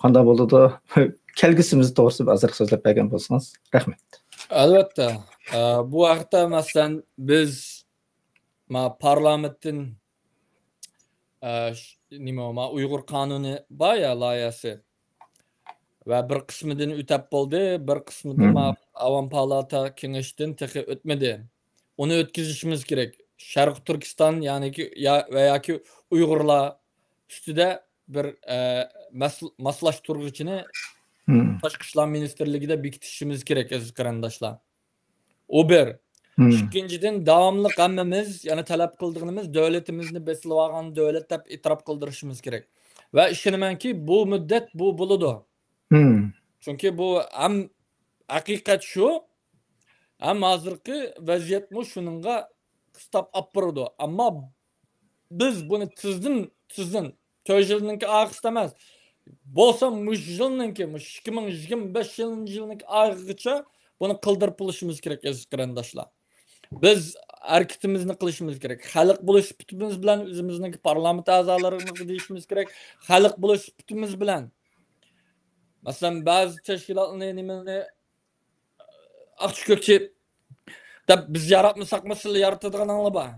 قانداق بولىدۇ؟ كەلگۈسىمىز توغرىسىدا ئازراق سۆزلەپ بەرگەن بولسىڭىز. رەھمەت. ئەلۋەتتە. ئە، بۇ ھەقتە، مەسىلەن، بىز، ما، پارلامېنتتىن، ئە، ش-، نېمە، ما، ئۇيغۇر قانۇنى بار يا، لايىھەسى. ۋە بىر قىسمىدىن ئۆتەپ بولدى، بىر قىسمىدىن مم. ما-، ئاۋام پالاتا كېڭىشىدىن تېخى ئۆتمىدى. ئۇنى ئۆتكۈزۈشىمىز كېرەك. شەرقىي تۈركىستان، يەنىكى، يا-، ۋە ياكى ئۇيغۇرلار ئۈستىدە بىر، ئە، مەس-، ماسلاشتۇرغۇچىنى مم. تاشقى ئىشلار مىنىستىرلىكىدە بېكىتىشىمىز كېرەك، ئەزىز قېرىنداشلار. ئۇ بىر. مم. ئىككىنچىدىن، داۋاملىق ھەممىمىز يەنە تەلەپ قىلىدىغىنىمىز، دۆلىتىمىزنى بېسىۋالغان دۆلەت دەپ ئېتىراپ قىلدۇرۇشىمىز كېرەك. ۋە ئىشىنىمەنكى، بۇ مۇددەت بۇ بولىدۇ. مم. چۈنكى بۇ ھەم ھەقىقەت شۇ، ھەم ھازىرقى ۋەزىيەتمۇ شۇنىڭغا قىستاپ ئاپىرىدۇ. ئەمما بىز بۇنى تېزدىن، تېزدىن، تۆت يىلنىڭكى ئارقىسىدا ئەمەس، بولسا مۇشۇ يىلنىڭكى، مۇشۇ ئىككى مىڭ يىگىرمە بەش يىلىنىڭكى ئاخىرىغىچە بۇنى قىلدۇرۇپ بولۇشىمىز كېرەك، ئەزىز قېرىنداشلار. بىز ھەرىكىتىمىزنى قىلىشىمىز كېرەك. خەلق بولۇش سۈپىتىمىز بىلەن ئۆزىمىزنىڭكى پارلامېنت ئەزالىرىمىزغا دېيىشىمىز كېرەك. خەلق بولۇش سۈپىتىمىز بىلەن، مەسىلەن، بەزى تەشكىلاتنى، نېمىنى، ئاقچى كۆكچى دەپ بىز ياراتمىساقمۇ، سىلەر يارىتىدىغىنىڭلار بار.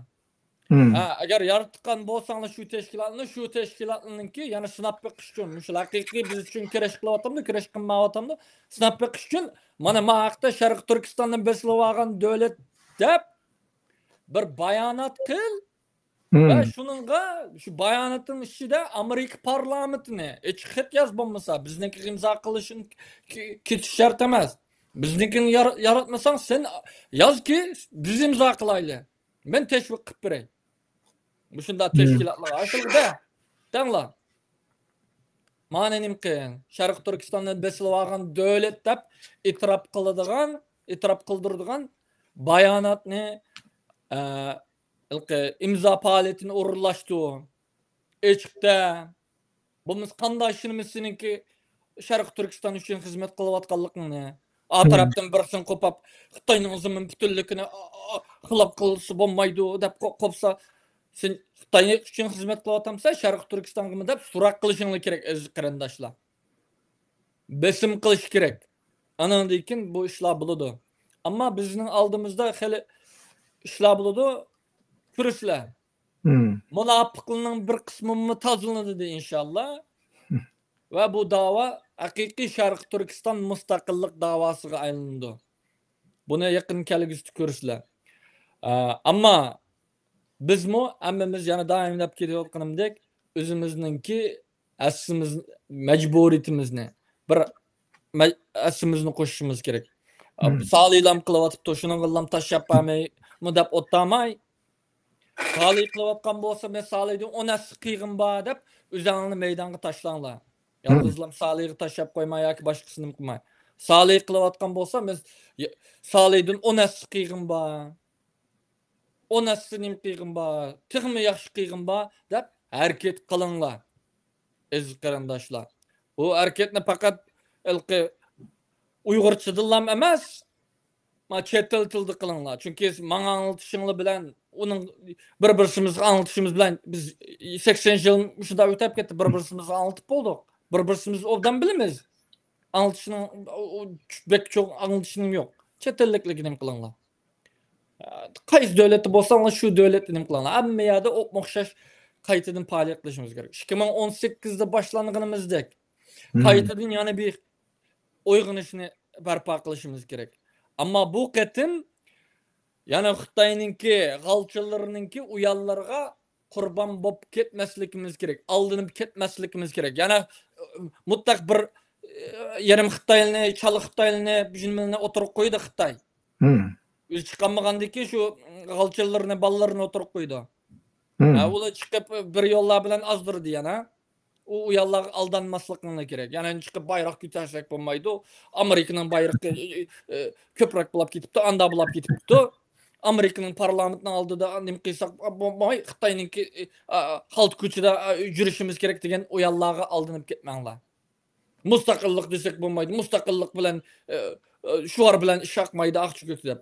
مم. ھە، ئەگەر ياراتقان بولساڭلار شۇ تەشكىلاتنى، شۇ تەشكىلاتنىڭكى يەنە سىناپ بېقىش ئۈچۈن، مۇشۇ ھەقىقىي بىز ئۈچۈن كۈرەش قىلىۋاتامدۇ، كۈرەش قىلمايۋاتامدۇ، سىناپ بېقىش ئۈچۈن، مانا، ما ھەقتە شەرقىي تۈركىستاننى بېسىۋالغان دۆلەت دەپ بىر بايانات قىل. مم. ۋە شۇنىڭغا، شۇ باياناتنىڭ ئىچىدە ئامېرىكا پارلامېنتىنى ئېچىق خەت ياز، بولمىسا بىزنىڭكىگە ئىمزا قىلىشىڭ كېتىش شەرت ئەمەس. بىزنىڭكىنى يار-، ياراتمىساڭ، سەن يازكى، بىز ئىمزا قىلايلى. مەن تەشۋىق قىلىپ بېرەي. مۇشۇنداق مم. تەشكىلاتلارغا ئاشۇلغۇدە. دەڭلار. مانا نېمە قىل، شەرقىي تۈركىستاننى بېسىۋالغان دۆلەت دەپ ئېتىراپ قىلىدىغان، ئېتىراپ قىلدۇرىدىغان باياناتنى، ئە، ھېلىقى ئىمزا پائالىيىتىنى ئورۇنلاشتۇر. ئېچىقتا. بولمىسا قانداق ئىشىنىمىز سېنىڭكى شەرقىي تۈركىستان ئۈچۈن خىزمەت قىلىۋاتقانلىقىڭنى؟ ئا مم. تەرەپتىن بىرسىنى قوپاپ، خىتاينىڭ زېمىن پۈتۈنلۈكىنى، ئا، ئا، خىلاپ قىلسا بولمايدۇ دەپ قو-، قوپسا، سەن خىتاي ئۈچۈن خىزمەت قىلىۋاتامسەن، شەرقىي تۈركىستانغىمۇ دەپ سوراق قىلىشىڭلار كېرەك، ئەزىز قېرىنداشلار. بېسىم قىلىش كېرەك. ئانىڭدىن كېيىن بۇ ئىشلار بولىدۇ. ئەمما بىزنىڭ ئالدىمىزدا خېلى ئىشلار بولىدۇ. كۆرۈشلەر. مم. مۇناپىقلارنىڭ بىر قىسمىمۇ تازىلىنىدۇ، ئىنشاللا. ۋە بۇ داۋا ھەقىقىي شەرقىي تۈركىستان مۇستەقىللىق داۋاسىغا ئايلىنىدۇ. بۇنى يېقىن كەلگۈسىدە كۆرۈشلەر. ئە، ئەمما بىزمۇ ھەممىمىز يەنە دائىم دەپ كېلىۋاتقىنىمدەك، ئۆزىمىزنىڭكى ھەسسىمىز، مەجبۇرىيىتىمىزنى، بىر مە-، ھەسسىمىزنى قوشۇشىمىز كېرەك. مم. سالىلام قىلىۋاتىپتۇ، شۇنىڭغىلام تاشلاپ بارمايمۇ دەپ ئولتۇرماي، سالى قىلىۋاتقان بولسا، مەن سالىدىن ئون ھەسسە قىلغىنىم بار دەپ، ئۆزۈڭلارنى مەيدانغا تاشلاڭلار. مم. يالغۇزلام سالىغا تاشلاپ قويماي ياكى باشقىسىنى قىلماي. سالى قىلىۋاتقان بولسا، مەن ي-، سالىدىن ئون ھەسسە قىلغىنىم بار. ئون ھەسسە نېمە قىلغىنىم بار، تېخىمۇ ياخشى قىلغىنىم بار دەپ ھەرىكەت قىلىڭلار، ئەزىز قېرىنداشلار. بۇ ھەرىكەتنى پەقەت ھېلىقى ئۇيغۇرچىدىنلام ئەمەس، ما چەت ئەل تىلىدا قىلىڭلار. چۈنكى ماڭا ئاڭلىتىشىڭلار بىلەن، ئۇنىڭ بىر-بىرسىمىزگە ئاڭلىتىشىمىز بىلەن، بىز سەكسەن يىل مۇشۇنداق ئۆتۈپ كەتتى، بىر-بىرسىمىزگە ئاڭلىتىپ بولدۇق. بىر-بىرسىمىزنى ئوبدان بىلىمىز. ئاڭلىتىشنىڭ، ئۇ، ئۇ، بەك چوڭ ئاڭلىتىشنىڭ يوق. چەت ئەللىكلەرگە نېمە قىلىڭلار. قايسى دۆلەتتە بولساڭلار، شۇ دۆلەتتە نېمە قىلىڭلار. ھەممە يەردە ئوپمۇ ئوخشاش قايتىدىن پائالىيەت قىلىشىمىز كېرەك. ئىككى مىڭ ئون سەككىزدە باشلانغىنىمىزدەك، مم. قايتىدىن يەنە بىر ئويغىنىشنى بەرپا قىلىشىمىز كېرەك. ئەمما بۇ قېتىم يەنە خىتاينىڭكى غالچىلىرىنىڭكى ئۇيانلىرىغا قۇربان بولۇپ كەتمەسلىكىمىز كېرەك، ئالدىنىپ كەتمەسلىكىمىز كېرەك. يەنە، ئى، مۇتلەق بىر، ئى، يېرىم خىتايلىنى، چالا خىتايلىنى، بىژىمىلىنى ئوتتۇرىغا قويدى خىتاي. مم. ئۆزى چىقالمىغاندىن كېيىن شۇ، ئى، غالچىلىرىنى، بالىلىرىنى ئوتتۇرىغا قويدى. مم. ھە، ئۇلار چىقىپ بىر يوللار بىلەن ئازدۇردى يەنە. ئۇ، ئۇ يانلارغا ئالدانماسلىقىڭلار كېرەك. يەنە چىقىپ بايراق كۆتەرسەك بولمايدۇ. ئامېرىكىنىڭ بايرىقى، ئى، ئى، كۆپرەك بولاپ كېتىپتۇ، ئاندا بولاپ كېتىپتۇ. ئامېرىكىنىڭ پارلامېنتىنىڭ ئالدىدا نېمە قىلساق بولماي، خىتاينىڭكى، ئى، ئا، خالتا كوچىدا، ئا، يۈرۈشىمىز كېرەك دېگەن ئۇ يانلارغا ئالدىنىپ كەتمەڭلار. مۇستەقىللىق دېسەك بولمايدۇ، مۇستەقىللىق بىلەن، ئە، ئە، شوئار بىلەن ئىش ئاقمايدۇ، ئاقچى كۆتى دەپ.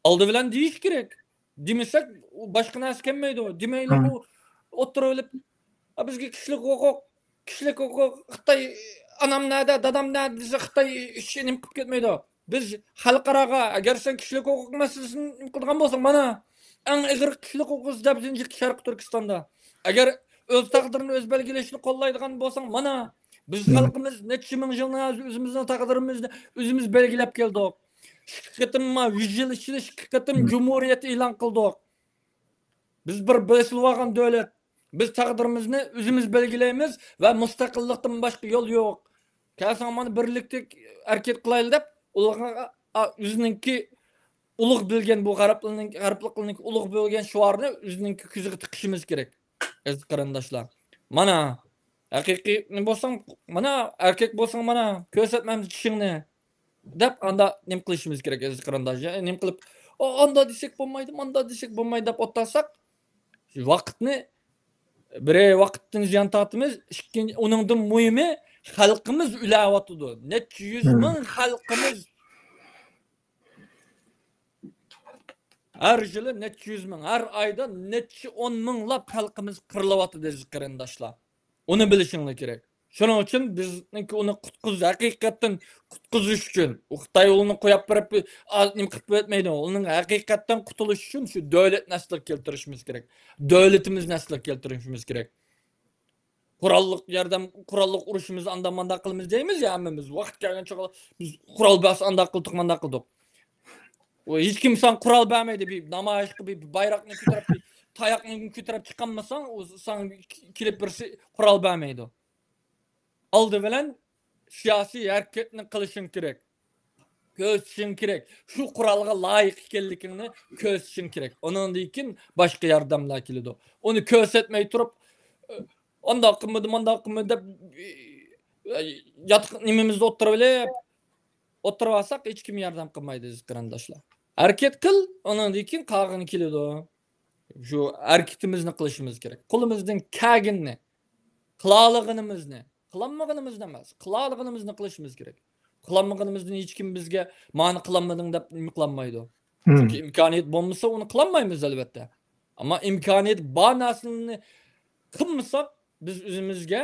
ئالدى بىلەن دېيىش كېرەك. دېمىسەك، باشقا نەرسە كەلمەيدۇ. دېمەيلا مم. ئۇ ئوتتۇرىغا ئېلىپ، «ئا، بىزگە كىشىلىك ھوقۇق، كىشىلىك ھوقۇق، خىتاي، ئانام نەدە، دادام نەدە؟» دېسە، خىتاي ئىش نېمە قىلىپ كەتمەيدۇ. بىز خەلقئاراغا، ئەگەر سەن كىشىلىك ھوقۇق مەسىلىسىنى نېمە قىلىدىغان بولساڭ، مانا، ئەڭ ئېغىر كىشىلىك ھوقۇق ئىزدەپ زىنجىرلىق شەرقىي تۈركىستاندا. ئەگەر ئۆز تەقدىرىنى ئۆزى بەلگىلەشنى قوللايدىغان بولساڭ، مانا، بىز خەلقىمىز نەچچە مىڭ يىلنى ئۆزىمىزنىڭ تەقدىرىمىزنى ئۆزىمىز بەلگىلەپ كەلدۇق. ئىككى قېتىم، يۈز يىل ئىچىدە ئىككى قېتىم جۇمھۇرىيەت ئېلان قىلدۇق. بىز بىر بېسىلىۋالغان دۆلەت. بىز تەقدىرىمىزنى ئۆزىمىز بەلگىلەيمىز ۋە مۇستەقىللىقتىن باشقا يول يوق. كەلسەڭ مانا بىرلىكتە ھەرىكەت قىلايلى دەپ، ئۇلارغا ئۆزىنىڭكى ئۇلۇغ بىلگەن بۇ غەربلىكلەرنىڭ، غەربلىكلەرنىڭ ئۇلۇغ بىلگەن شوئارىنى ئۆزىنىڭكى كۆزىگە تىقىشىمىز كېرەك، ئەزىز قېرىنداشلار. مانا، ھەقىقىي بولساڭ، مانا، ئەركەك بولساڭ، مانا، كۆرسەتمەمدە چىشىڭنى، دەپ ئاندا نېمە قىلىشىمىز كېرەك، ئەزىز قېرىنداش؟ يا، نېمە قىلىپ، ئا، ئاندا دېسەك بولمايدۇ، ماندا دېسەك بولمايدۇ دەپ ئولتۇرساق، ۋاقىتنى، بىرى ۋاقىتتىن زىيان تارتىمىز، ئىككىنچى، ئۇنىڭدىن مۇھىمى، خەلقىمىز ئۆلۈۋاتىدۇ. نەچچە يۈز مىڭ خەلقىمىز ھەر يىلى نەچچە يۈز مىڭ، ھەر ئايدا نەچچە ئون مىڭلاپ خەلقىمىز قىرىلىۋاتىدۇ، ئەزىز قېرىنداشلار. ئۇنى بىلىشىڭلار كېرەك. شۇنىڭ ئۈچۈن بىزنىڭكى ئۇنى قۇتقۇز-، ھەقىقەتتىن قۇتقۇزۇش ئۈچۈن، ئۇ خىتاي ئۇنى قويۇپ بېرىپ، ئا، نېمە قىلىپ ئۆتمەيدۇ. ئۇنىڭ ھەقىقەتتىن قۇتۇلۇش ئۈچۈن شۇ دۆلەتنى ئەسلىگە كەلتۈرۈشىمىز كېرەك. دۆلىتىمىزنى ئەسلىگە كەلتۈرۈشىمىز كېرەك. قوراللىق ياردەم، قوراللىق ئۇرۇشىمىز، ئانداق مانداق قىلىمىز دەيمىز يا ھەممىمىز. ۋاقىت كەلگەن چاغدا بىز قورال بەس، ئانداق قىلدۇق، مانداق قىلدۇق. ئۇ ھېچكىم ساڭا قورال بەرمەيدۇ. بىر نامايىشقا بىر بايراقنى كۆتۈرۈپ، بىر تاياقنى كۆتۈرۈپ چىقالمىساڭ، ئۇ ساڭا كېلىپ بىرسى قورال بەرمەيدۇ. ئالدى بىلەن سىياسىي ھەرىكەتنى قىلىشىڭ كېرەك. كۆرسىتىشىڭ كېرەك. شۇ قورالغا لايىق ئىكەنلىكىڭنى كۆرسىتىشىڭ كېرەك. ئۇنىڭدىن كېيىن باشقا ياردەملەر كېلىدۇ. ئۇنى كۆرسەتمەي تۇرۇپ، ئانداق قىلمىدى، مانداق قىلمىدى دەپ، ياتىق نېمىمىزنى ئوتتۇرىغا ئېلىپ، ئوتتۇرىغا ئالساق، ھېچكىم ياردەم قىلمايدۇ، ئەزىز قېرىنداشلار. ھەرىكەت قىل، ئۇنىڭدىن كېيىن قالغىنى كېلىدۇ. شۇ ھەرىكىتىمىزنى قىلىشىمىز كېرەك. قولىمىزدىن كەلگىنىنى، قىلالىغىنىمىزنى، قىلالمىغىنىمىزنى ئەمەس، قىلالىغىنىمىزنى قىلىشىمىز كېرەك. قىلالمىغىنىمىزدىن ھېچكىم بىزگە مانا قىلالمىدىڭ دەپ نېمە قىلالمايدۇ. چۈنكى ئىمكانىيەت بولمىسا ئۇنى قىلالمايمىز ئەلۋەتتە. ئەمما ئىمكانىيەت بار نەرسىنى قىلمىساق، بىز ئۆزىمىزگە،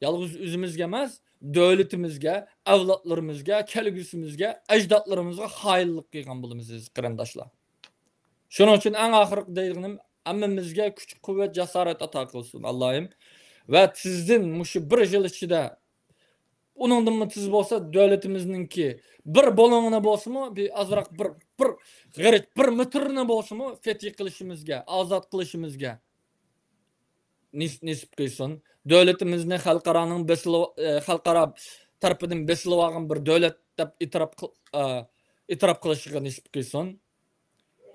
يالغۇز ئۆزىمىزگە ئەمەس، دۆلىتىمىزگە، ئەۋلادلىرىمىزگە، كەلگۈسىمىزگە، ئەجدادلىرىمىزغا خائىنلىق قىلغان بولىمىز، ئەزىز قېرىنداشلار. شۇنىڭ ئۈچۈن ئەڭ ئاخىرقى دەيدىغىنىم، ھەممىمىزگە كۈچ، قۇۋۋەت، جاسارەت ئاتا قىلسۇن ئاللاھىم. ۋە تېزدىن مۇشۇ بىر يىل ئىچىدە، ئۇنىڭدىنمۇ تېز بولسا دۆلىتىمىزنىڭكى بىر بۇلۇڭىنى بولسىمۇ، بىر ئازراق بىر، بىر غېرىچ، بىر مېتىرنى بولسىمۇ فەتھى قىلىشىمىزگە، ئازاد قىلىشىمىزگە نېس-، نېسىپ قىلسۇن. دۆلىتىمىزنى خەلقئارانىڭ بېسىلى-، ئە، خەلقئارا تەرىپىدىن بېسىلىۋالغان بىر دۆلەت دەپ ئېتىراپ قىل-، ئە، ئېتىراپ قىلىشىغا نېسىپ قىلسۇن.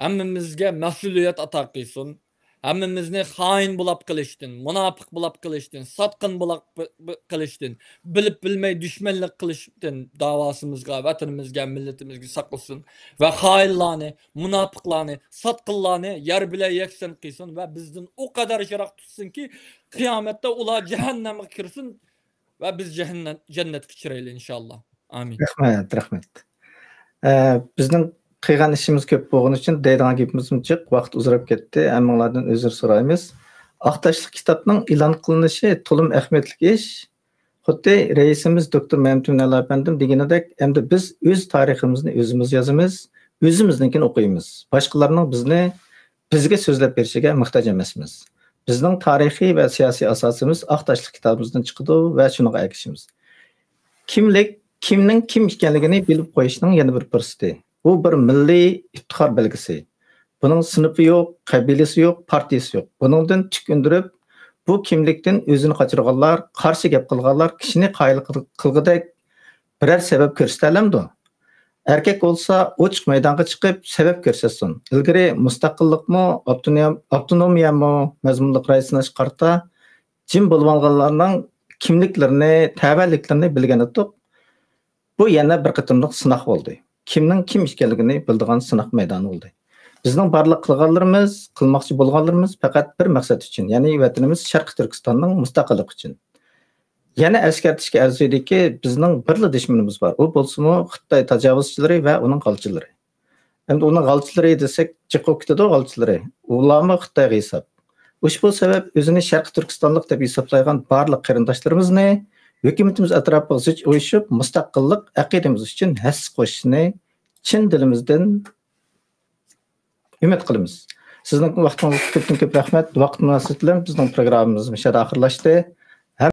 ھەممىمىزگە مەسئۇلىيەت ئاتا قىلسۇن. ھەممىمىزنى خائىن بولاپ قېلىشتىن، مۇناپىق بولاپ قېلىشتىن، ساتقىن بولاپ ب-، ب-، قېلىشتىن، بىلىپ بىلمەي دۈشمەنلىك قىلىشتىن داۋاسىمىزغا، ۋەتىنىمىزگە، مىللىتىمىزگە ساقلىسۇن. ۋە خائىنلارنى، مۇناپىقلارنى، ساتقىنلارنى يەر بىلەن يەكسان قىلسۇن ۋە بىزدىن ئۇ قەدەر يىراق تۇتسۇنكى، قىيامەتتە ئۇلار جەھەننەمگە كىرسۇن ۋە بىز جەھەننەم-، جەننەتكە كىرەيلى، ئىنشاللا. ئامىن. رەھمەت، رەھمەت. ئە، بىزنىڭ قىلغان ئىشىمىز كۆپ بولغىنى ئۈچۈن دەيدىغان گېپىمىزمۇ جىق، ۋاقىت ئۇزىراپ كەتتى. ھەممىڭلاردىن ئۆزۈر سورايمىز. ئاق تاشلىق كىتابنىڭ ئېلان قىلىنىشى تولىمۇ ئەھمىيەتلىك ئىش. خۇددى رەئىسىمىز دوكتور مەمتىمىن ئەلا ئەپەندىم دېگىنىدەك، ئەمدى بىز ئۆز تارىخىمىزنى ئۆزىمىز يازىمىز، ئۆزىمىزنىڭكىنى ئوقۇيمىز. باشقىلارنىڭ بىزنى، بىزگە سۆزلەپ بېرىشىگە موھتاج ئەمەسمىز. بىزنىڭ تارىخىي ۋە سىياسىي ئاساسىمىز ئاق تاشلىق كىتابىمىزدىن چىقىدۇ ۋە شۇنىڭغا ئەگىشىمىز. كىملىك، كىمنىڭ كىم ئىكەنلىكىنى بىلىپ قويۇشنىڭ يەنە بىر پۇرسىتى. بۇ بىر مىللىي ئىپتىخار بەلگىسى. بۇنىڭ سىنىپى يوق، قەبىلىسى يوق، پارتىيىسى يوق. بۇنىڭدىن تۈك ئۈندۈرۈپ، بۇ كىملىكتىن ئۆزىنى قاچۇرغانلار، قارشى گەپ قىلغانلار كىشىنى قايىل قىل-، قىلغۇدەك بىرەر سەۋەب كۆرسىتەلەمدۇ؟ ئەركەك بولسا ئوچۇق مەيدانغا چىقىپ سەۋەب كۆرسەتسۇن. ئىلگىرى مۇستەقىللىقمۇ، ئاپتونوم-، ئاپتونومىيەمۇ مەزمۇنلۇق راي سىناشقا قارىتا جىم بولۇۋالغانلارنىڭ كىملىكلىرىنى، تەۋەلىكلىرىنى بىلگەن ئىدۇق. بۇ يەنە بىر قېتىملىق سىناق بولدى. كىمنىڭ كىم ئىكەنلىكىنى بىلىدىغان سىناق مەيدانى بولدى. بىزنىڭ بارلىق قىلغانلىرىمىز، قىلماقچى بولغانلىرىمىز پەقەت بىر مەقسەت ئۈچۈن، يەنى ۋەتىنىمىز شەرقىي تۈركىستاننىڭ مۇستەقىللىقى ئۈچۈن. يەنە ئەسكەرتىشكە ئەرزىيدۇكى، بىزنىڭ بىرلا دۈشمىنىمىز بار. ئۇ بولسىمۇ خىتاي تاجاۋۇزچىلىرى ۋە ئۇنىڭ غالچىلىرى. ئەمدى ئۇنىڭ غالچىلىرى دېسەك، جىق بولۇپ كېتىدۇ، غالچىلىرى. ئۇلارمۇ خىتايغا ھېساب. ئۇشبۇ سەۋەب ئۆزىنى شەرقىي تۈركىستانلىق دەپ ھېسابلايدىغان بارلىق قېرىنداشلىرىمىزنى ھۆكۈمىتىمىز ئەتراپىغا زىچ ئۇيۇشۇپ، مۇستەقىللىق ئەقىدىمىز ئۈچۈن ھەسسە قوشۇشىنى چىن دىلىمىزدىن ئۈمىد قىلىمىز. سىزنىڭ ۋاقتىڭىزغا كۆپتىن كۆپ رەھمەت. ۋاقىت مۇناسىۋىتى بىلەن بىزنىڭ پروگراممىمىز مۇشۇ يەردە ئاخىرلاشتى.